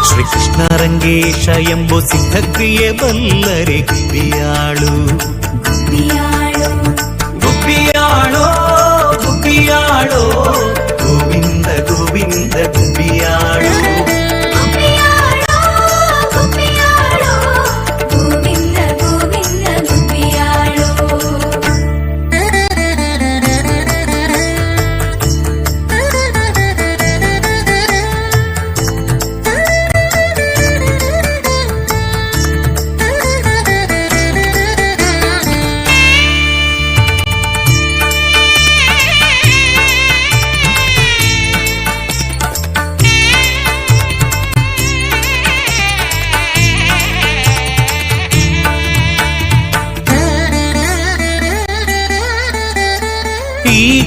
ಶ್ರೀಕೃಷ್ಣ ರಂಗೇಶ ಎಂಬು ಸಿದ್ಧಕ್ರಿಯೆ ಬಲ್ಲರೆ ಗುಬ್ಬಿಯಾಳು. ಗುಬ್ಬಿಯಾಳೋ ಗುಬ್ಬಿಯಾಳೋ ಗೋವಿಂದ ಗೋವಿಂದ ಗುಬ್ಬಿಯಾಳೋ.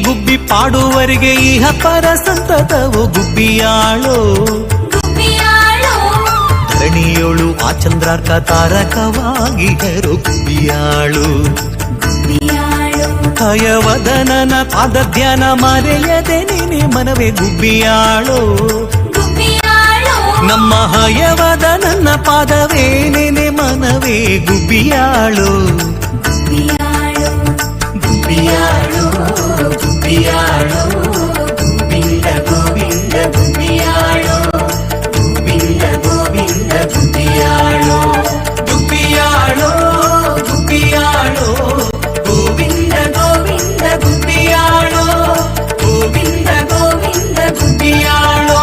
ಗುಬ್ಬಿ ಪಾಡುವರಿಗೆ ಇಹ ಪರ ಸಂತತವು ಗುಬ್ಬಿಯಾಳೋ. ಧರಣಿಯೋಳು ಆ ಚಂದ್ರಾರ್ಕ ತಾರಕವಾಗಿಹರು ಗುಬ್ಬಿಯಾಳು. ಹಯವದನನ ಪಾದ ಧ್ಯಾನ ಮರೆಯದೆ ನೀನೆ ಮನವೇ ಗುಬ್ಬಿಯಾಳು. ನಮ್ಮ ಹಯವದ ನನ್ನ ಪಾದವೇ ನೆನೆ ಮನವೇ ಗುಬ್ಬಿಯಾಳು. ಗುಬ್ಬಿಯಾಳು ಗುಬ್ಬಿಯಾಳು ಗೋವಿಂದ ಗೋವಿಂದ ಗುಬ್ಬಿಯಾಳು ಗೋವಿಂದ ಗೋವಿಂದ ಗುಬ್ಬಿಯಾಳು. ಗುಬ್ಬಿಯಾಳು ಗುಬ್ಬಿಯಾಳು ಗೋವಿಂದ ಗೋವಿಂದ ಗುಬ್ಬಿಯಾಳು ಗೋವಿಂದ ಗೋವಿಂದ ಗುಬ್ಬಿಯಾಳು.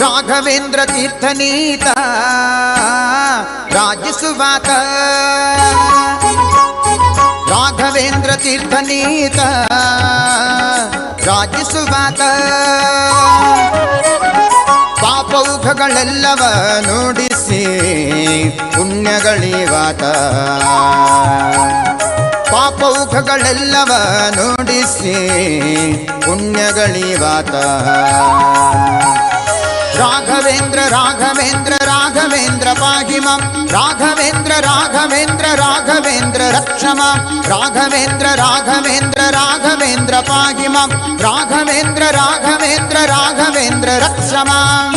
ರಾಘವೇಂದ್ರ ತೀರ್ಥನೀತ ರಾಜಿಸುವಾತ, ರಾಘವೇಂದ್ರ ತೀರ್ಥನೀತ ರಾಜಿಸುವಾತ, ಪಾಪೌಘಗಳೆಲ್ಲವ ನುಡಿಸಿ ಪುಣ್ಯಗಳಿವಾತ, ಪಾಪೌಘಗಳೆಲ್ಲವ ನುಡಿಸಿ ಪುಣ್ಯಗಳಿವಾತ. ರಾಘವೇಂದ್ರ ರಾಘವೇಂದ್ರ ರಾಘವೇಂದ್ರ ಪಾಹಿ ಮಾಂ, ರಾಘವೇಂದ್ರ ರಾಘವೇಂದ್ರ ರಾಘವೇಂದ್ರ ರಕ್ಷ ಮಾಂ, ರಾಘವೇಂದ್ರ ರಾಘವೇಂದ್ರ ರಾಘವೇಂದ್ರ ಪಾಹಿ ಮಾಂ, ರಾಘವೇಂದ್ರ ರಾಘವೇಂದ್ರ ರಾಘವೇಂದ್ರ ರಕ್ಷ ಮಾಂ.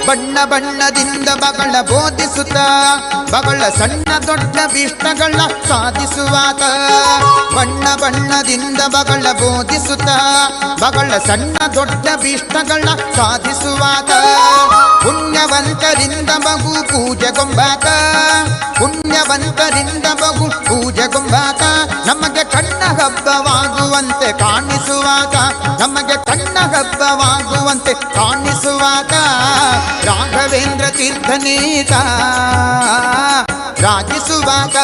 ಬಣ್ಣ ಬಣ್ಣದಿಂದ ಬಗಳ ಬೋಧಿಸುತ್ತ ಬಗಳ ಸಣ್ಣ ದೊಡ್ಡ ಭೀಷ್ಟಗಳ ಸಾಧಿಸುವಾತ, ಬಣ್ಣ ಬಣ್ಣದಿಂದ ಬಗಳ ಬೋಧಿಸುತ್ತ ಬಗಳ ಸಣ್ಣ ದೊಡ್ಡ ಭೀಷ್ಟಗಳ ಸಾಧಿಸುವಾತ. ಪುಣ್ಯವಂತರಿಂದ ಬಹು ಪೂಜೆಗೊಂಬಾತ, ಪುಣ್ಯವಂತರಿಂದ ಬಹು ಪೂಜೆಗೊಂಬಾತ, ನಮಗೆ ಕಣ್ಣ ಹಬ್ಬವಾಗುವಂತೆ ಕಾಣಿಸುವಾತ, ನಮಗೆ ಕಣ್ಣ ಹಬ್ಬವಾಗುವಂತೆ ಕಾಣಿಸುವಾತ. ರಾಘವೇಂದ್ರ ತೀರ್ಥನೀತ ರಾಜಿಸುವಾತ,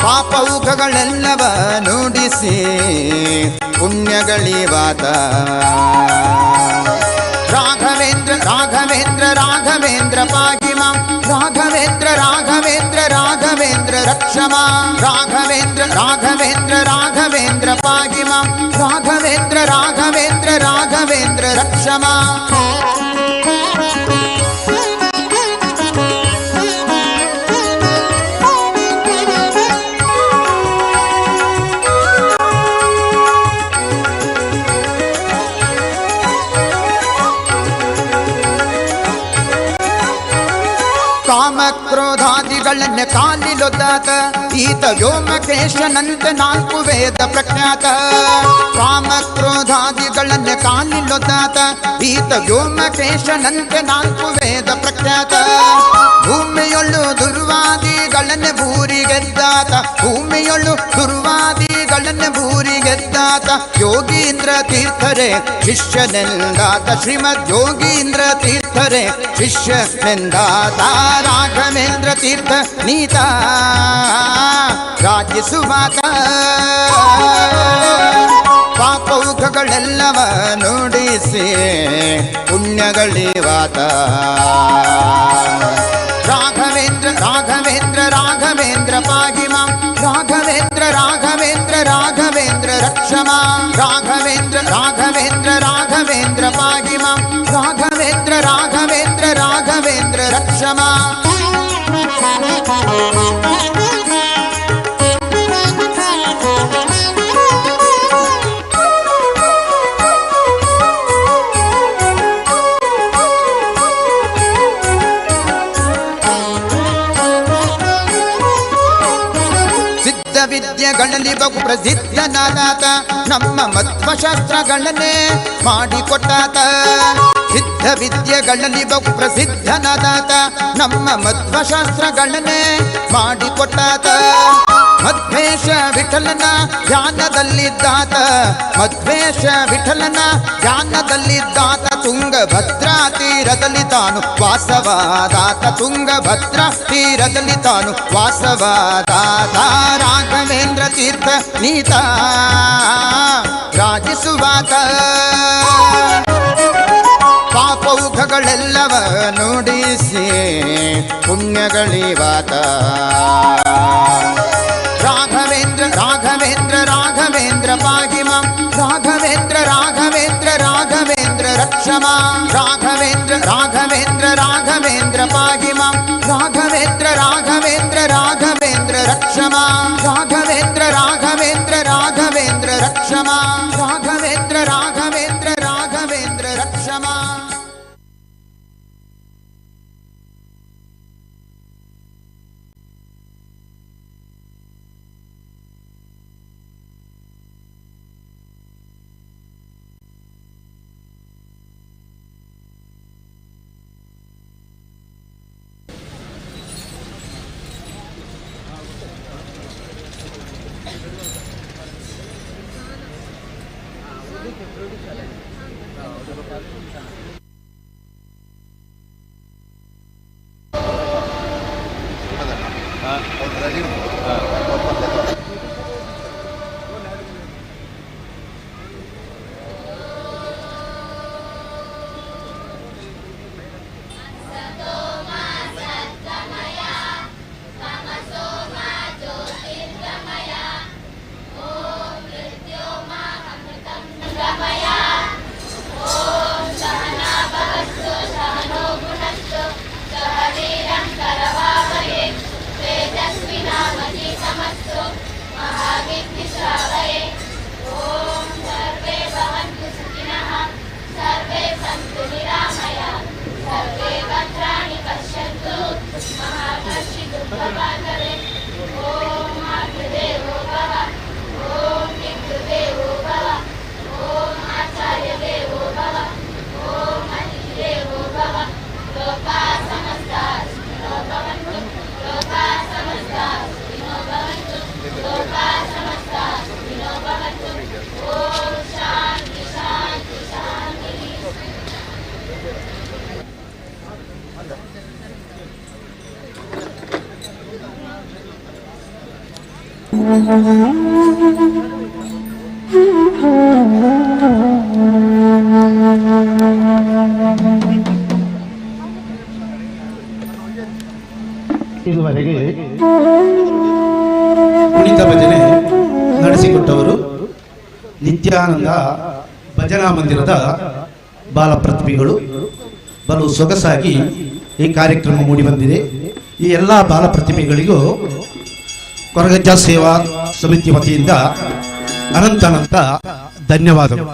ಪಾಪೌಘಗಳೆಲ್ಲವ ನುಡಿಸಿ ಪುಣ್ಯಗಳಿವಾತ. ರಾಘವೇಂದ್ರ ರಾಘವೇಂದ್ರ ರಾಘವೇಂದ್ರ ಪಾಹಿ ಮಾಂ, ರಾಘವೇಂದ್ರ ರಾಘವೇಂದ್ರ ರಾಘವೇಂದ್ರ ರಕ್ಷ ಮಾಂ, ರಾಘವೇಂದ್ರ ರಾಘವೇಂದ್ರ ರಾಘವೇಂದ್ರ ಪಾಹಿ ಮಾಂ, ರಾಘವೇಂದ್ರ ರಾಘವೇಂದ್ರ ರಾಘವೇಂದ್ರ ರಕ್ಷ ಮಾಂ. ಕಾಮಕ್ರೋಧಾದಿಗಳನ್ನ ಕಾಲಿಲೊದ್ದಾತ ಈತ ವ್ಯೋಮಕೇಶನಂತೆ ನಾಲ್ಕು ವೇದ ಪ್ರಖ್ಯಾತ, ಕಾಮಕ್ರೋಧಾದಿಗಳನ್ನ ಕಾಲಿಲೊದ್ದಾತ ಈತ ವ್ಯೋಮಕೇಶನಂತೆ ನಾಲ್ಕು ವೇದ ಪ್ರಖ್ಯಾತ. ಭೂಮಿಯೊಳ್ಳು ದುರ್ವಾದಿಗಳನ್ನ ಭೂರಿಗೆದ್ದಾತ, ಭೂಮಿಯೊಳ್ಳು ದುರ್ವಾದಿಗಳನ್ನ ಭೂರಿಗೆದ್ದಾತ, ಯೋಗೀಂದ್ರ ತೀರ್ಥರೇ ಶಿಷ್ಯನೆಂದಾತ, ಶ್ರೀಮದ್ ಯೋಗೀಂದ್ರ ತೀರ್ಥರೇ ಶಿಷ್ಯನೆಂದಾತ. ರಾಘವೇಂದ್ರ ತೀರ್ಥ ನೀತ ರಾಜಿಸುವಾತ, ಪಾಪೌಘಗಳೆಲ್ಲವ ನುಡಿಸಿ ಪುಣ್ಯಗಳಿವಾತ. ರಾಘವೇಂದ್ರ ರಾಘವೇಂದ್ರ ರಾಘವೇಂದ್ರ ಪಾಹಿ ಮಾಂ, ರಾಘವೇಂದ್ರ ರಾಘವೇಂದ್ರ ರಾಘವೇಂದ್ರ ರಕ್ಷ ಮಾಂ, ರಾಘವೇಂದ್ರ ರಾಘವೇಂದ್ರ ರಾಘವೇಂದ್ರ ಪಾಹಿ ಮಾಂ, ರಾಘವೇಂದ್ರ ರಾಘವೇಂದ್ರ ರಾಘವೇಂದ್ರ ರಕ್ಷಮಾ. ವಿದ್ಯೆಗಳಲ್ಲಿ ಬಹು ಪ್ರಸಿದ್ಧನಾದಾತ ನಮ್ಮ ಮಧ್ವಶಾಸ್ತ್ರಗಳನ್ನೇ ಮಾಡಿಕೊಟ್ಟಾತ. ಸಿದ್ಧ ವಿದ್ಯೆಗಳಲ್ಲಿ ಬಹು ಪ್ರಸಿದ್ಧನಾದಾತ ನಮ್ಮ ಮಧ್ವಶಾಸ್ತ್ರಗಳನ್ನೇ ಮಾಡಿಕೊಟ್ಟಾತ. ಮಧ್ವೇಶ ವಿಠಲನ ಧ್ಯಾನದಲ್ಲಿದ್ದಾತ, ಮಧ್ವೇಶ ವಿಠಲನ ಧ್ಯಾನದಲ್ಲಿದ್ದಾತ. ತುಂಗಭದ್ರಾ ತೀರದಲ್ಲಿ ತಾನು ವಾಸವಾದಾತ, ತುಂಗಭದ್ರಾ ತೀರದಲ್ಲಿ ತಾನು ವಾಸವಾದಾತ. ರಾಘವೇಂದ್ರ ತೀರ್ಥ ನೀತ ರಾಜಿಸುವಾತ, ಪಾಪೌಘಗಳೆಲ್ಲವ ನುಡಿಸಿ ಪುಣ್ಯಗಳಿವಾತ. ರಾಘವೇಂದ್ರ ರಾಘವೇಂದ್ರ ರಾಘವೇಂದ್ರ ಪಾಹಿ ಮಾಂ, ರಾಘವೇಂದ್ರ ರಾಘವೇಂದ್ರ ರಾಘವೇಂದ್ರ ರಕ್ಷಮಾ. ರಾಘವೇಂದ್ರ ರಾಘವೇಂದ್ರ ರಾಘವೇಂದ್ರ ಪಾಹಿ ಮಾಂ, ರಾಘವೇಂದ್ರ ರಾಘವೇಂದ್ರ ರಾಘವೇಂದ್ರ ರಕ್ಷಮಾ. ರಾಘವೇಂದ್ರ ರಾಘವೇಂದ್ರ ರಾಘವೇಂದ್ರ ರಕ್ಷಮಾ, ರಾಘವೇಂದ್ರ ರಾಘವೇಂದ್ರ ರಾಘವೇಂದ್ರ ರಕ್ಷಮಾ. ಇದುವರೆಗೆ ಕುಣಿತ ಭಜನೆ ನಡೆಸಿಕೊಟ್ಟವರು ನಿತ್ಯಾನಂದ ಭಜನಾ ಮಂದಿರದ ಬಾಲಪ್ರತಿಭೆಗಳು. ಬಲು ಸೊಗಸಾಗಿ ಈ ಕಾರ್ಯಕ್ರಮ ಮೂಡಿಬಂದಿದೆ. ಈ ಎಲ್ಲ ಬಾಲಪ್ರತಿಭೆಗಳಿಗೂ ಕೊರಗಜ್ಜ ಸೇವಾ ಸಮಿತಿ ವತಿಯಿಂದ ಅನಂತ ಅನಂತ ಧನ್ಯವಾದಗಳು.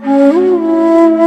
Oh.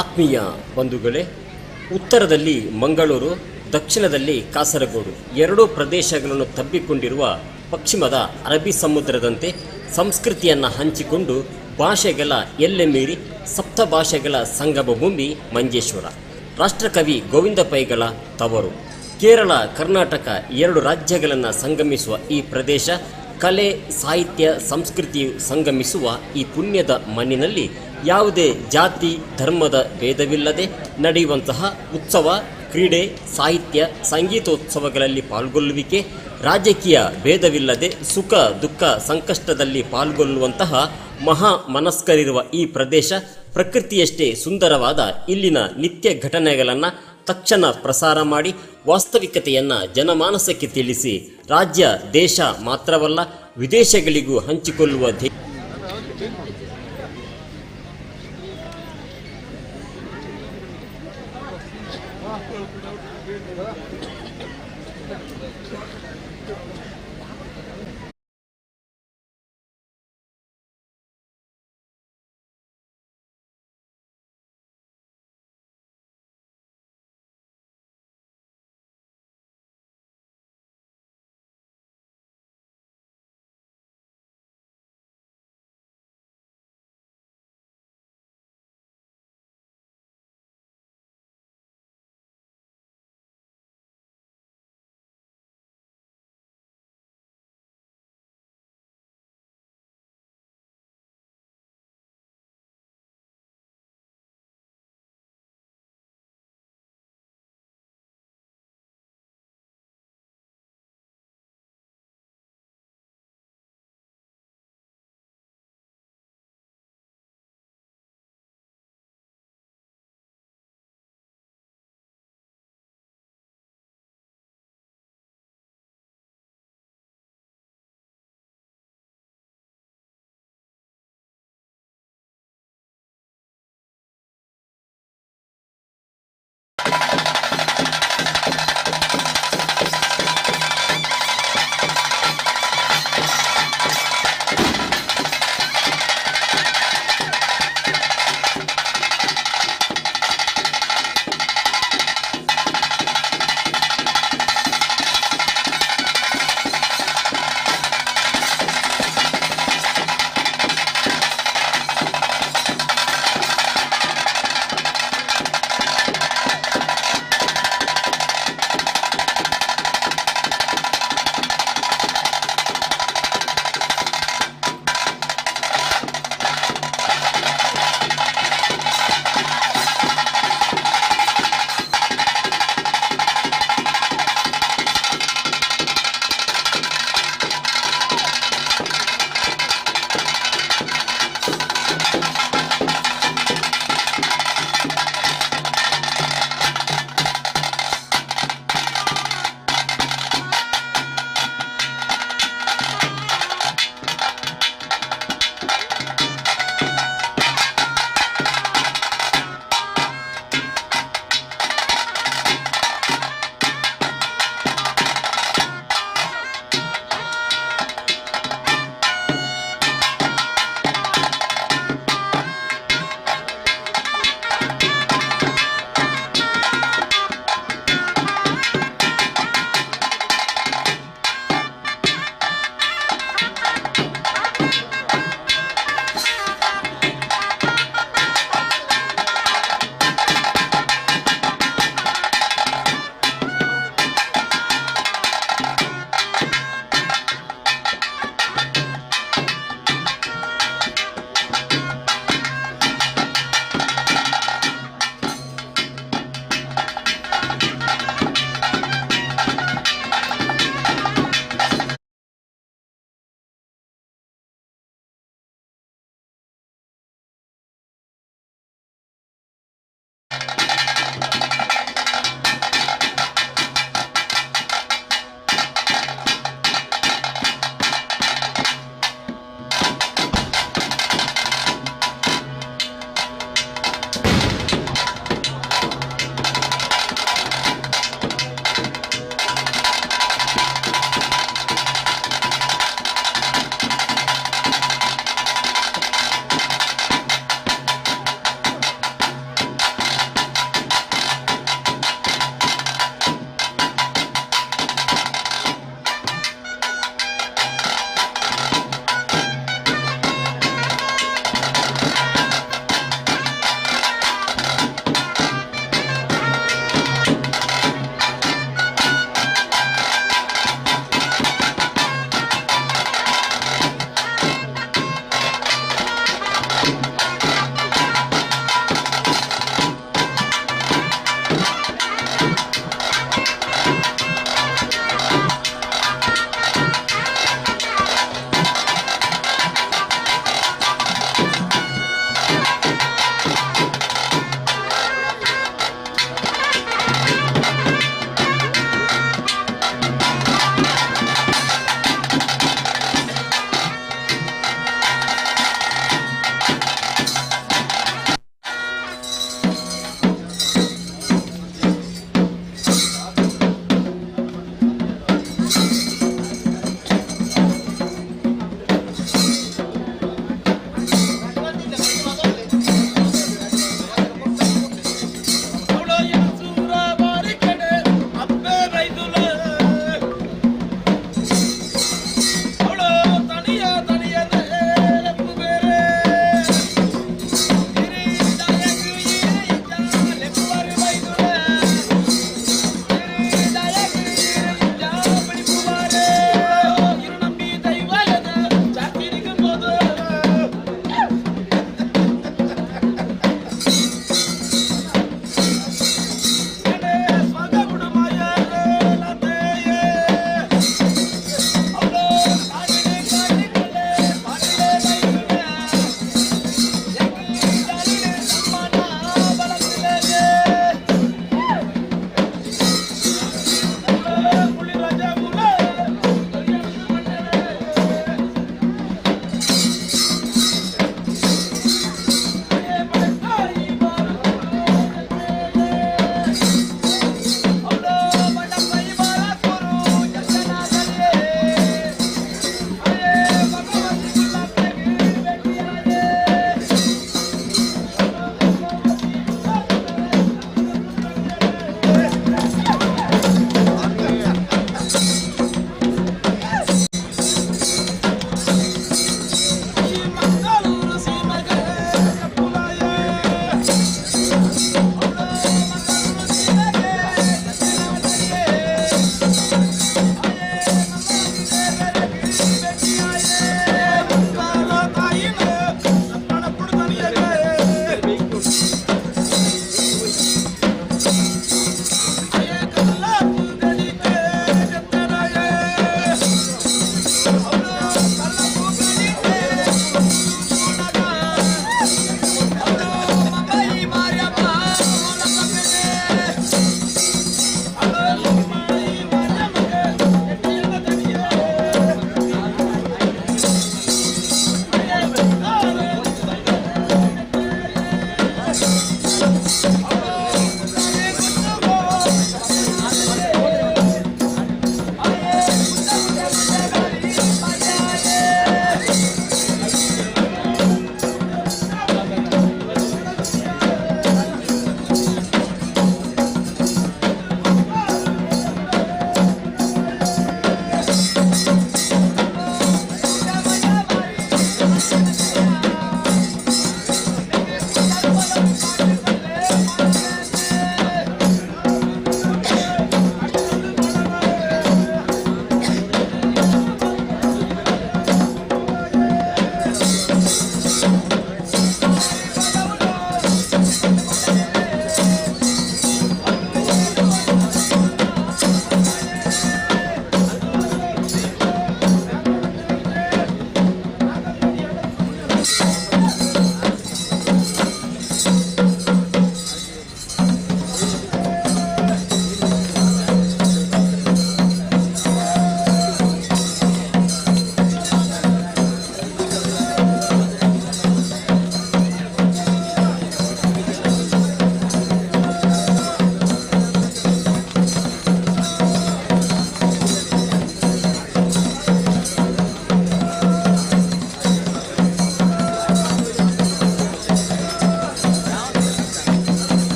ಆತ್ಮೀಯ ಬಂಧುಗಳೇ, ಉತ್ತರದಲ್ಲಿ ಮಂಗಳೂರು, ದಕ್ಷಿಣದಲ್ಲಿ ಕಾಸರಗೋಡು ಎರಡೂ ಪ್ರದೇಶಗಳನ್ನು ತಬ್ಬಿಕೊಂಡಿರುವ ಪಶ್ಚಿಮದ ಅರಬ್ಬಿ ಸಮುದ್ರದಂತೆ ಸಂಸ್ಕೃತಿಯನ್ನು ಹಂಚಿಕೊಂಡು ಭಾಷೆಗಳ ಎಲ್ಲೆ ಮೀರಿ ಸಪ್ತ ಭಾಷೆಗಳ ಸಂಗಮ ಭೂಮಿ ಮಂಜೇಶ್ವರ. ರಾಷ್ಟ್ರಕವಿ ಗೋವಿಂದ ಪೈಗಳ ತವರು. ಕೇರಳ, ಕರ್ನಾಟಕ ಎರಡು ರಾಜ್ಯಗಳನ್ನು ಸಂಗಮಿಸುವ ಈ ಪ್ರದೇಶ ಕಲೆ, ಸಾಹಿತ್ಯ, ಸಂಸ್ಕೃತಿಯು ಸಂಗಮಿಸುವ ಈ ಪುಣ್ಯದ ಮಣ್ಣಿನಲ್ಲಿ ಯಾವುದೇ ಜಾತಿ ಧರ್ಮದ ಭೇದವಿಲ್ಲದೆ ನಡೆಯುವಂತಹ ಉತ್ಸವ, ಕ್ರೀಡೆ, ಸಾಹಿತ್ಯ, ಸಂಗೀತೋತ್ಸವಗಳಲ್ಲಿ ಪಾಲ್ಗೊಳ್ಳುವಿಕೆ, ರಾಜಕೀಯ ಭೇದವಿಲ್ಲದೆ ಸುಖ ದುಃಖ ಸಂಕಷ್ಟದಲ್ಲಿ ಪಾಲ್ಗೊಳ್ಳುವಂತಹ ಮಹಾ ಮನಸ್ಕರಿರುವ ಈ ಪ್ರದೇಶ ಪ್ರಕೃತಿಯಷ್ಟೇ ಸುಂದರವಾದ ಇಲ್ಲಿನ ನಿತ್ಯ ಘಟನೆಗಳನ್ನು ತಕ್ಷಣ ಪ್ರಸಾರ ಮಾಡಿ ವಾಸ್ತವಿಕತೆಯನ್ನು ಜನಮಾನಸಕ್ಕೆ ತಿಳಿಸಿ ರಾಜ್ಯ, ದೇಶ ಮಾತ್ರವಲ್ಲ ವಿದೇಶಗಳಿಗೂ ಹಂಚಿಕೊಳ್ಳುವ ಧ್ಯೇಯ. Thank you.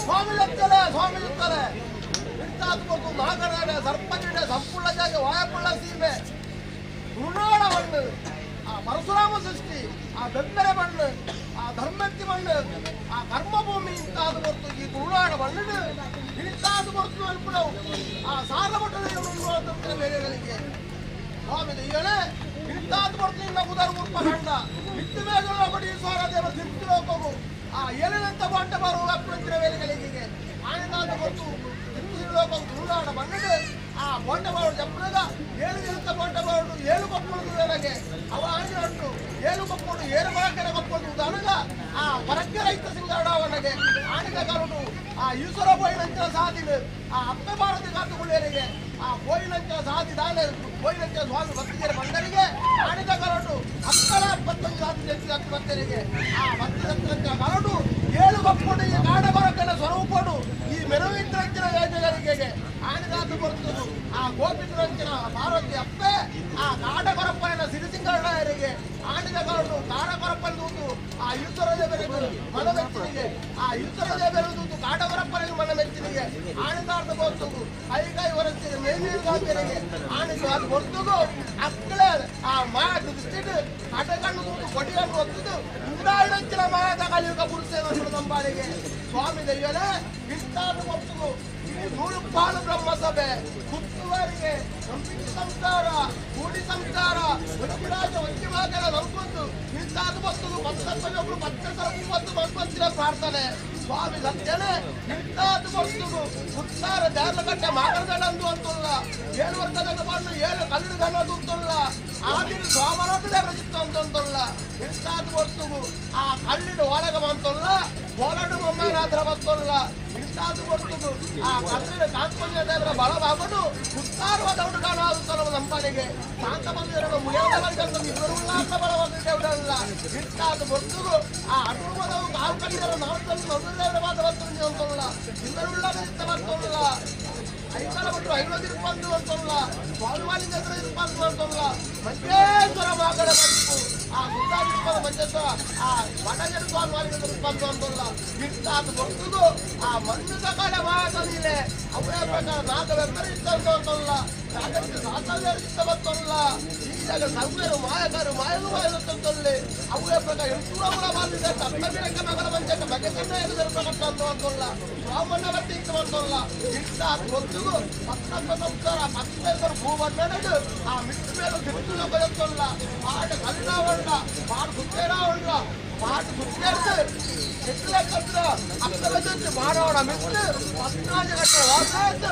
ಸ್ವಾಮಿ ಎತ್ತಲೆ ಸ್ವಾಮಿ ಎತ್ತಲೆ ಇಂತಾದ ನಾಗನಾಡ ಸರ್ಪಂಚಿಡ ಸಂಪುಳ್ಳ ಜಾಗ ವಾಯಪುಳ್ಳ ಸೀಮೆ ತುಳುನಾಡ ಮಣ್ಣು, ಆ ಪರಶುರಾಮ ಸೃಷ್ಟಿ, ಆ ಬೆಂಬೆರೆ ಮಣ್ಣು, ಆ ಧರ್ಮತ್ತಿ ಮಣ್ಣು, ಆ ಕರ್ಮಭೂಮಿ ಇಂತಾದ ಹೊರತು ಈ ತುಳುನಾಡ ಮಣ್ಣು ಇಂತಾದ ಹೊರತು ಅನ್ಪುಣವು ಆ ಸಾರಮಠದ ಬೇರೆಗಳಿಗೆ ಸ್ವಾಮಿ ದೈವನೇ ಇಂತಾದ ಹೊರತು ನಿನ್ನ ಉದರ ಉರ್ಪ ಕಂಡ ಇತ್ತು ಮೇಘ ಬಡಿ ಸ್ವಾರ ದೇವ ತಿರುಪ್ತಿ ಲೋಕವು ಆ ಏಳಿನಂತ ಬಂಟ ಬರುವ ಅಪ್ಪಂತಿನ ವೇಲೆಗಳಿಗೆ ಆನಂದಾದ ಹೊರತು ತಿರುಪ್ತಿ ಲೋಕವು ತುಳುನಾಡ ಮಣ್ಣು ಆ ಬೋಂಡ ಬಾರುಡು ಜಪ್ಪನಗ ಏಳು ದಿನದ ಬೋಂಡ ಬಾರುಡು ಏಳು ಕೊಪ್ಪಳು ನನಗೆ ಅವ ಆಂಜನಟ್ಟು ಏಳು ಕೊಪ್ಪಳು ಏಳು ಮರಕೆರೆ ಕೊಪ್ಪಳು ಉದಾನಗ ಆ ಪರಕ್ಕೆ ರೈತ ಸಿಂಗಾಡವನಗೆ ಆಣಿಗ ಕರುಡು ಆ ಈಶ್ವರ ಬೋಯಿನಂಚಿನ ಸಾಧಿನ ಆ ಅಪ್ಪೆ ಭಾರತಿ ಕಾತುಕೊಳ್ಳೇರಿಗೆ ಆ ಬೋಯಿನಂಚಿನ ಸಾಧಿ ದಾನೆ ಬೋಯಿನಂಚಿನ ಸ್ವಾಮಿ ಭಕ್ತಿಗೆರೆ ಬಂದರಿಗೆ ಆಣಿದ ಕರಡು ಅಕ್ಕಳ 21 ಸಾಧಿ ಹೆಚ್ಚು ಹತ್ತು ಭಕ್ತರಿಗೆ ಆ ಭಕ್ತಿ ಕರಡು ಏಳು ಕೊಪ್ಪಳು ಈ ಕಾಡ ಬರಕೆಲ್ಲ ಸ್ವರೂಪಡು ಈ ಮೆರವಿಂದ್ರಂಚಿನ ಯೋಜನೆಗಳಿಗೆ ಆಣಿದಾತು ಬರ್ತದು ಆ ಗೋಪಿತರಂಚಿನ ಪಾರ್ವತಿ ಅಪ್ಪೆ ಆ ಕಾಡ ಕೊರಪ್ಪನ ಸಿರಿಸಿಂಗರಾಯರಿಗೆ ಆಣಿದ ಕರಡು ಕಾಡ ಕೊರಪ್ಪನ ದೂತು ಆ ಈಶ್ವರ ದೇವರಿಗೆ ಮನ ಮೆಚ್ಚಿನಿಗೆ ಆ ಈಶ್ವರ ದೇವರ ದೂತು ಕಾಡ ಕೊರಪ್ಪನಿಗೆ ಮನ ಮೆಚ್ಚಿನಿಗೆ ಆಣಿದಾರ್ಥ ಬರ್ತದು ಕೈ ಕೈ ಹೊರಸ್ತಿಗೆ ಮೇಲ್ನೀರು ಕಾಪಿರಿಗೆ ಆಣಿದು ಅದು ಬರ್ತದು ಅಕ್ಕಳೆ ಆ ಮಾಯ ದೃಷ್ಟಿಡು ಕಟಗಣ್ಣು ದೂತು ಕೊಡಿಗಣ್ಣು ಹೊತ್ತದು ಇಂದ್ರಾಯಣಂಚಿನ ಮಾಯದ ಕಲಿಯುಗ ಪುರುಷ ನಂಬಾಳಿಗೆ ಸ್ವಾಮಿ ದೈವನೇ ಇಂತಾದ ಬರ್ತದು ನೂರು ಪಾಲು ಬ್ರಹ್ಮಸಭೆ ಹುಟ್ಟುವರಿಗೆ ನಂಬಿಕೆ ಸಂಸ್ಕಾರ ಕೂಡಿ ಸಂಸ್ಕಾರ ಒಳಗುಡಾದ ಒಂಜಿ ಮಾತರ ನಂಬೊಂದು ಇಂತಾದ ಬರ್ತದು ಪತ್ತೊಬ್ಬರು ಪತ್ತರ 30 ಮನ್ಪಂತಿನ ಪ್ರಾರ್ಥನೆ ಸ್ವಾಮಿ ಸತ್ಯನೇ ಇಂತಾದ ಬರ್ತದು ಹುಟ್ಟಾರ ದೇರ್ಲಗಟ್ಟೆ ಮಾತರದಂದು ಅಂತಲ್ಲ 7 ವರ್ಷದ ಬಂದು 7 ಕಲ್ಲು ಗಣದು ಅಂತಲ್ಲ ಆದಿನ ಸ್ವಾಮನೋಟ ದೇವರ ಚಿತ್ತ ಅಂತಲ್ಲ ಇಂತಾದ ಬರ್ತದು ಆ ಕಲ್ಲಿನ ಒಳಗ ಬಂತಲ್ಲ ಹೋರಾಡು ಮೊಮ್ಮನಾದ್ರ ಬರ್ತಲ್ಲ ಇಂತಾದ ಬರ್ತದು ಆ ಕಲ್ಲಿನ ಕಾಂತಪಂಜ ದೇವರ ಬಲವಾಗಲು ಉತ್ತಾರವಾದ ಹುಡುಗಾನ ನಂಬನಿಗೆ ಶಾಂತ ಬಂದಿರೋ ಮುಗಿಯಾದ ಇಬ್ಬರು ಉಲ್ಲಾಸ ಬಲವಾದ ದೇವರಲ್ಲ ಇಂತಾದ ಬರ್ತದು ಆ ಅನುಮದವು ಕಾಲು ಕಟ್ಟಿದರ ನಾವು ದೇವರ ಮಾತ್ರ ಬರ್ತದೆ ಅಂತಲ್ಲ ಇಬ್ಬರು ಉಲ್ಲಾಸ ಬರ್ತಲ್ಲ ಐದರ ಬಿಟ್ಟು 50 ಇರ್ಬಂದು ಅಂತಲ್ಲ ಸ್ವಾಮಿವಾಲಿ ಹತ್ರ ಇರ್ಬಂದು ಅಂತಲ್ಲ ಮಂಜೇಶ್ವರ ಮಾಗಡ ಬಂತು ಆ ಗುಡ್ಡಾಜಿಪ್ಪದ ಮಂಜೇಶ್ವರ ಆ ವಡಜನ ಸ್ವಾಮಿವಾಲಿ ಹತ್ರ ಇರ್ಬಂದು ಅಂತಲ್ಲ ಇಂತಾದ ಬರ್ತದು ಆ ಮಣ್ಣದ ಕಡೆ ಮಾತನಿಲೆ ಅವೇ ಪ್ರಕಾರ ನಾಗ ಬೆಂಬಲ ಇತ್ತಂದು ಅಂತಲ್ಲ ನಾಗಕ್ಕೆ ಸಾತವ್ಯ ಇತ್ತ ಬರ್ತಲ್ಲ ಈ ಜಾಗ ಸರ್ವೇರು ಮಾಯಕಾರು ಮಾಯಲು ಮಾಯಲು ಅವೇ ಪ್ರಕಾರ ಎಂಟೂರ ಮಾತಿದೆ ತಪ್ಪ ಬಿಡಕ್ಕೆ ಮಗಳ ಮಂಜಕ್ಕ ಬಗೆ ಸಣ್ಣ ಪ್ರಕಟ ಅಂತಲ್ಲ ಸ್ವಾಮಣ್ಣ ಬಟ್ಟಿ ಇತ್ತು ಅಂತಲ್ಲ ಇಂತಾದ ಬರ್ತದು ಪತ್ತಪ್ಪ ಸಂಸ್ಕಾರ ಪತ್ತೇಶ್ವರ ಭೂಮಣ್ಣಡು ಆ ಮಿಟ್ಟು ಮೇಲೆ ತಿರುಚು ಬರುತ್ತಲ್ಲ ಪಾಟ ಕಲ್ಲಿನ ಪಾಟ ಸುತ್ತೇರ ಉಂಡ ಪಾಟ ಸುತ್ತೇರ್ದು ಎತ್ತಲೆ ಕತ್ರ ಅಕ್ಕಲ ಮಾಡೋಣ ಮಿಟ್ಟು ಪತ್ನಾಜ ಗಟ್ಟೆ ವಾಸ ಆಯ್ತು.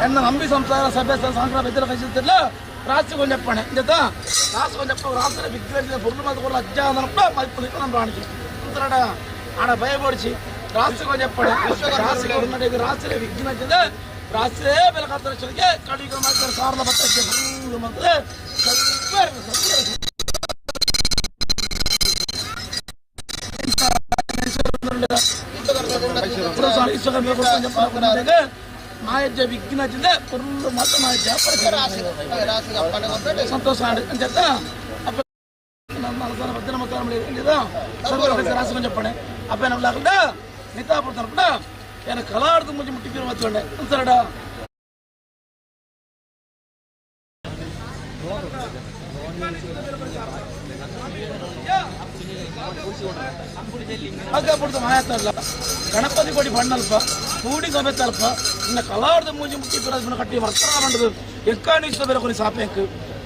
ಎನ್ನ ನಂಬಿ ಸಂಸಾರ ಸಭೆ ಸಂಕ್ರ ಬೆದ್ದಲ ಕಳಿಸುತ್ತಿಲ್ಲ ರಾಸಿ ಕೊಂಚ ಪಣೆ ಇಂದ ರಾಸಿ ಕೊಂಚ ರಾತ್ರಿ ವಿಗ್ರಹ ಪೊರ್ಲು ಮಾತು ಅಜ್ಜ ಅಂದನಪ್ಪ ಮಲ್ಪು ನಮ್ಮ ಪ್ರಾಣಿಗೆ ಅಂತಾಡ ಆಡ ಭಯ ಪಡಿಸಿ ರಾಸಿ ಕೊಂಚ ಪಣೆ ರಾಸಿ ರಾತ್ರಿ ವಿಘ್ನ ರಾತ್ರಿ ಬೆಳಕಾತರ ಕಡಿಗೆ ಮಾಡ್ತಾರೆ ಸಾರದ ಬತ್ತಕ್ಕೆ ಫುಲ್ಲು ಮಾಡ್ತಾರೆ. ಮಾಯಜ್ಜ ವಿಘ್ನ ಪೊರ್ಲು ಮಾತ್ರ ಮಾಯಜ್ಜ ಸಂತೋಷ ಅಂತ ರಾಸಿ ಕೊಂಚ ಅಪ್ಪ ನಮ್ಮಲಾಕಂಡ ನಿತಾಪುರ எனக்கு கலாடுத்து முடிஞ்சு முட்டி பேர் வச்சுக்கொண்டேன் சரிடா. ಗಣಪತಿ ಕೊಡಿ ಬಣ್ಣಲ್ಪ ಕೂಡಿ ಸಭೆ ತಲ್ಪ ಇನ್ನು ಕಲಾಡ್ದ ಮೂಜಿ ಮುಟ್ಟಿ ಪೇರ ಕಟ್ಟಿ ವರ್ತನ ಮಂಡದು ಎಕ್ಕಾಣಿಸ್ತ ಬೇರೆ ಕೊನಿ ಸಾಪೇಂಕ್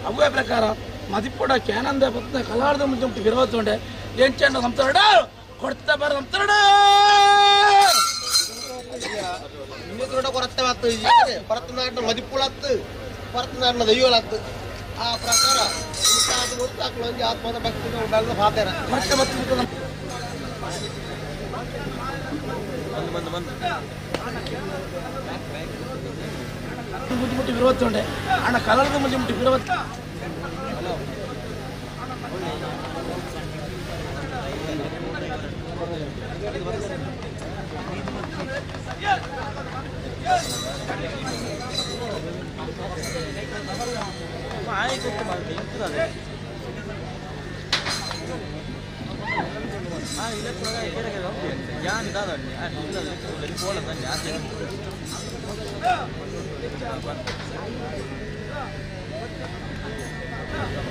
ಅವೇ ಪ್ರಕಾರ ಮದಿಪುಡ ಕ್ಯಾನಂದ ಪತ್ನ ಕಲಾಡ್ದ ಮುಂಚೆ ಮುಟ್ಟಿ ಬಿರವತ್ತೊಂಡೆ ಎಂಚೆಂಡ ಸಂತರಡ ಕೊಡ್ತಾ ಬರ ಸಂತರಡ ಕೊರತೆ ಮಾತು ಹೊರತನಾಡಿನ ಮದಿಪುಳತ್ತು ಹೊರತನಾಡಿನ ದೈವಳತ್ತು ಆ ಪ್ರಕಾರ ಆತ್ಮದ ಭಕ್ತಿ ಫಾತೇರ ಮತ್ತೆ ಮತ್ತೆ ಮುಟ್ಟಿ ವಿರೋಧೊಂಡೆ ಅಣ್ಣ ಕಲರ್ದ ಮುಂಚೆ ಮುಟ್ಟಿ ವಿರೋಧ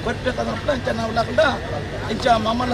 ಕೊಟ್ಟಬೇಕಾದ್ರೆ ನಾವು ಇಂಚ ಮಾಮಲ್ಲ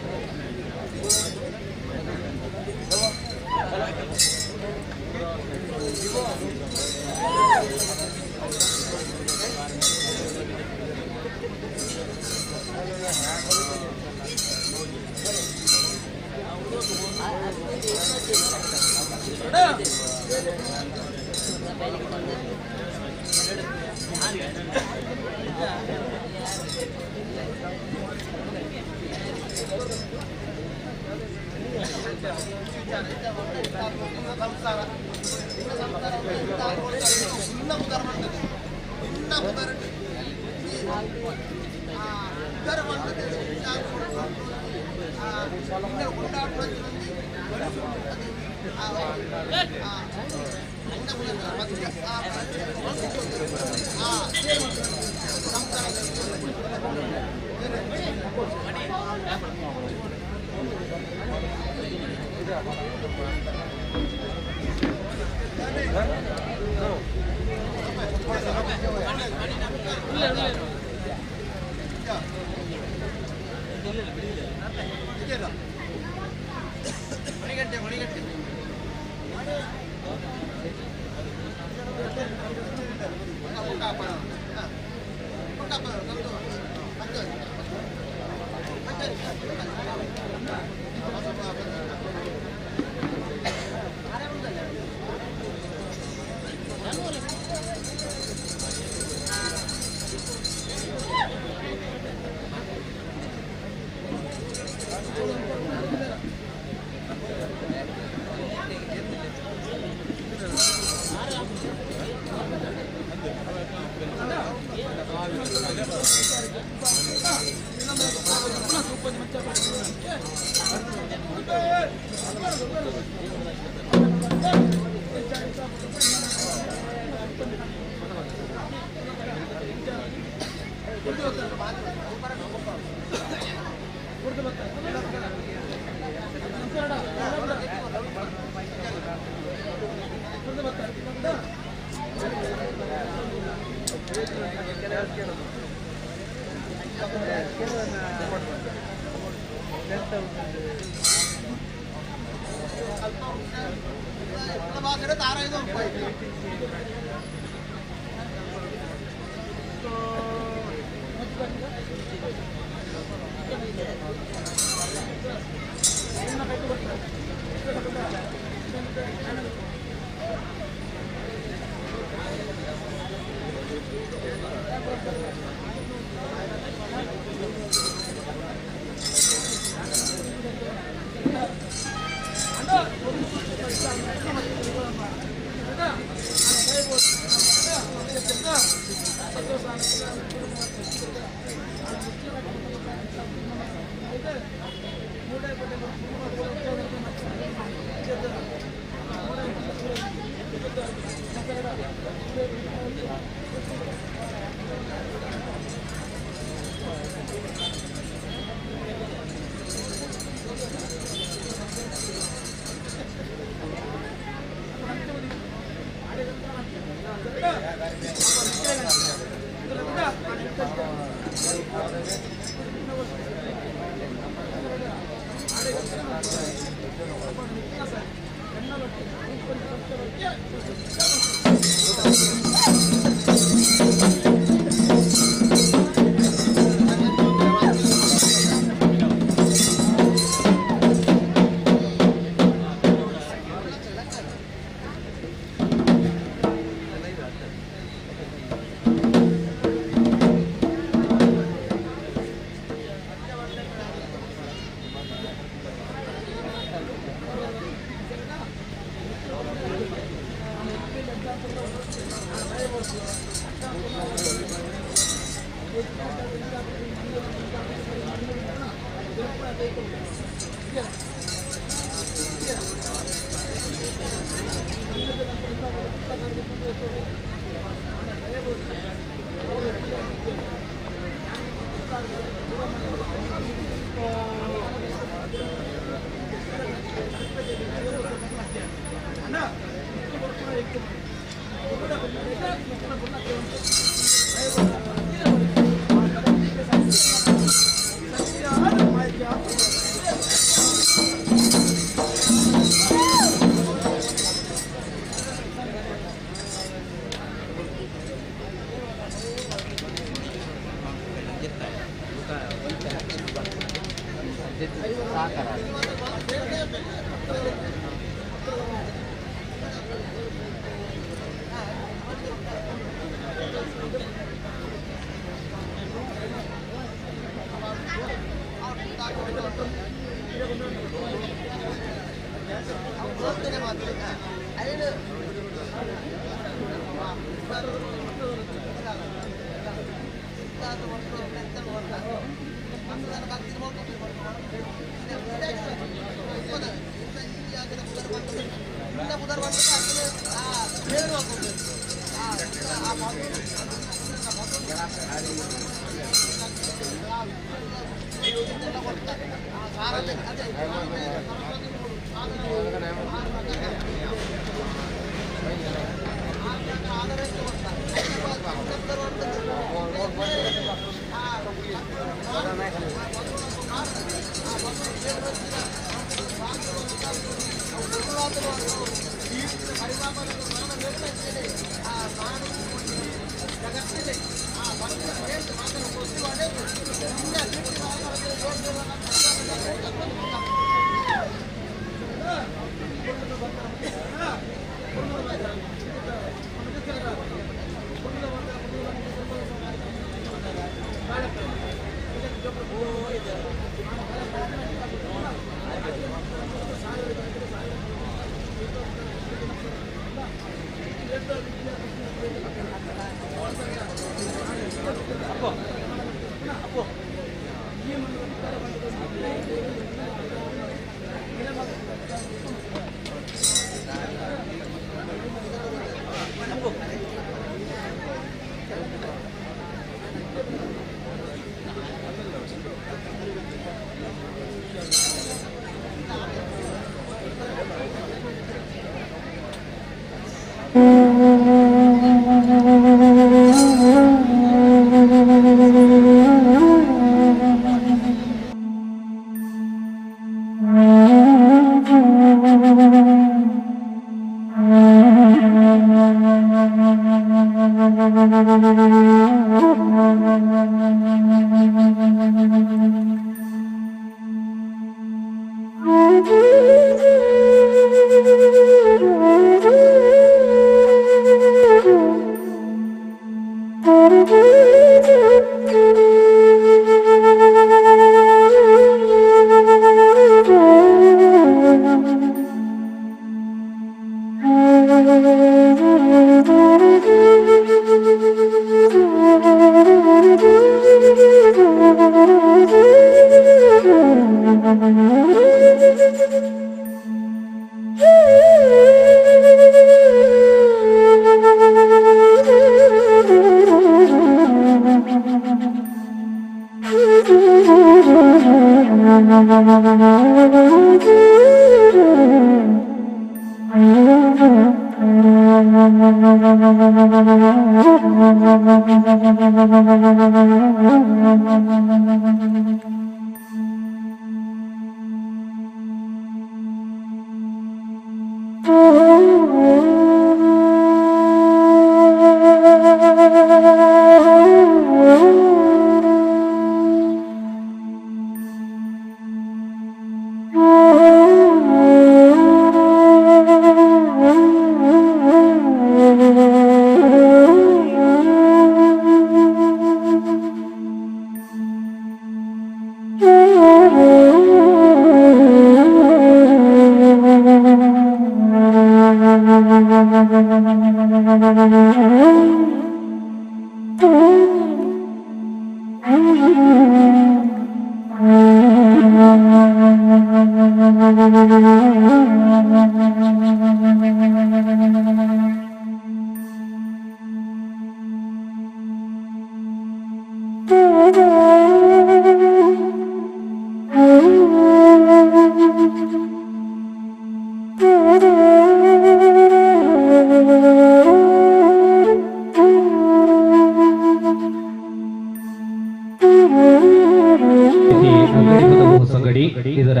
ಇದರ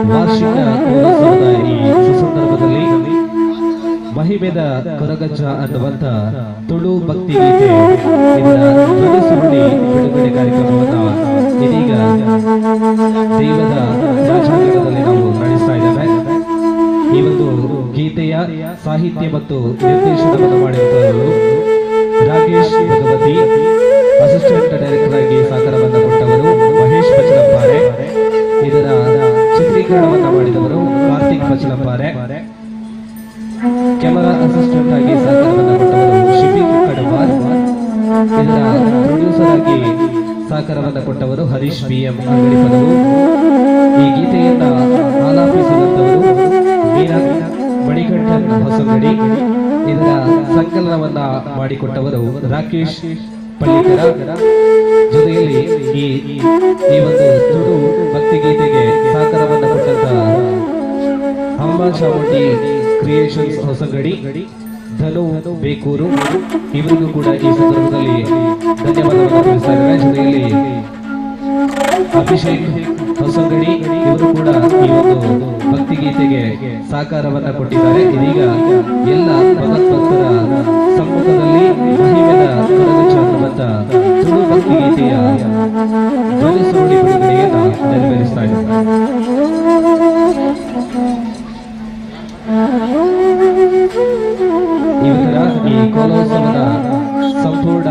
ವಾರ್ಷಿಕ ಕೋಲೋತ್ಸವದ ಈ ಸುಸಂದರ್ಭದಲ್ಲಿ ಮಹಿಮೆದ ಕೊರಗಜ್ಜ ಅನ್ನುವಂತ ತುಳು ಭಕ್ತಿ ಗೀತೆ ಇದರ ಧ್ವನಿ ಸುರುಳಿ ಬಿಡುಗಡೆ ಕಾರ್ಯಕ್ರಮವನ್ನು ಇದೀಗ ದೈವದ ರಾಜಾಂಗಣದಲ್ಲಿ ನಾವು ನಡೆಸ್ತಾ ಇದ್ದೇವೆ. ಈ ಒಂದು ಗೀತೆಯ ಸಾಹಿತ್ಯ ಮತ್ತು ನಿರ್ದೇಶನವನ್ನು ಮಾಡಿರುವವರು ರಾಕೇಶ್ ಭಗವತಿ, ಅಸಿಸ್ಟೆಂಟ್ ಡೈರೆಕ್ಟರ್ ಆಗಿ ಸಹಕಾರವನ್ನು ಕೊಟ್ಟವರು ಮಹೇಶ್ ಬಚಲಂಪಾರೆ, ಇದರ ಚಿತ್ರೀಕರಣವನ್ನು ಮಾಡಿದವರು ಕಾರ್ತಿಕ್ ಬಚಲಂಪಾರೆ, ಕ್ಯಾಮರಾ ಅಸಿಸ್ಟೆಂಟ್ ಆಗಿ ಸಹಕಾರವನ್ನು ಕೊಟ್ಟವರು ಶಿಬಿಕ್ ಕಡವಾರ್, ಇದರ ಪ್ರೊಡ್ಯೂಸರ್ ಆಗಿ ಸಹಕಾರವನ್ನು ಕೊಟ್ಟವರು ಹರೀಶ್ ಬಿ ಎಂ ಅಂಗಡಿಪದವು. ಈ ಗೀತೆಯನ್ನ ಆಲಾಪಿಸಿದಂತವರು ಮೀರಾ ಮಣಿಕಂಠನ್ ಹೊಸಂಗಡಿ, ಇದರ ಸಂಕಲನವನ್ನ ಮಾಡಿಕೊಟ್ಟವರು ರಾಕೇಶ್ ಪಳ್ಳಿಕರ. ಜೊತೆಯಲ್ಲಿ ಈ ಒಂದು ತುಳು ಭಕ್ತಿಗೀತೆಗೆ ಸಹಕಾರವನ್ನು ಕೊಟ್ಟಂತ ಅಮ್ಮ ಚಾಮುಂಡಿ ಕ್ರಿಯೇಷನ್ಸ್ ಹೊಸಂಗಡಿ, ಧನು ಬೇಕೂರು ಇವರಿಗೂ ಕೂಡ ಈ ಸಂದರ್ಭದಲ್ಲಿ ಧನ್ಯವಾದವನ್ನು ತಿಳಿಸ್ತಾ ಇದ್ದಾರೆ. ಜೊತೆಯಲ್ಲಿ ಅಭಿಷೇಕ್ ಹೊಸಂಗಡಿ ಇವರು ಕೂಡ ಈ ಒಂದು ಭಕ್ತಿಗೀತೆಗೆ ಸಹಕಾರವನ್ನು ಕೊಟ್ಟಿದ್ದಾರೆ. ಇದೀಗ ಎಲ್ಲ ಭಗವದ್ಭಕ್ತರ ಸಮ್ಮುಖದಲ್ಲಿ ಮಹಿಮೆದ ಕೊರಗಜ್ಜ ತುಳು ಭಕ್ತಿ ಗೀತೆಯ ಧ್ವನಿ ಸುರುಳಿ ಬಿಡುಗಡೆಯನ್ನು ನೆರವೇರಿಸ್ತಾ ಇದ್ದಾರೆ. ಇವತ್ತರ ಈ ಕೋಲೋತ್ಸವದ ಸಂಪೂರ್ಣ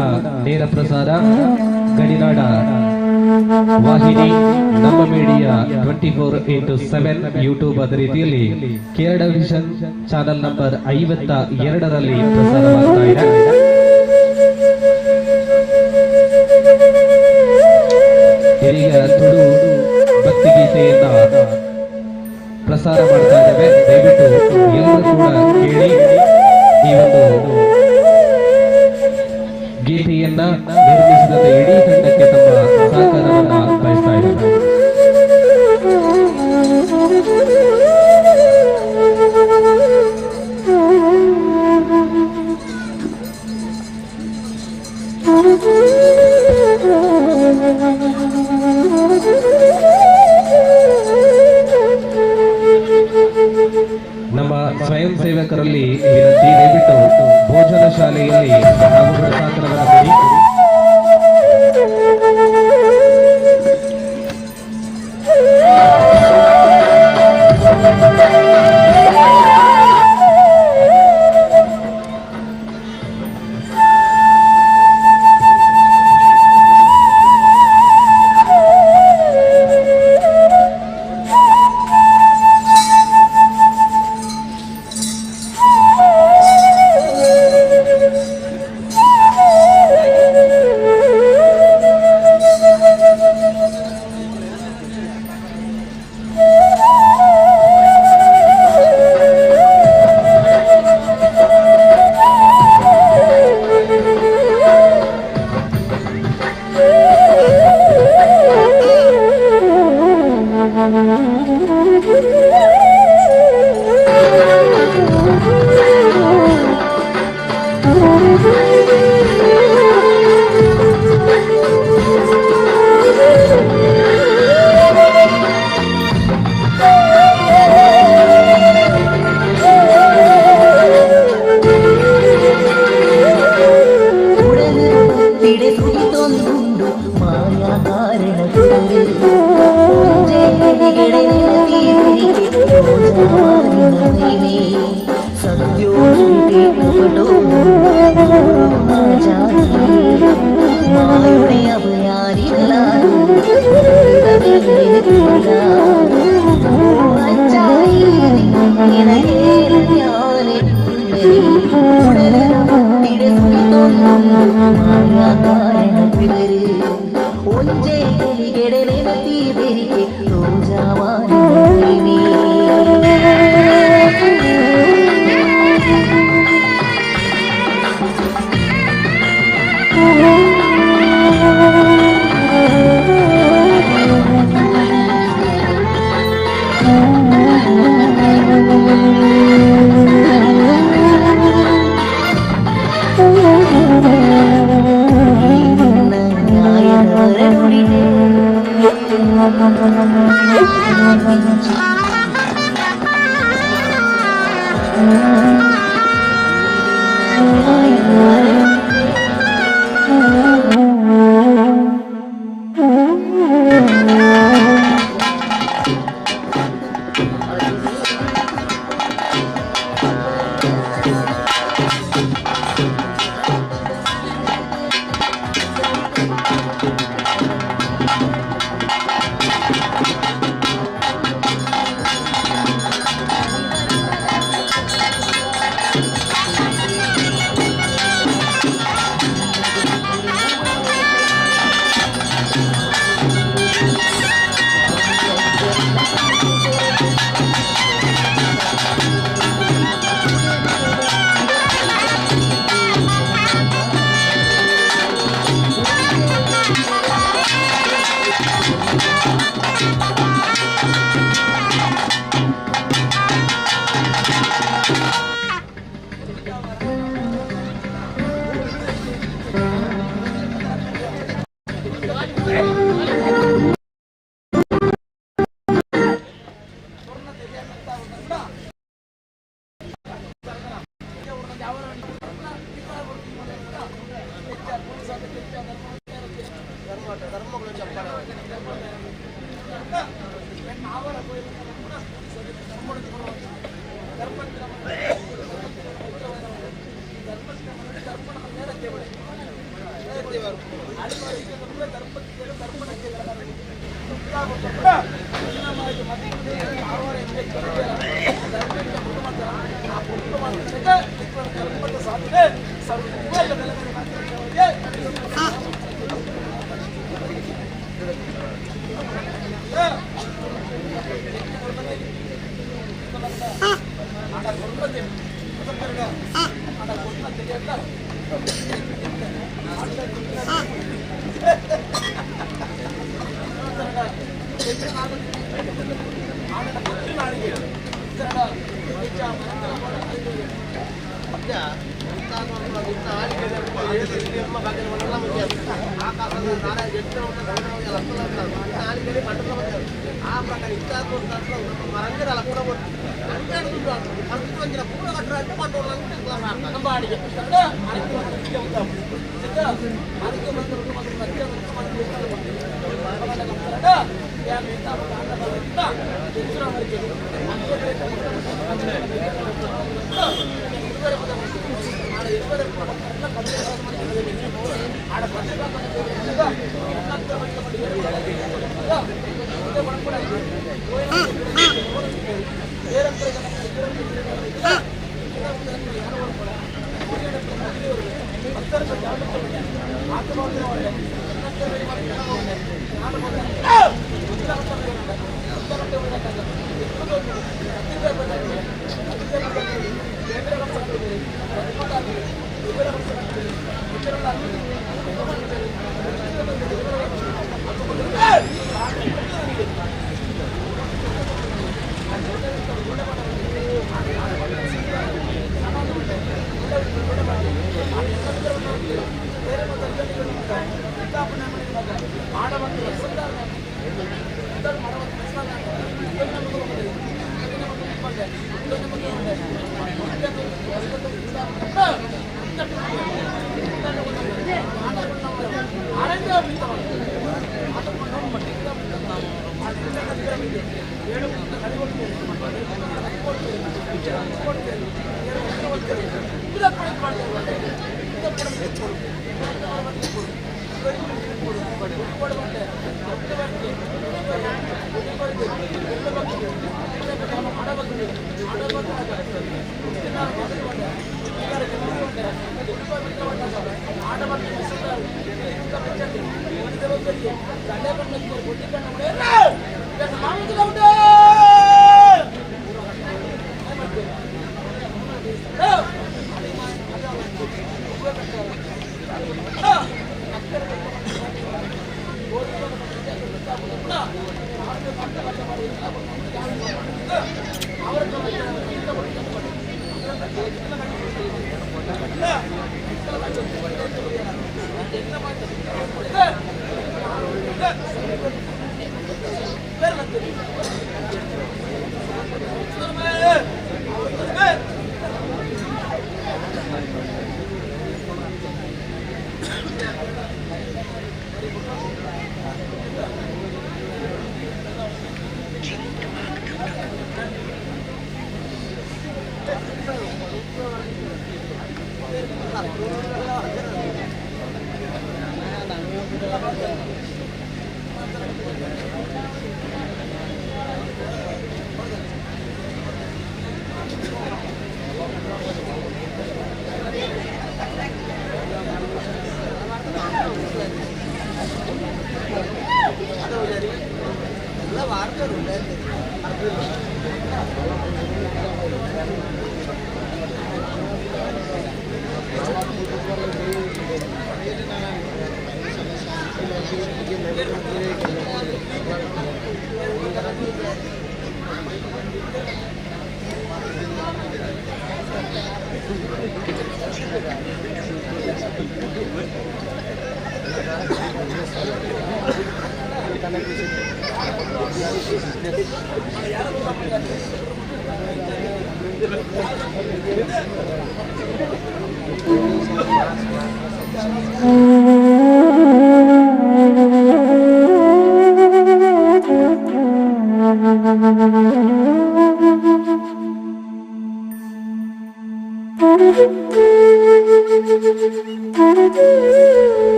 ನೇರ ಪ್ರಸಾರ ಗಡಿನಾಡ ವಾಹಿನಿ ನಮ್ಮ ಮೀಡಿಯಾ 24x7 YouTube ಅದೇ ರೀತಿಯಲ್ಲಿ ಕೇರಳ vision channel number 52ರಲ್ಲಿ ಪ್ರಸಾರವಾಗ್ತಾ ಇದೆ. ಇದೀಗ ತುಳು ಭಕ್ತಿಗೀತೆಯನ್ನ ಪ್ರಸಾರ ಮಾಡ್ತಾ ಇದ್ದೇವೆ. ದಯವಿಟ್ಟು ಎಲ್ಲರೂ ಕೂಡ ಕೇಳಿ ಈ ಒಂದು ಗೀತೆಯನ್ನ ನಿರ್ಮಿಸಿದ ಇಡೀ ತಂಡಕ್ಕೆ ತಮ್ಮ ಸಹಕಾರವನ್ನ ಬಯಸ್ತಾ ಇದ್ದಾರೆ. ನಮ್ಮ ಸ್ವಯಂ ಸೇವಕರಲ್ಲಿ ವಿನಂತಿ, ದಯವಿಟ್ಟು ಭೋಜನ ಶಾಲೆಯಲ್ಲಿ ತಾವುಗಳ ಸಹಕಾರವನ್ನು ಕೊಡಿ. ನುಡಿದೆ.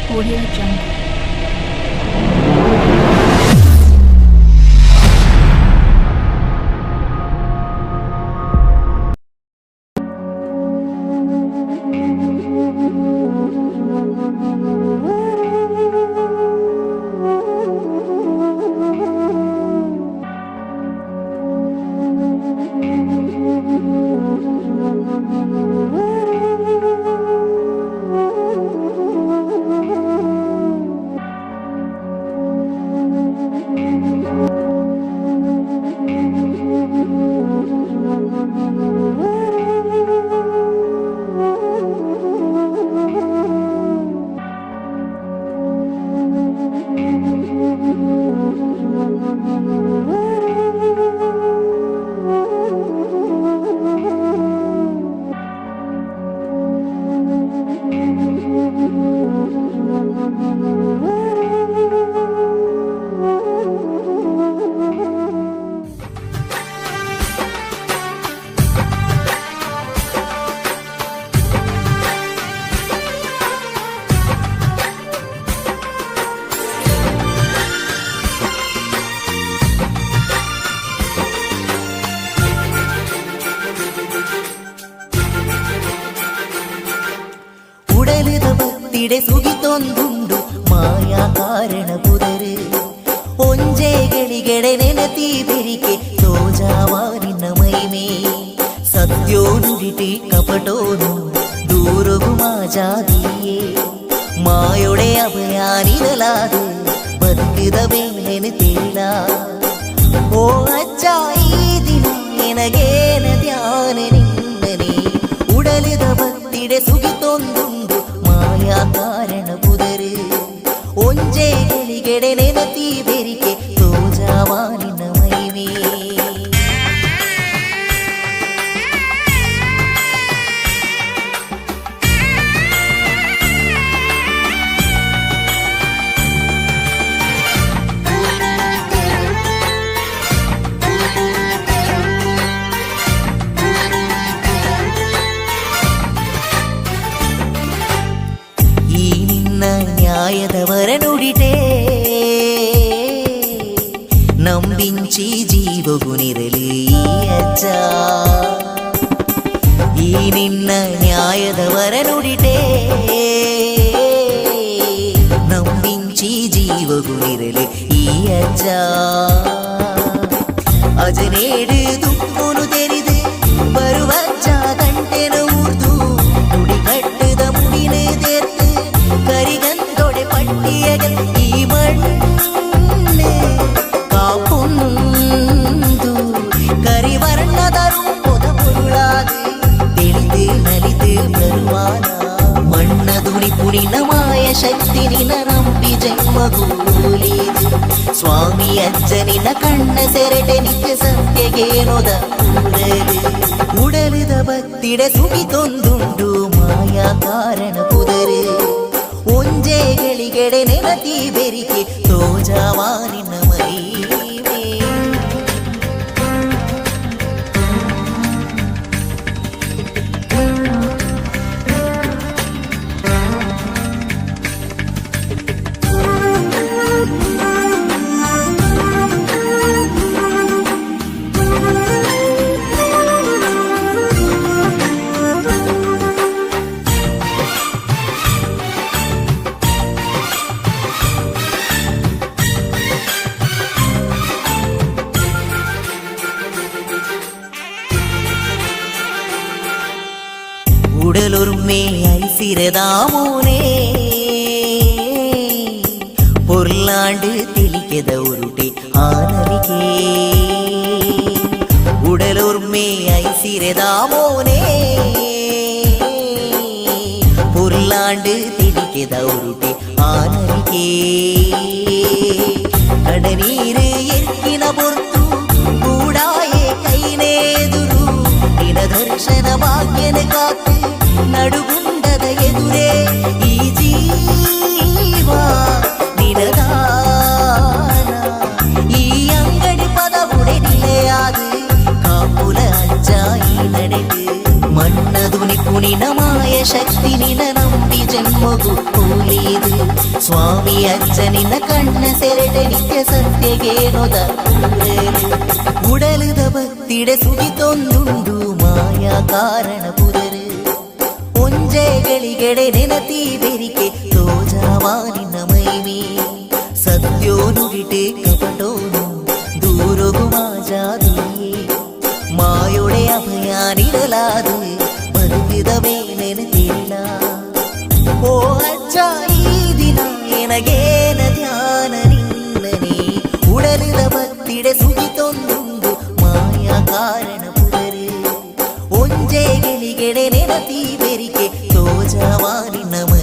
Audio Jungle. ಉಡಲಿದ ಭಕ್ತಿಡೆ ಸುಗಿತೊಂದುಂಡು ಮಾಯಾ ಕಾರಣ ಪುದರು ಒಂಜೆ ಗಳಿಗೆಡೆ ನೆನತಿ ಬೆರಿಕೆ ತೋಜಾವಾರಿನ ಮೈಮೆ ಸತ್ಯೋ ನುಡಿಟಿ ಕಪಟೋನು ದೂರಗು ಮಾಜಾದಿಯೇ ಮಾಯೊಡೆ ಅಭಯಾನಿರಲಾದು ಬದುಕಿದ ಬೇಲೆನು ತೇಳ ಓ ಅಜ್ಜ ಈ ದಿನ ಎನಗೇನ ಧ್ಯಾನ ನಿನ್ನನೆ ಉಡಲಿದ ಭಕ್ತಿಡೆ ಸುಗಿತೊಂದುಂಡು ಮಾಯಾ ಕಾರಣ ಪುದರು ಒಂಜೆ ಗಳಿಗೆಡೆ ನೆನತಿ ಬೆರಿಕೆ ತೋಜಾವಾನಿನ ಮೈಮೇ. ಜೀವಗು ನಿರಲಿ ಈ ಅಜ್ಜ. ಈ ನಿನ್ನ ನ್ಯಾಯದವರ ನುಡಿಟೇ ನಂಬಿಂಚಿ ಜೀವಗು ನಿರಲಿ ಈ ಅಜ್ಜ. ಅಜನೇಡು ದುಪ್ಪುನು ತೆರಿದು ಬರುವಜ್ಜ ತಂಟೆನ ಊರ್ದು ನುಡಿ ಕಟ್ಟದ ಮುಡಿನ தேர்த்து கரிகந்தொடை பட்டியகள் ಈ ಮಣ್ಣು ಕಾಪುಂದು ಕರಿವರ್ಣದರು ಪೊದ பொருளாது தெளிந்து நலிந்து வருவானா. ಮಣ್ಣ ದುನಿ ಪುಣಿನ ಮಾಯ ಶಕ್ತಿ ನಿನ ನಂಬಿ ಜನ್ಮಗೂಲಿದು ಸ್ವಾಮಿ ಅಜ್ಜನಿನ ಕಣ್ಣ ಸೆರಟೆ ನಿತ್ಯ ಸತ್ಯಗೇನೊದ ಉಡಲು ಉಡಲುದ ಭಕ್ತಿಡೆ ಸುಗಿತೊಂದುಂಡು ಮಾಯಾ ಕಾರಣ ಪುದರು ಒಂಜೇ ಗಳಿಗೆಡೆ ನೆನತಿ ಬೆರಿಕೆ ತೋಜಾವಾ ನಿನ್ನ ಮೈಮೇ. உடலொருமே ஐசிரதாமோனே பொருளாண்டு தெளிக்கத உருட்டே ஆனலிகே. உடலொருமே ஐசிரதாமோனே பொருளாண்டு தெளிக்கத உருட்டே ஆனலிகே. கடநீரு எற்கின பொறுத்து கூடாயே கைனேதுரு ನಿನ ದರ್ಶನ ಭಾಗ್ಯನ ಕಾತು ನಡುಗುಂಡದ ಎದುರೇ ಈ ಜೀವ ನಿನದಾನ. ಈ ಅಂಗಡಿ ಪದವುಡೆ ನಿಲೆயாது ಕಾಪುಲ ಅಜ್ಜಾಯಿ ನಡೆದು ಮಣ್ಣ ದುನಿ ಪುಣಿನ ಮಾಯ ಶಕ್ತಿ ನಿನ ನಂಬಿ ಜನ್ಮಗು ಕೂಲಿದು ಸ್ವಾಮಿ ಅಜ್ಜನಿನ ಕಣ್ಣ ಸೆರಟೆ ನಿತ್ಯ ಸತ್ಯಗೇನೊದ ಉಡಲುದ ಭಕ್ತಿಡೆ ಸುಗಿತೊಂದುಂಡು ಮಾಯಾ ಕಾರಣ ಪುದರು ಒಂಜೇ ಗಳಿಗೆಡೆ ನೆನತಿ ಬೆರಿಕೆ ತೋಜಾವಾ ನಿನ್ನ ಮೈಮಿ. ಸತ್ಯೋನು ಗಿಟೆ ಕಪಟೋನು ದೂರಗು ಮಾಜಾದಿಯೇ ಮಾಯೊಡೆ ಅಭಯ ನಿರಲಾದು ಬದುಕಿದ ಮೇಲೆನ ಓ ಅಜ್ಜ ಈ ದಿನ ಎನಗೇನ ಧ್ಯಾನ ನಿನ್ನನೆ. ಉಡಲಿದ ಭಕ್ತಿಡೆ ಸುಗಿತೊಂದುಂಡು ಮಾಯಾ ಕಾರಣ ಪುದರು ಒಂಜೇ ಗಳಿಗೆಡೆ ನೆನತಿ ಬೆರಿಕೆ ತೋಜಾವಾ ನಿನ್ನ ಮೈ.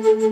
Thank you.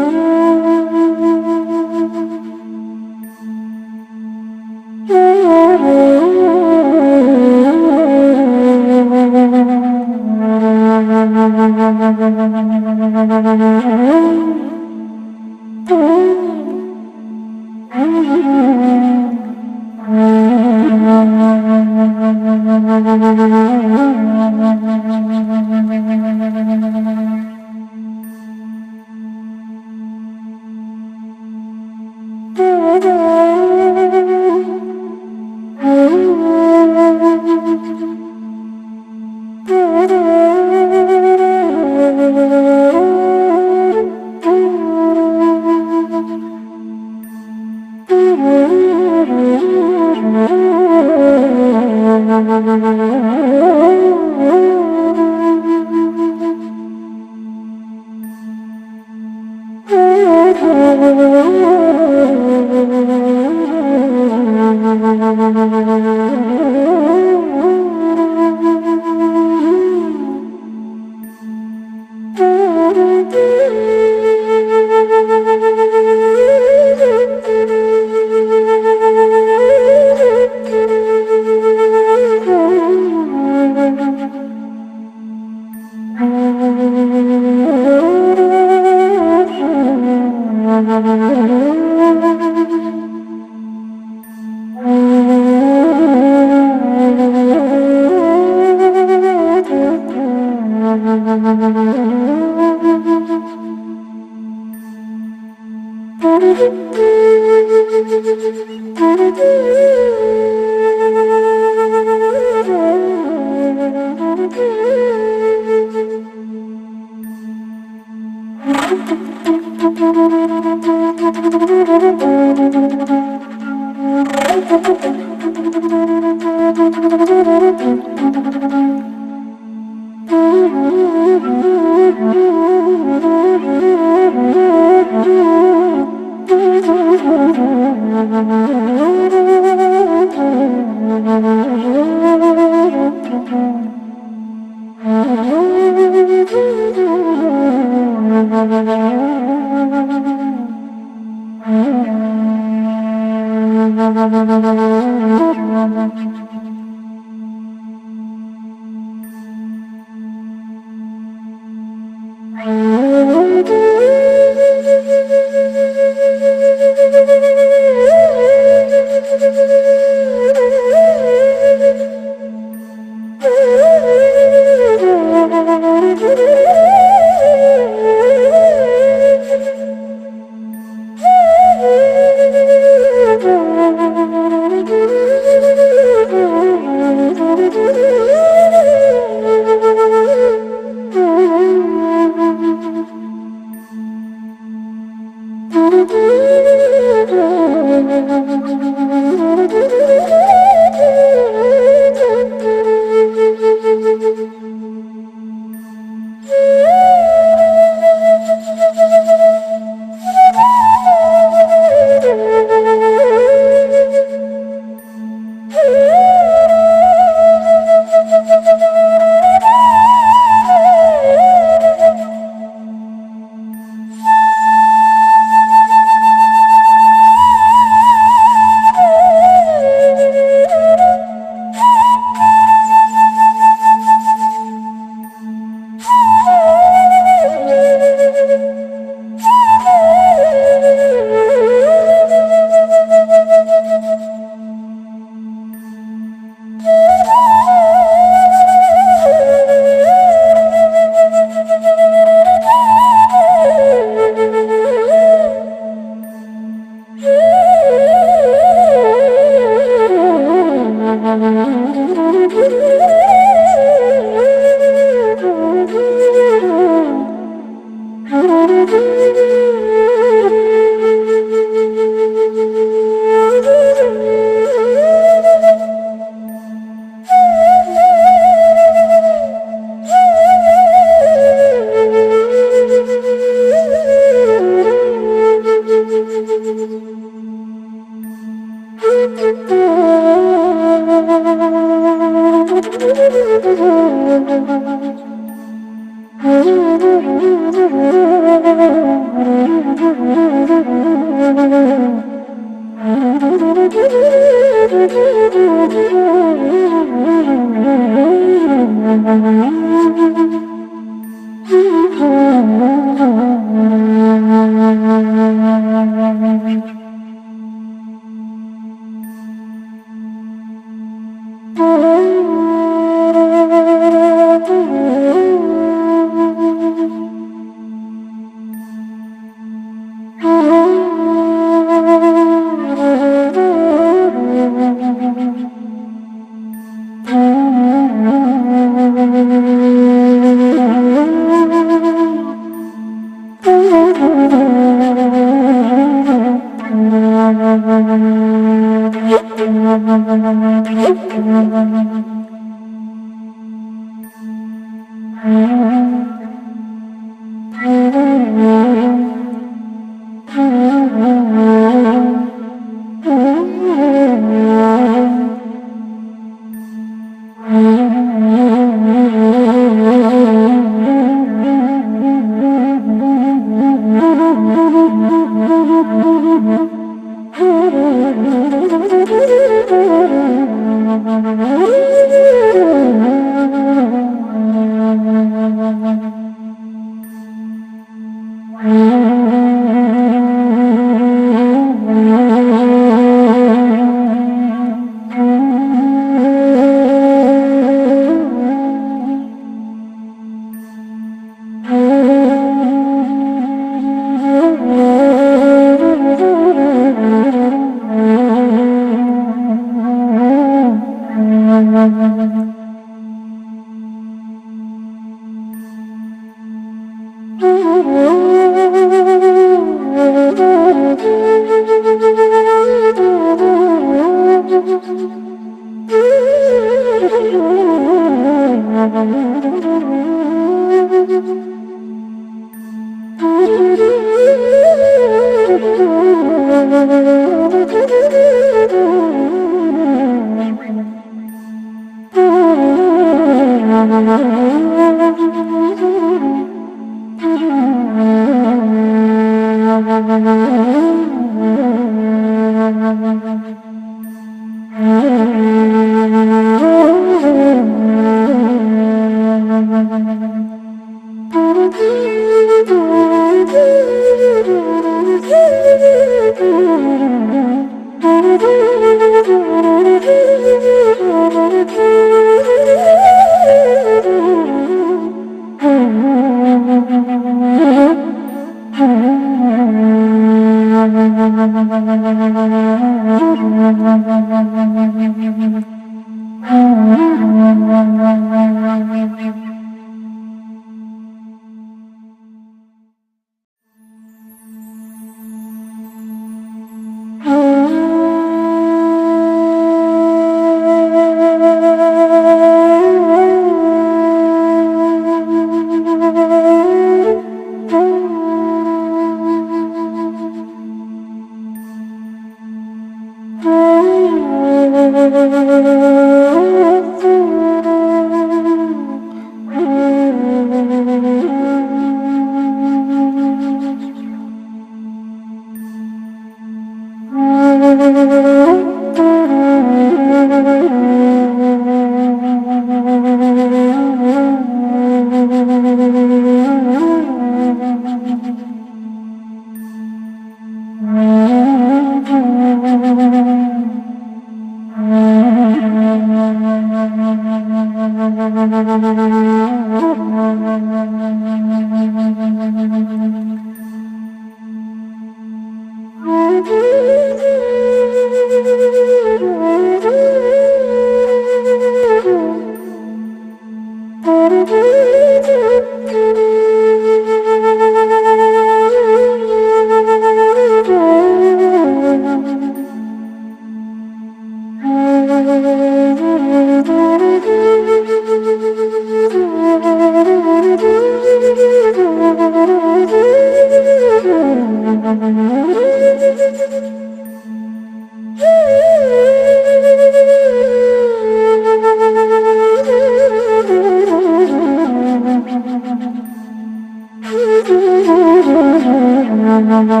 Thank you.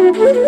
Thank you.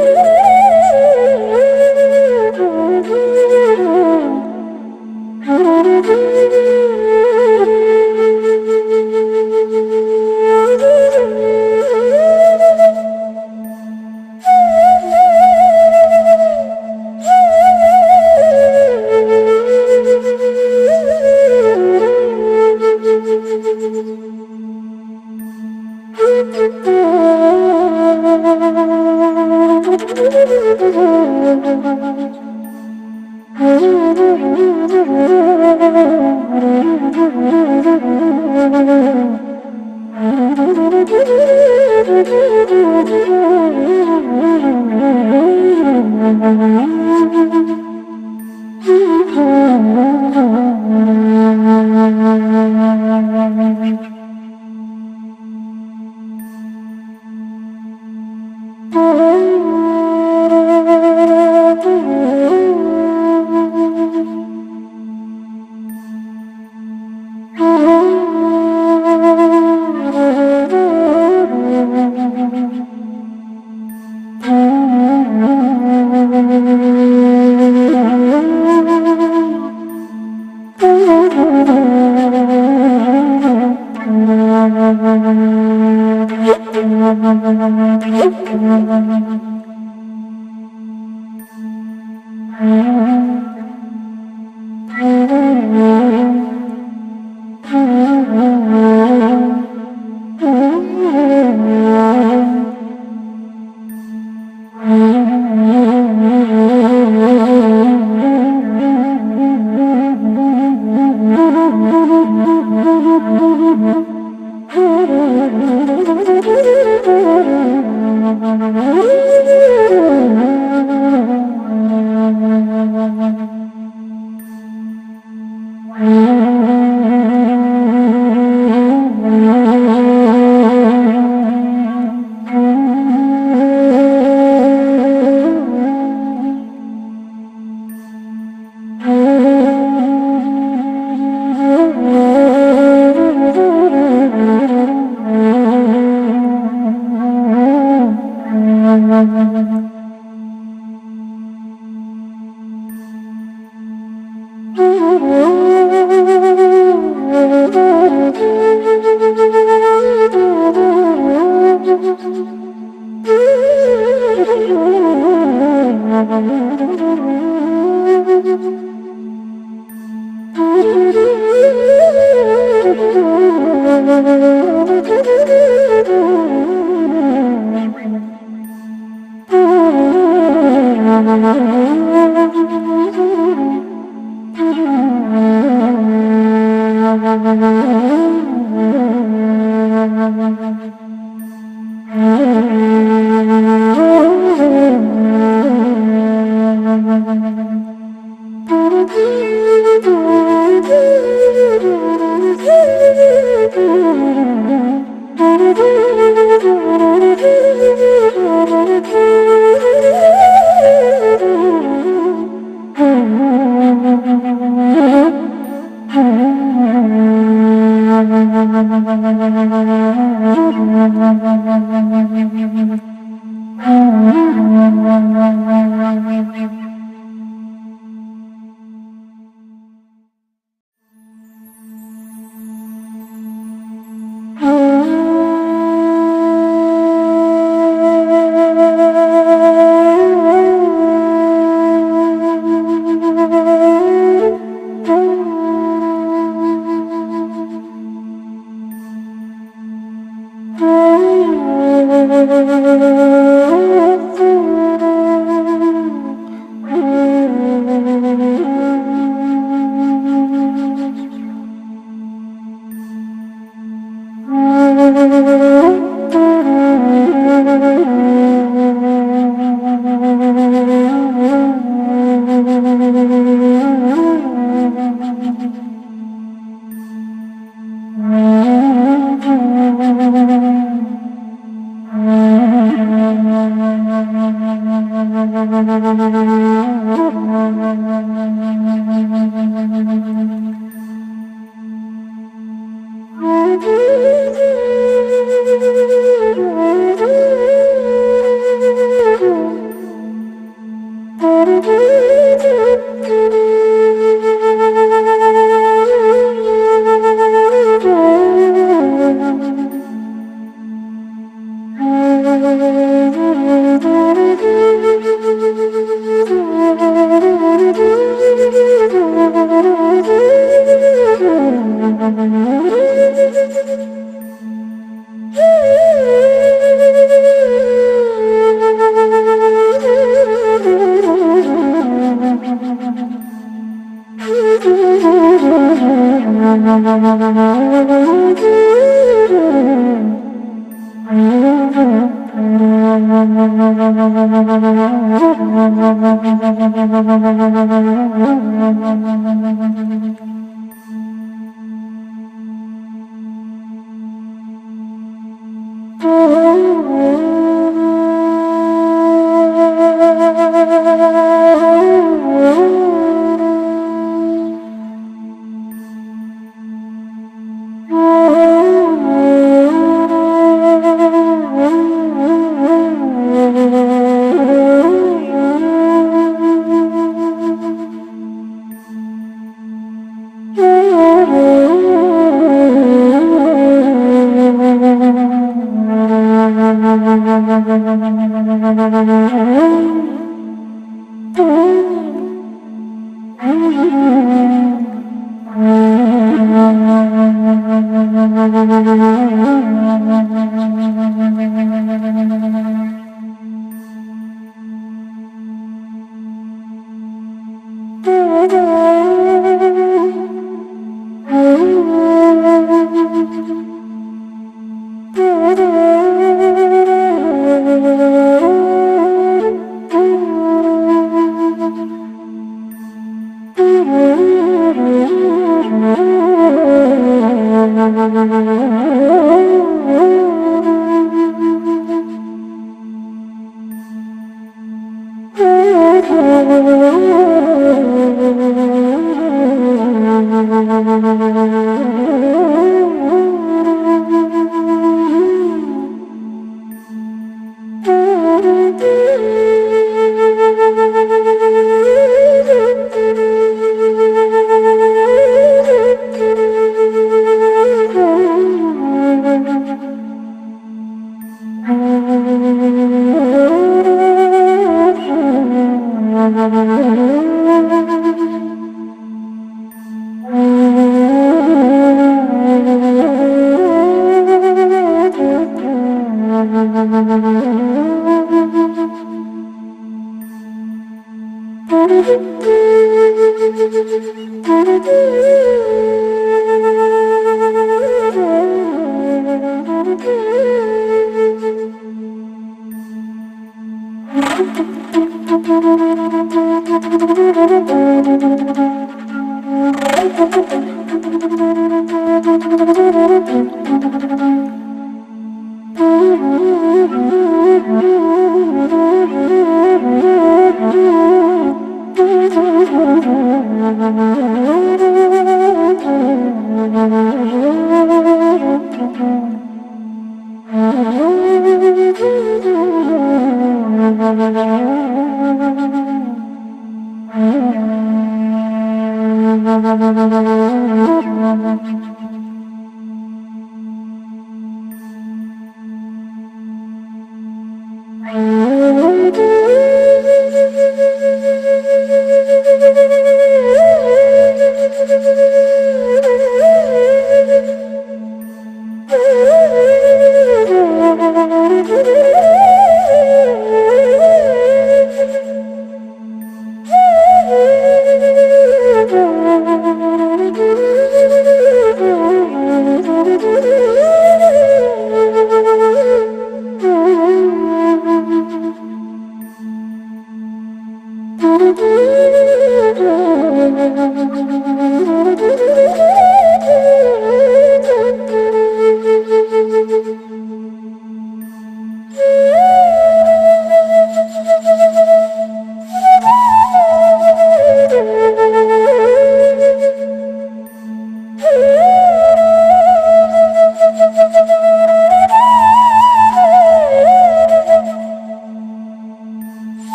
Thank you.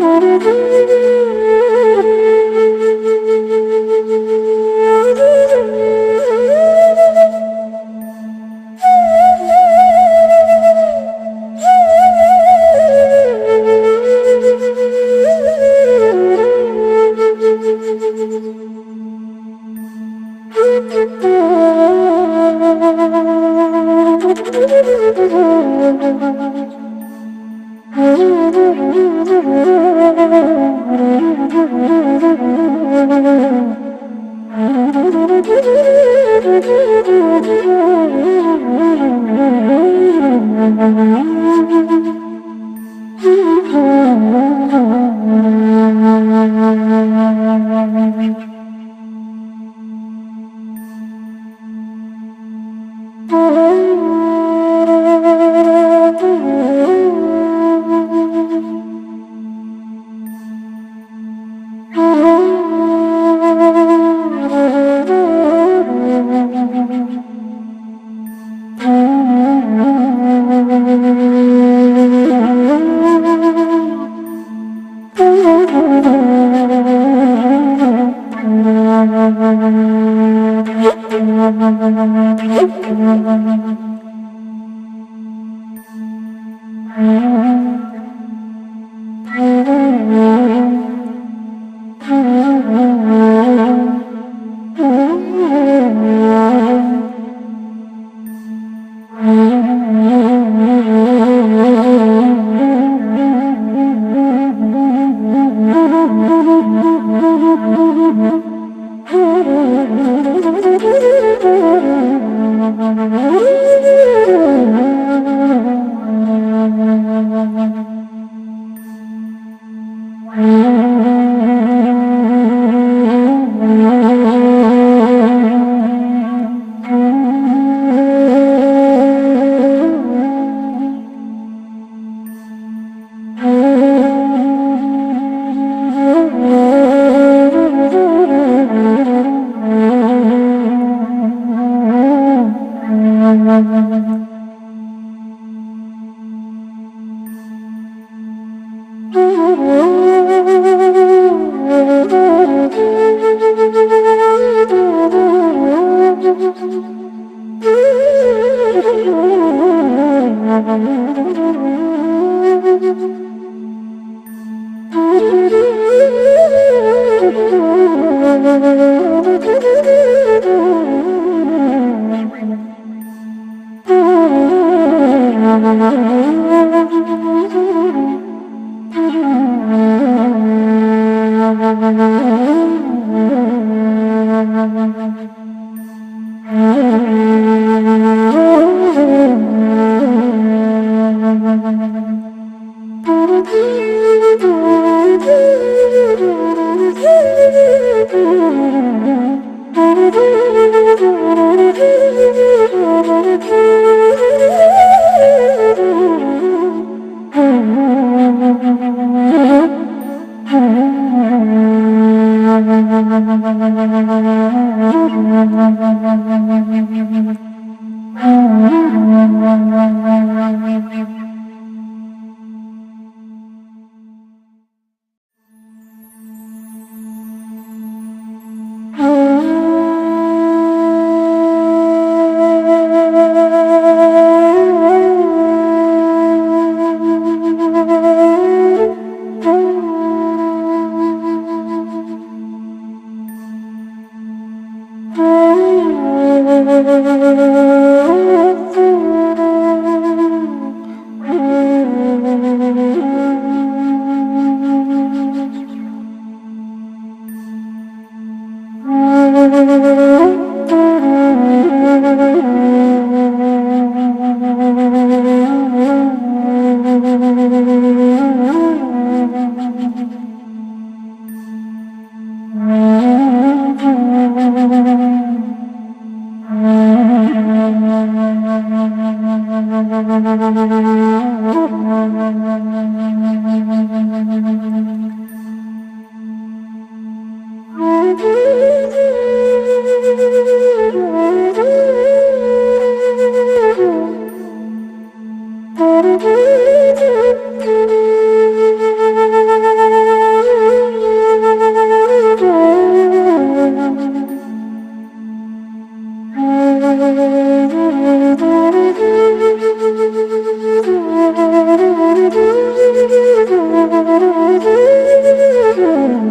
Thank you. Thank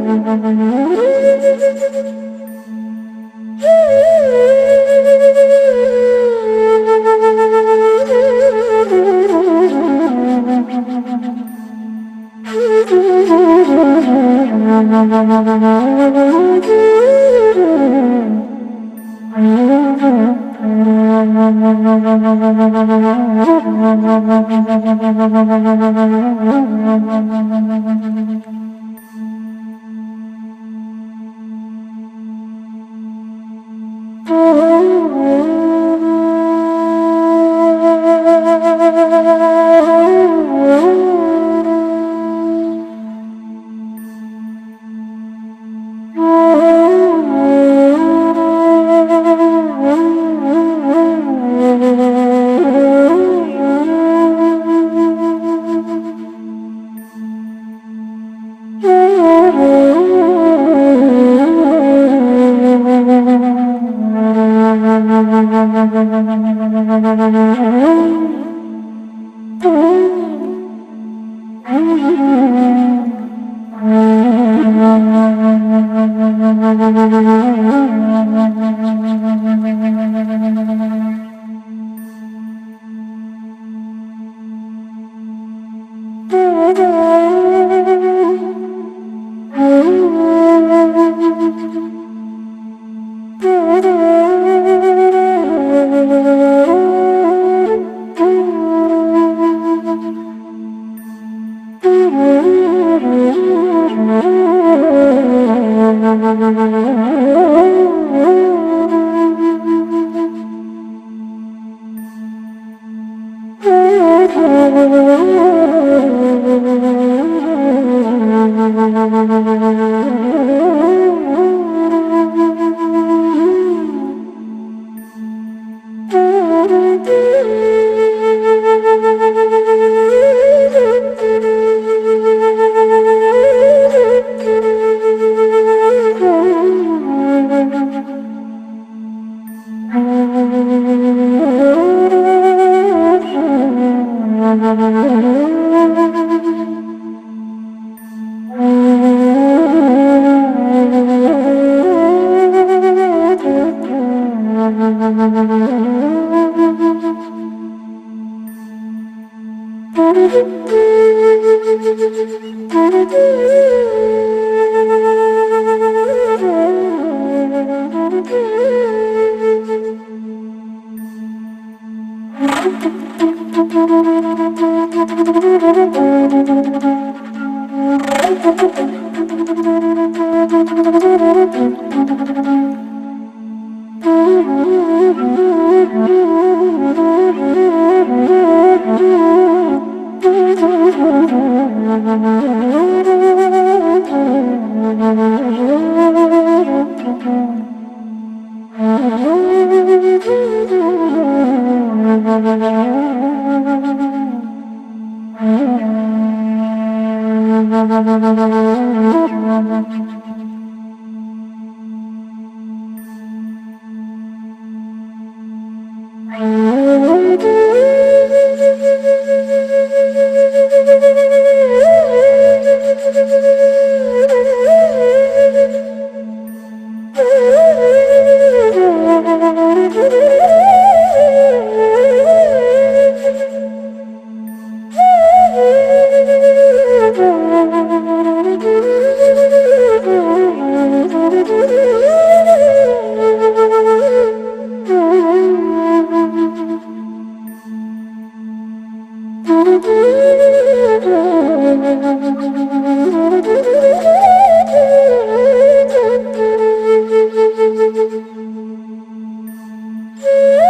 you.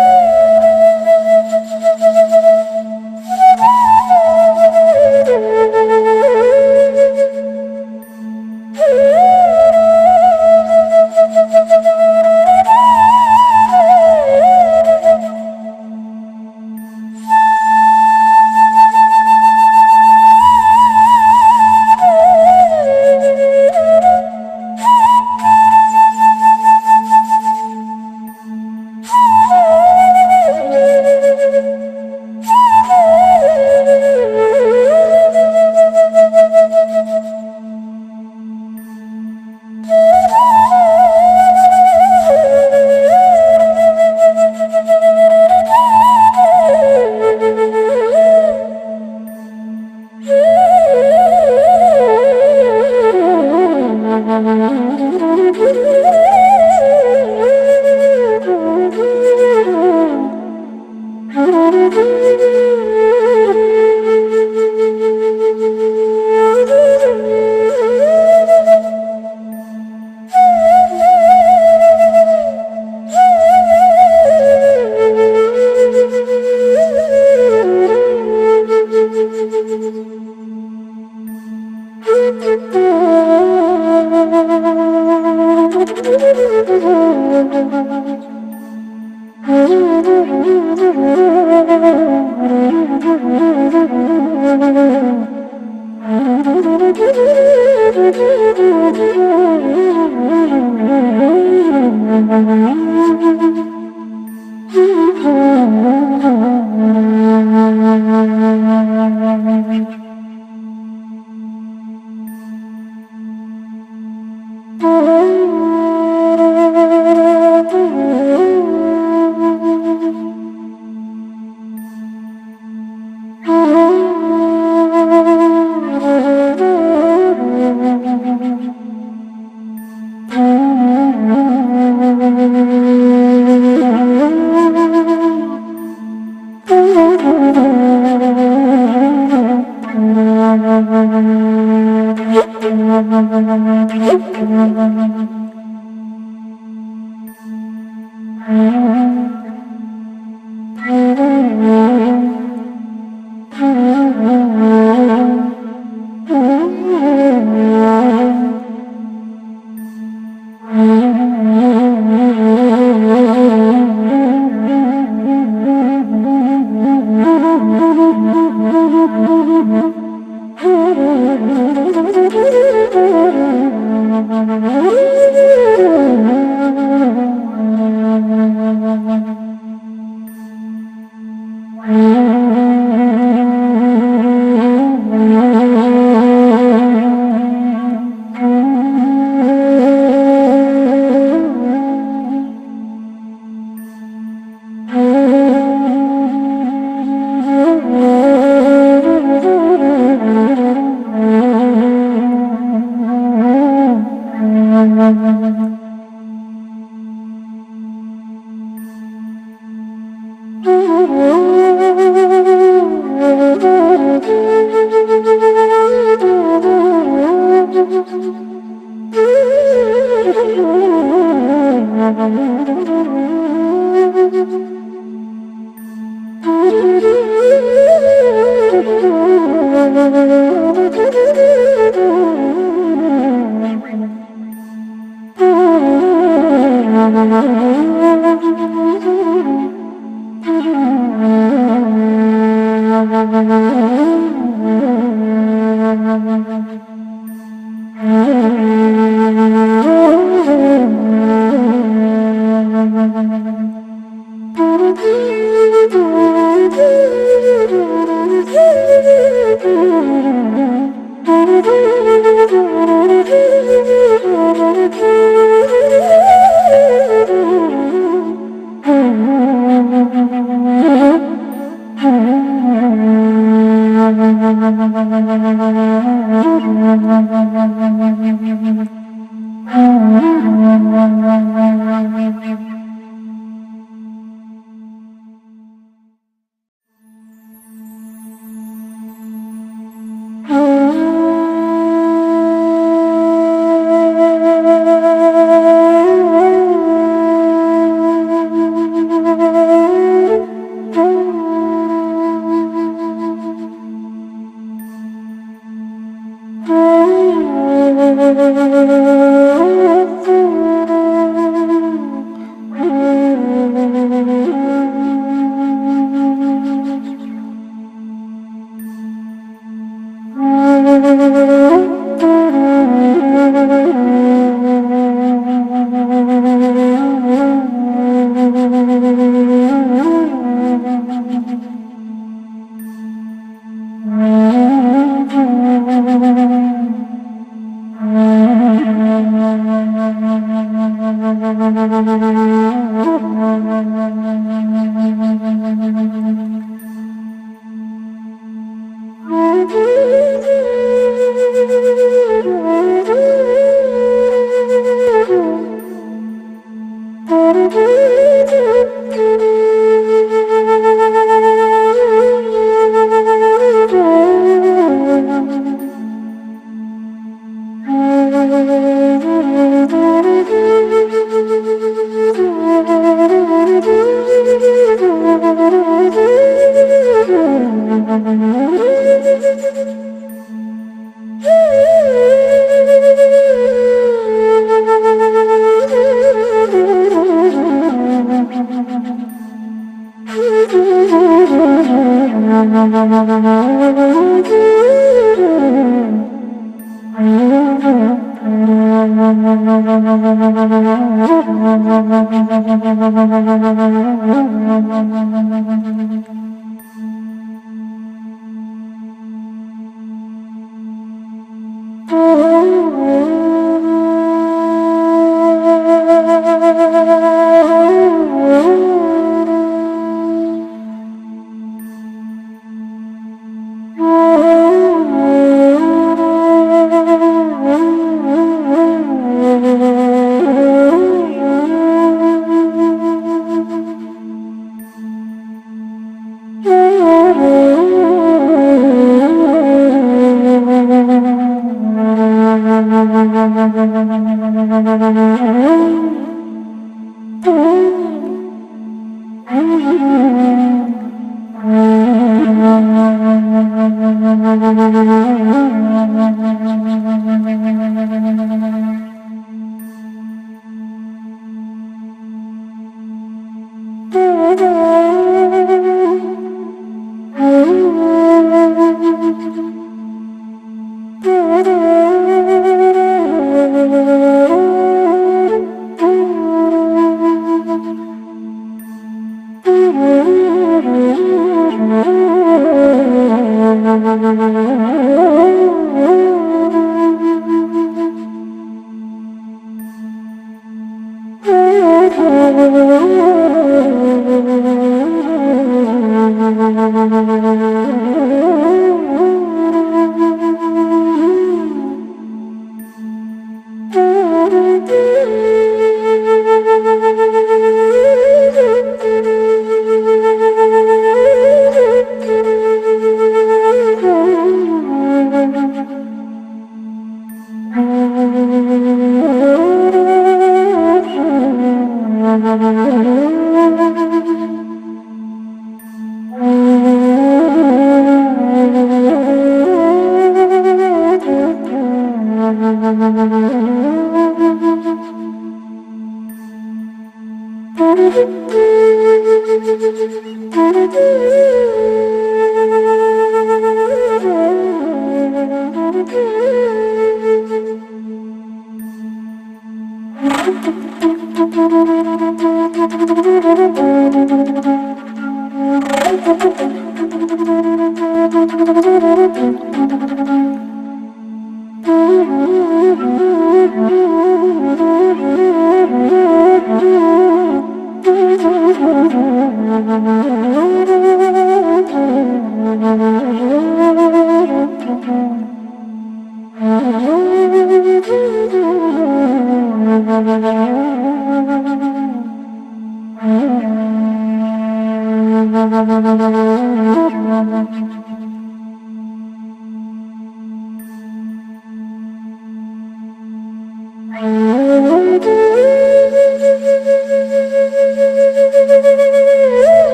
Mm-hmm.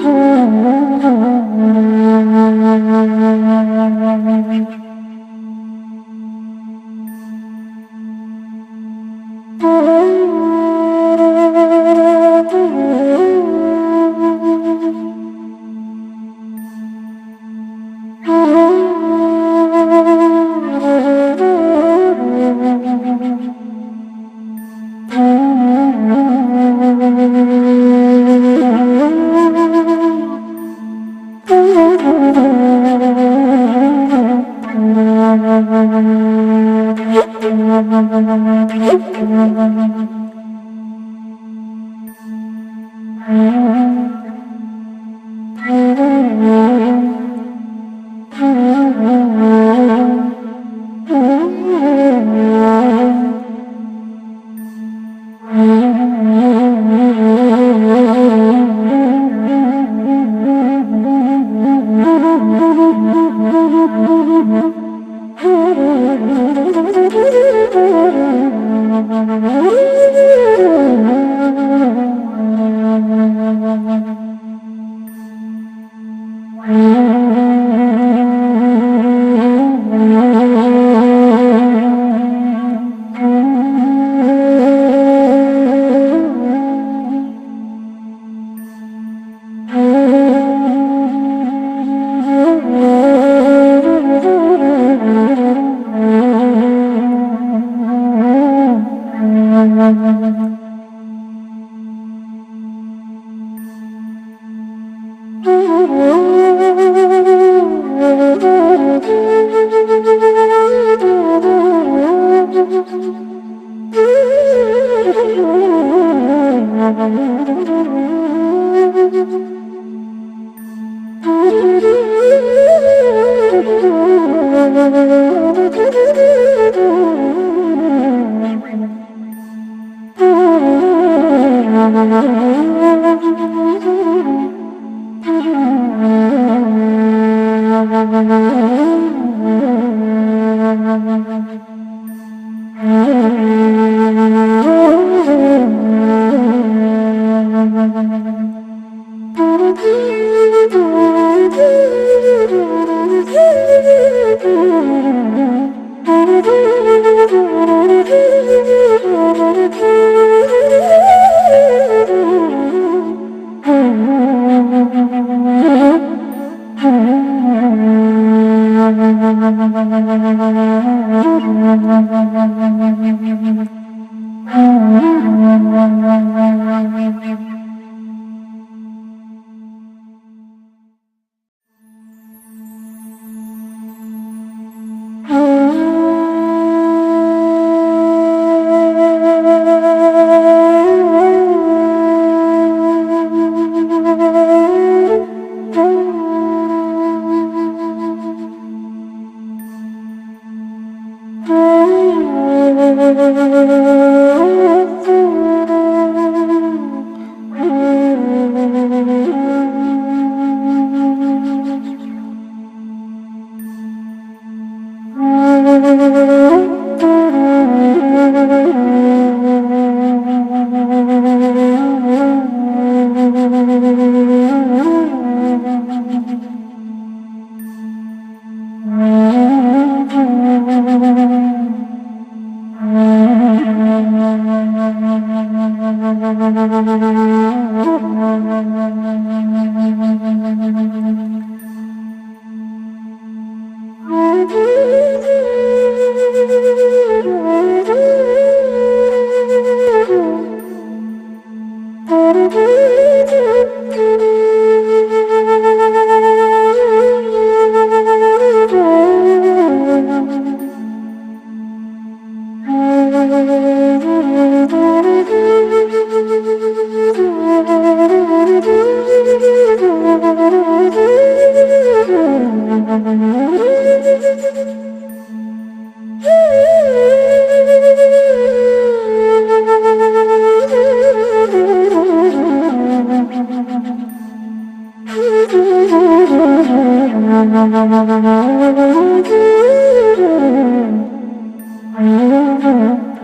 Thank you.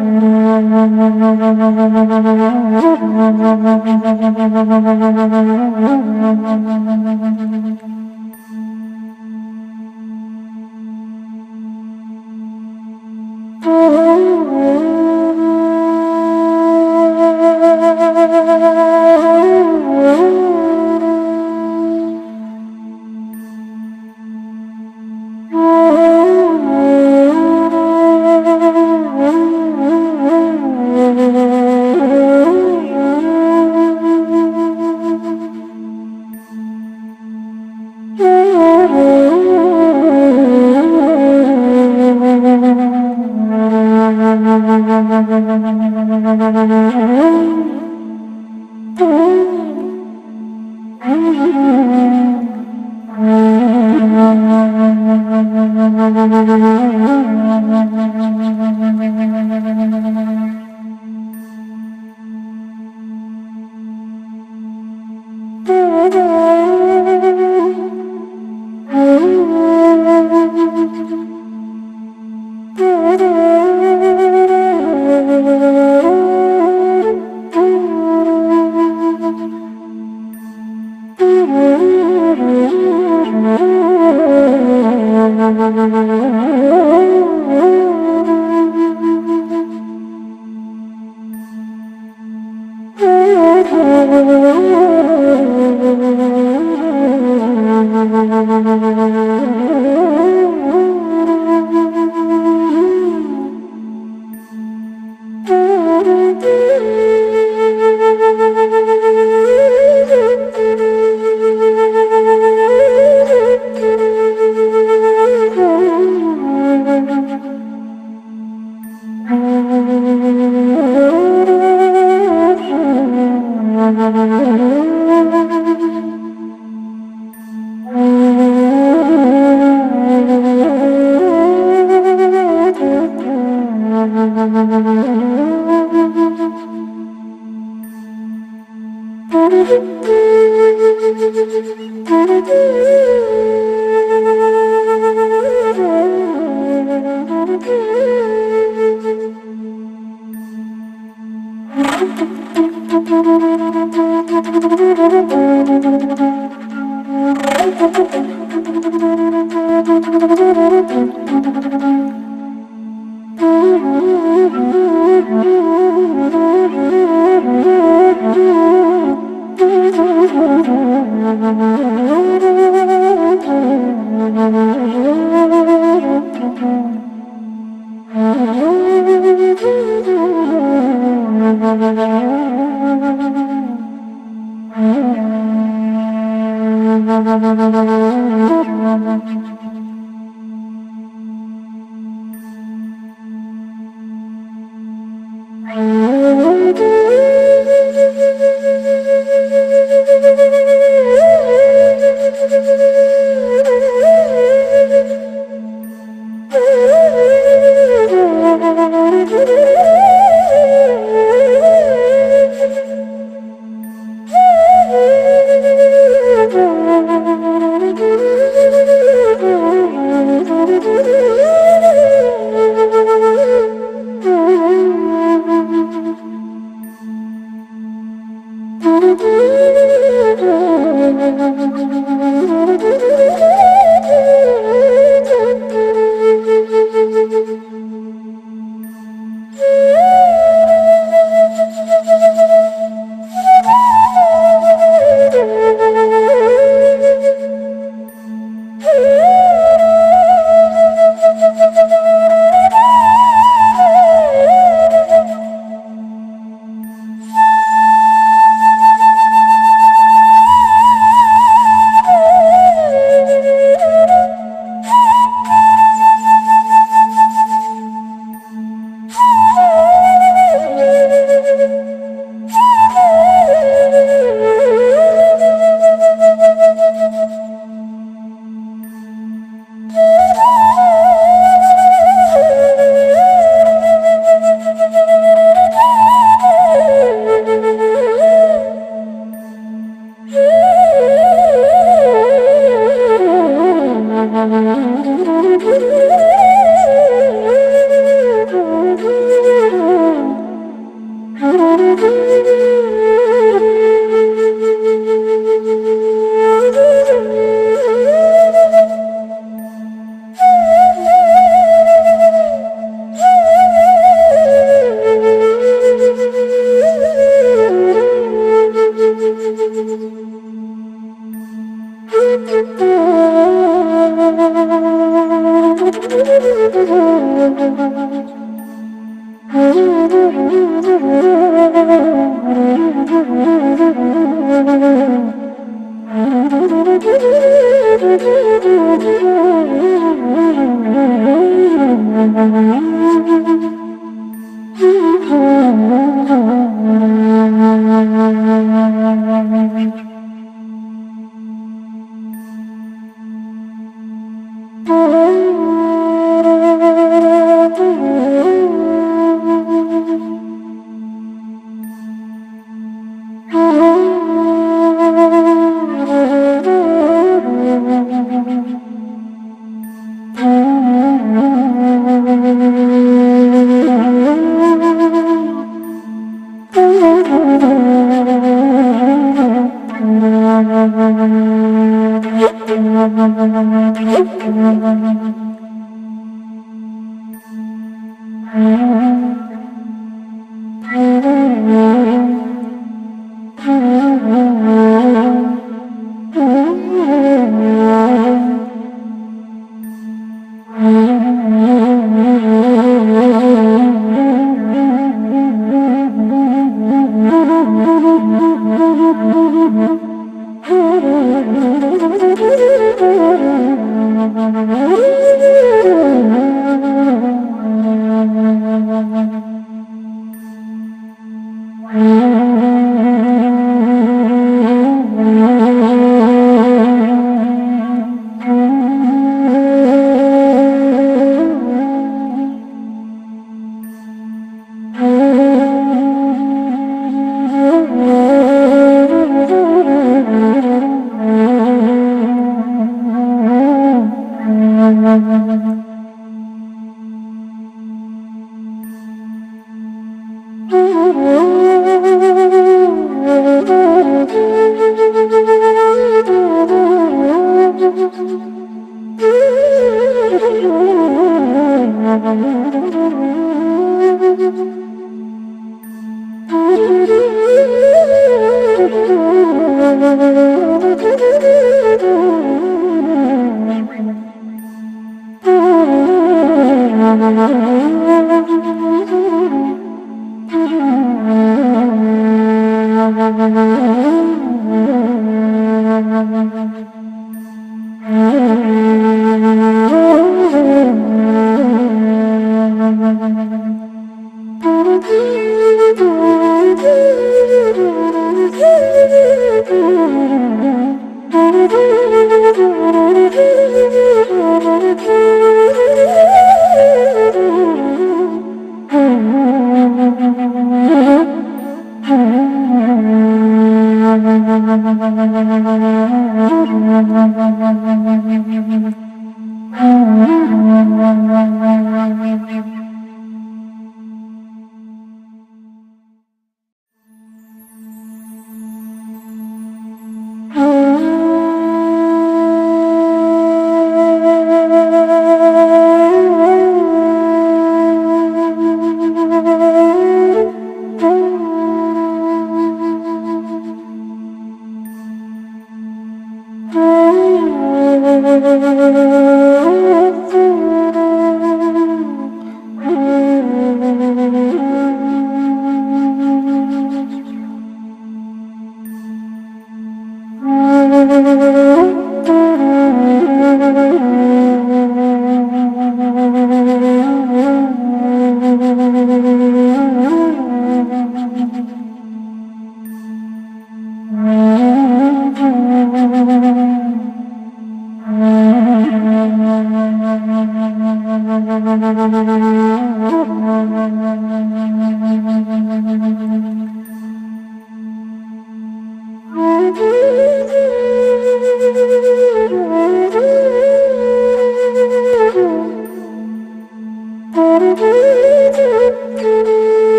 Thank you.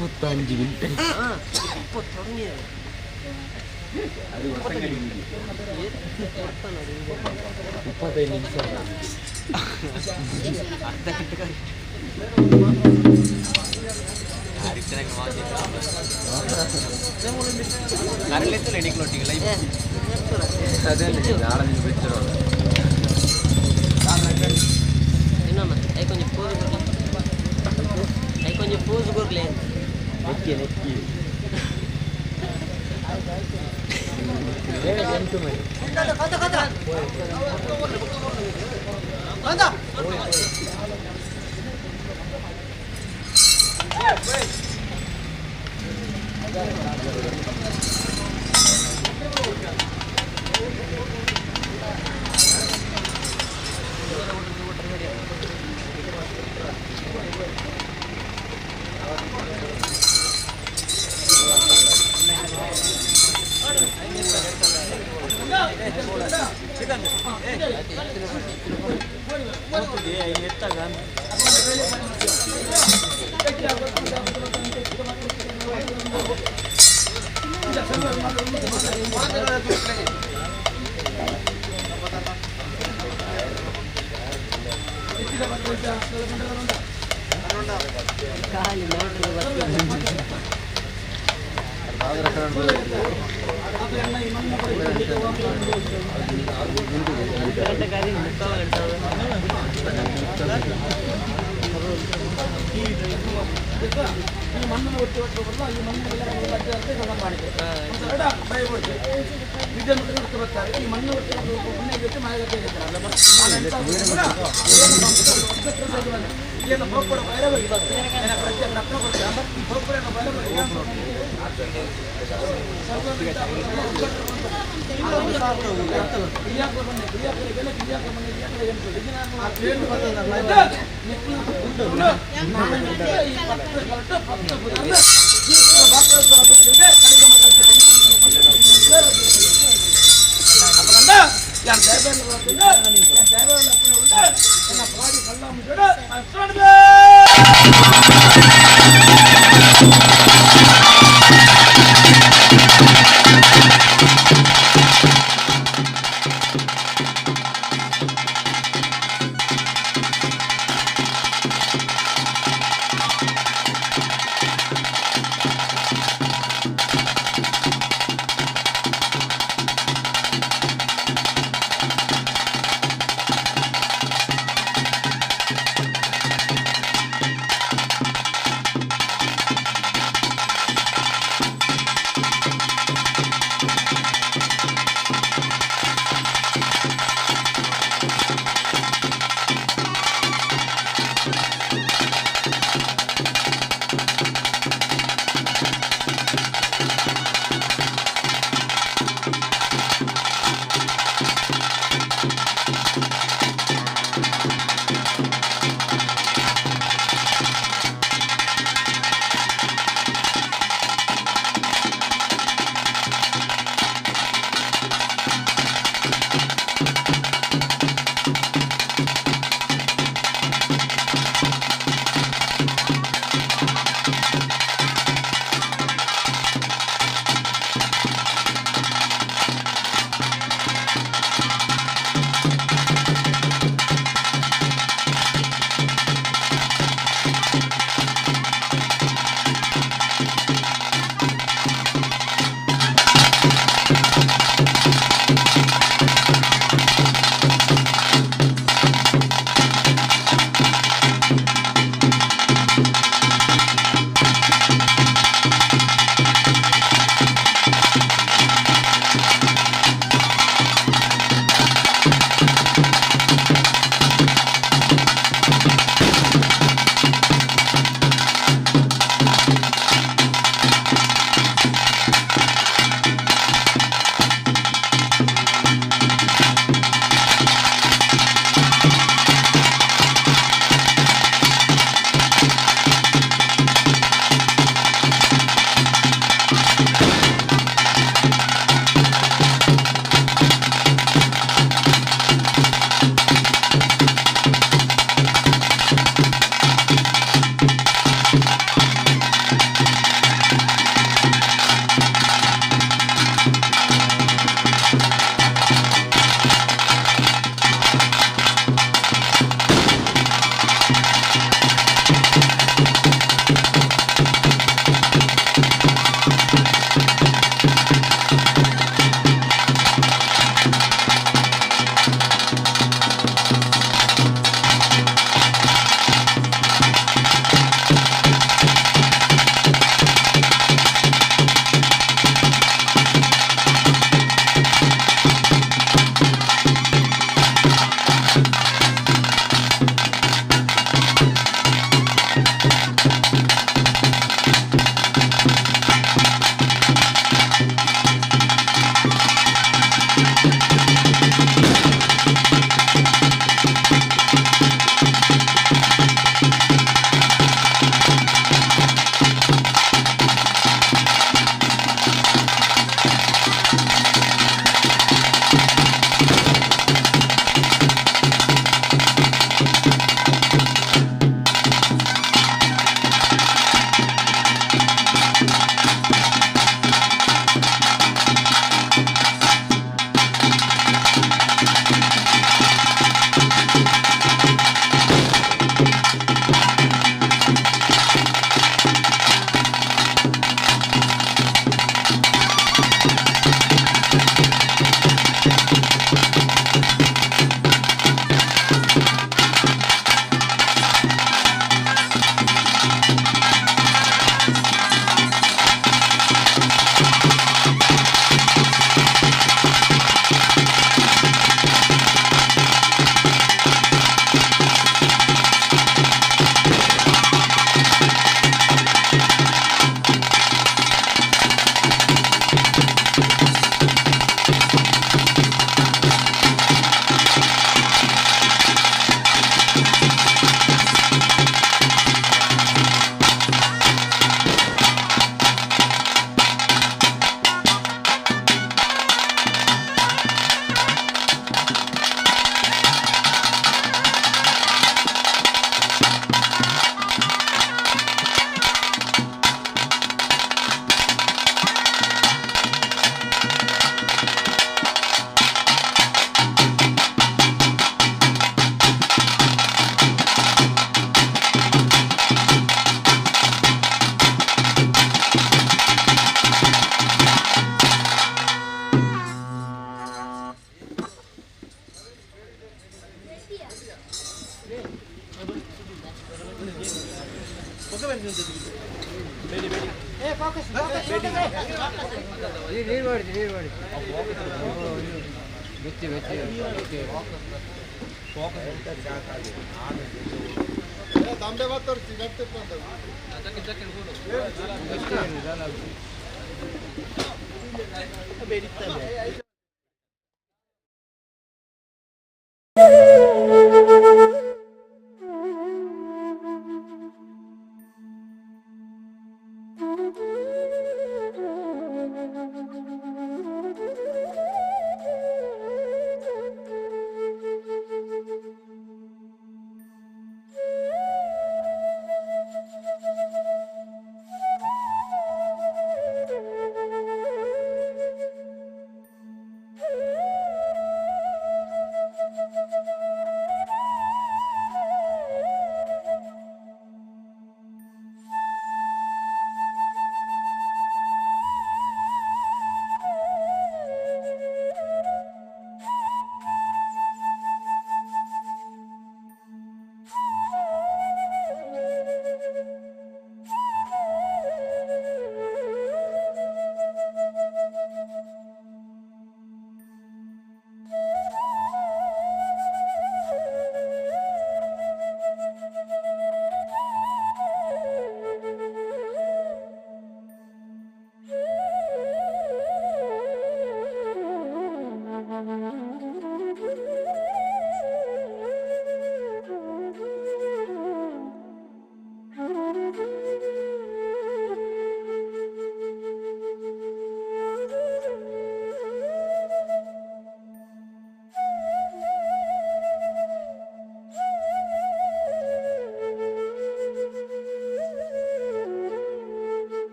35 minute. 35 ನಿಮಿಷ. ಅರ್ಧ ಗಂಟೆ. ಅದೇ ನಾಳೆ ನೀನು ಬಿಡ್ತಿರೋ. కొంచెం పూజ కొంచెం పూజ కొరలే. ನೆಕ್ಕಿ ನೆಕ್ಕಿ.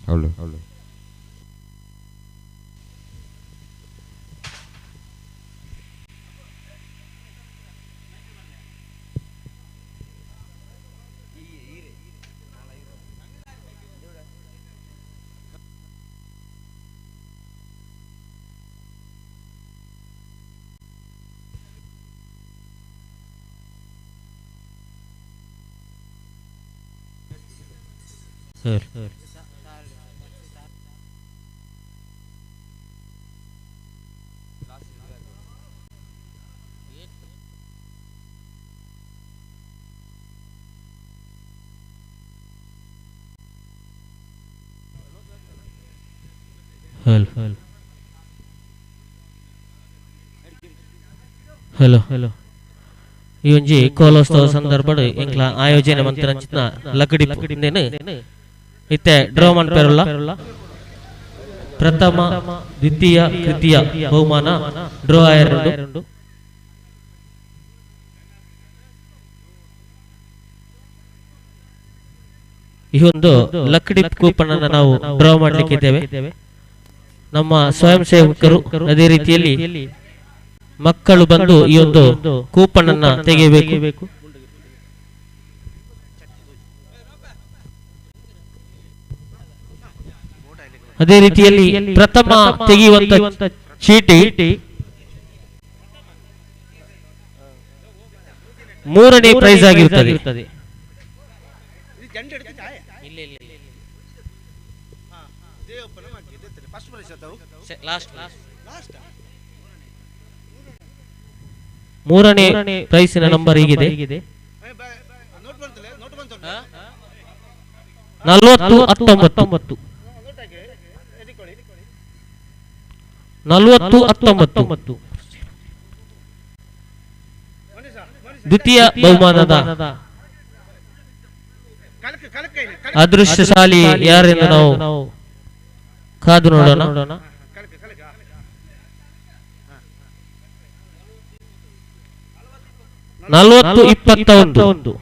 Hello hello. Sir. Hello hello hello. ಈ ಒಂಜಿ ಕೋಲೋತ್ಸವ ಸಂದರ್ಭಡ್ ಎಂಕ್ಲ ಆಯೋಜನೆ ಮಂತ್ರಂಚಿನ ಲಕಡಿ ಇತ್ತೆ ಡ್ರಾ ಮನ್ಪೆರುಲ್ಲ. ಪ್ರಥಮ, ದ್ವಿತೀಯ, ತೃತೀಯ ಬಹುಮಾನ ಡ್ರಾ ಆಯರುಂಡು. ಈ ಒಂದು ಲಕ್ಕಡಿ ಕೂಪನ್ ಅನ್ನು ನಾವು ಡ್ರಾ ಮಾಡಲಿಕ್ಕಿದ್ದೇವೆ. ನಮ್ಮ ಸ್ವಯಂ ಸೇವಕರು ಅದೇ ರೀತಿಯಲ್ಲಿ ಮಕ್ಕಳು ಬಂದು ಈ ಒಂದು ಕೂಪನ್ ಅನ್ನ ತೆಗೆಯಬೇಕು. ಅದೇ ರೀತಿಯಲ್ಲಿ ಪ್ರಥಮ ತೆಗೆಯುವಂತ ಚೀಟಿ ಮೂರನೇ ಪ್ರೈಸ್ ಆಗಿರುತ್ತದೆ. ಮೂರನೇ ಪ್ರೈಸಿನ ನಂಬರ್ ಹೀಗಿದೆ 40 19 40 19. ದ್ವಿತೀಯ ಬಹುಮಾನದ ಅದೃಷ್ಟಶಾಲಿ ಯಾರೆಂದು ನಾವು ಕಾದು ನೋಡೋಣ. 40 21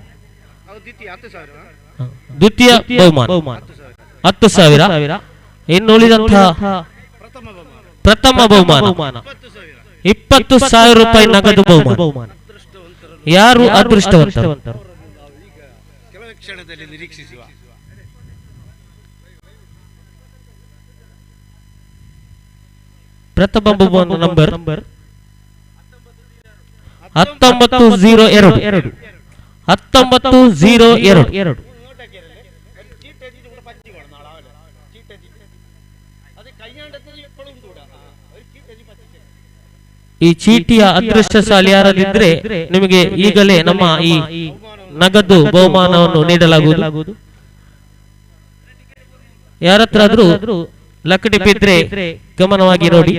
ದ್ವಿತೀಯ ಬಹುಮಾನ 10,000. ಇನ್ನು ಉಳಿದಂತಹ ಪ್ರಥಮ ಬಹುಮಾನ 20,000 ರೂಪಾಯಿ ನಗದು ಬಹುಮಾನ. ಯಾರು ಅದೃಷ್ಟವಂತರು? ಪ್ರಥಮ ಬಹುಮಾನ ನಂಬರ್ 1902 1902. ಈ ಚೀಟಿಯ ಅದೃಷ್ಟಶಾಲಿ ಯಾರಲ್ಲಿದ್ರೆ ನಿಮಗೆ ಈಗಲೇ ನಮ್ಮ ಈ ನಗದು ಬಹುಮಾನವನ್ನು ನೀಡಲಾಗುವುದು. ಯಾರತ್ರಾದ್ರೂ ಲಕ್ಕಡಿ ಬಿದ್ರೆ ಗಮನವಾಗಿ ನೋಡಿ.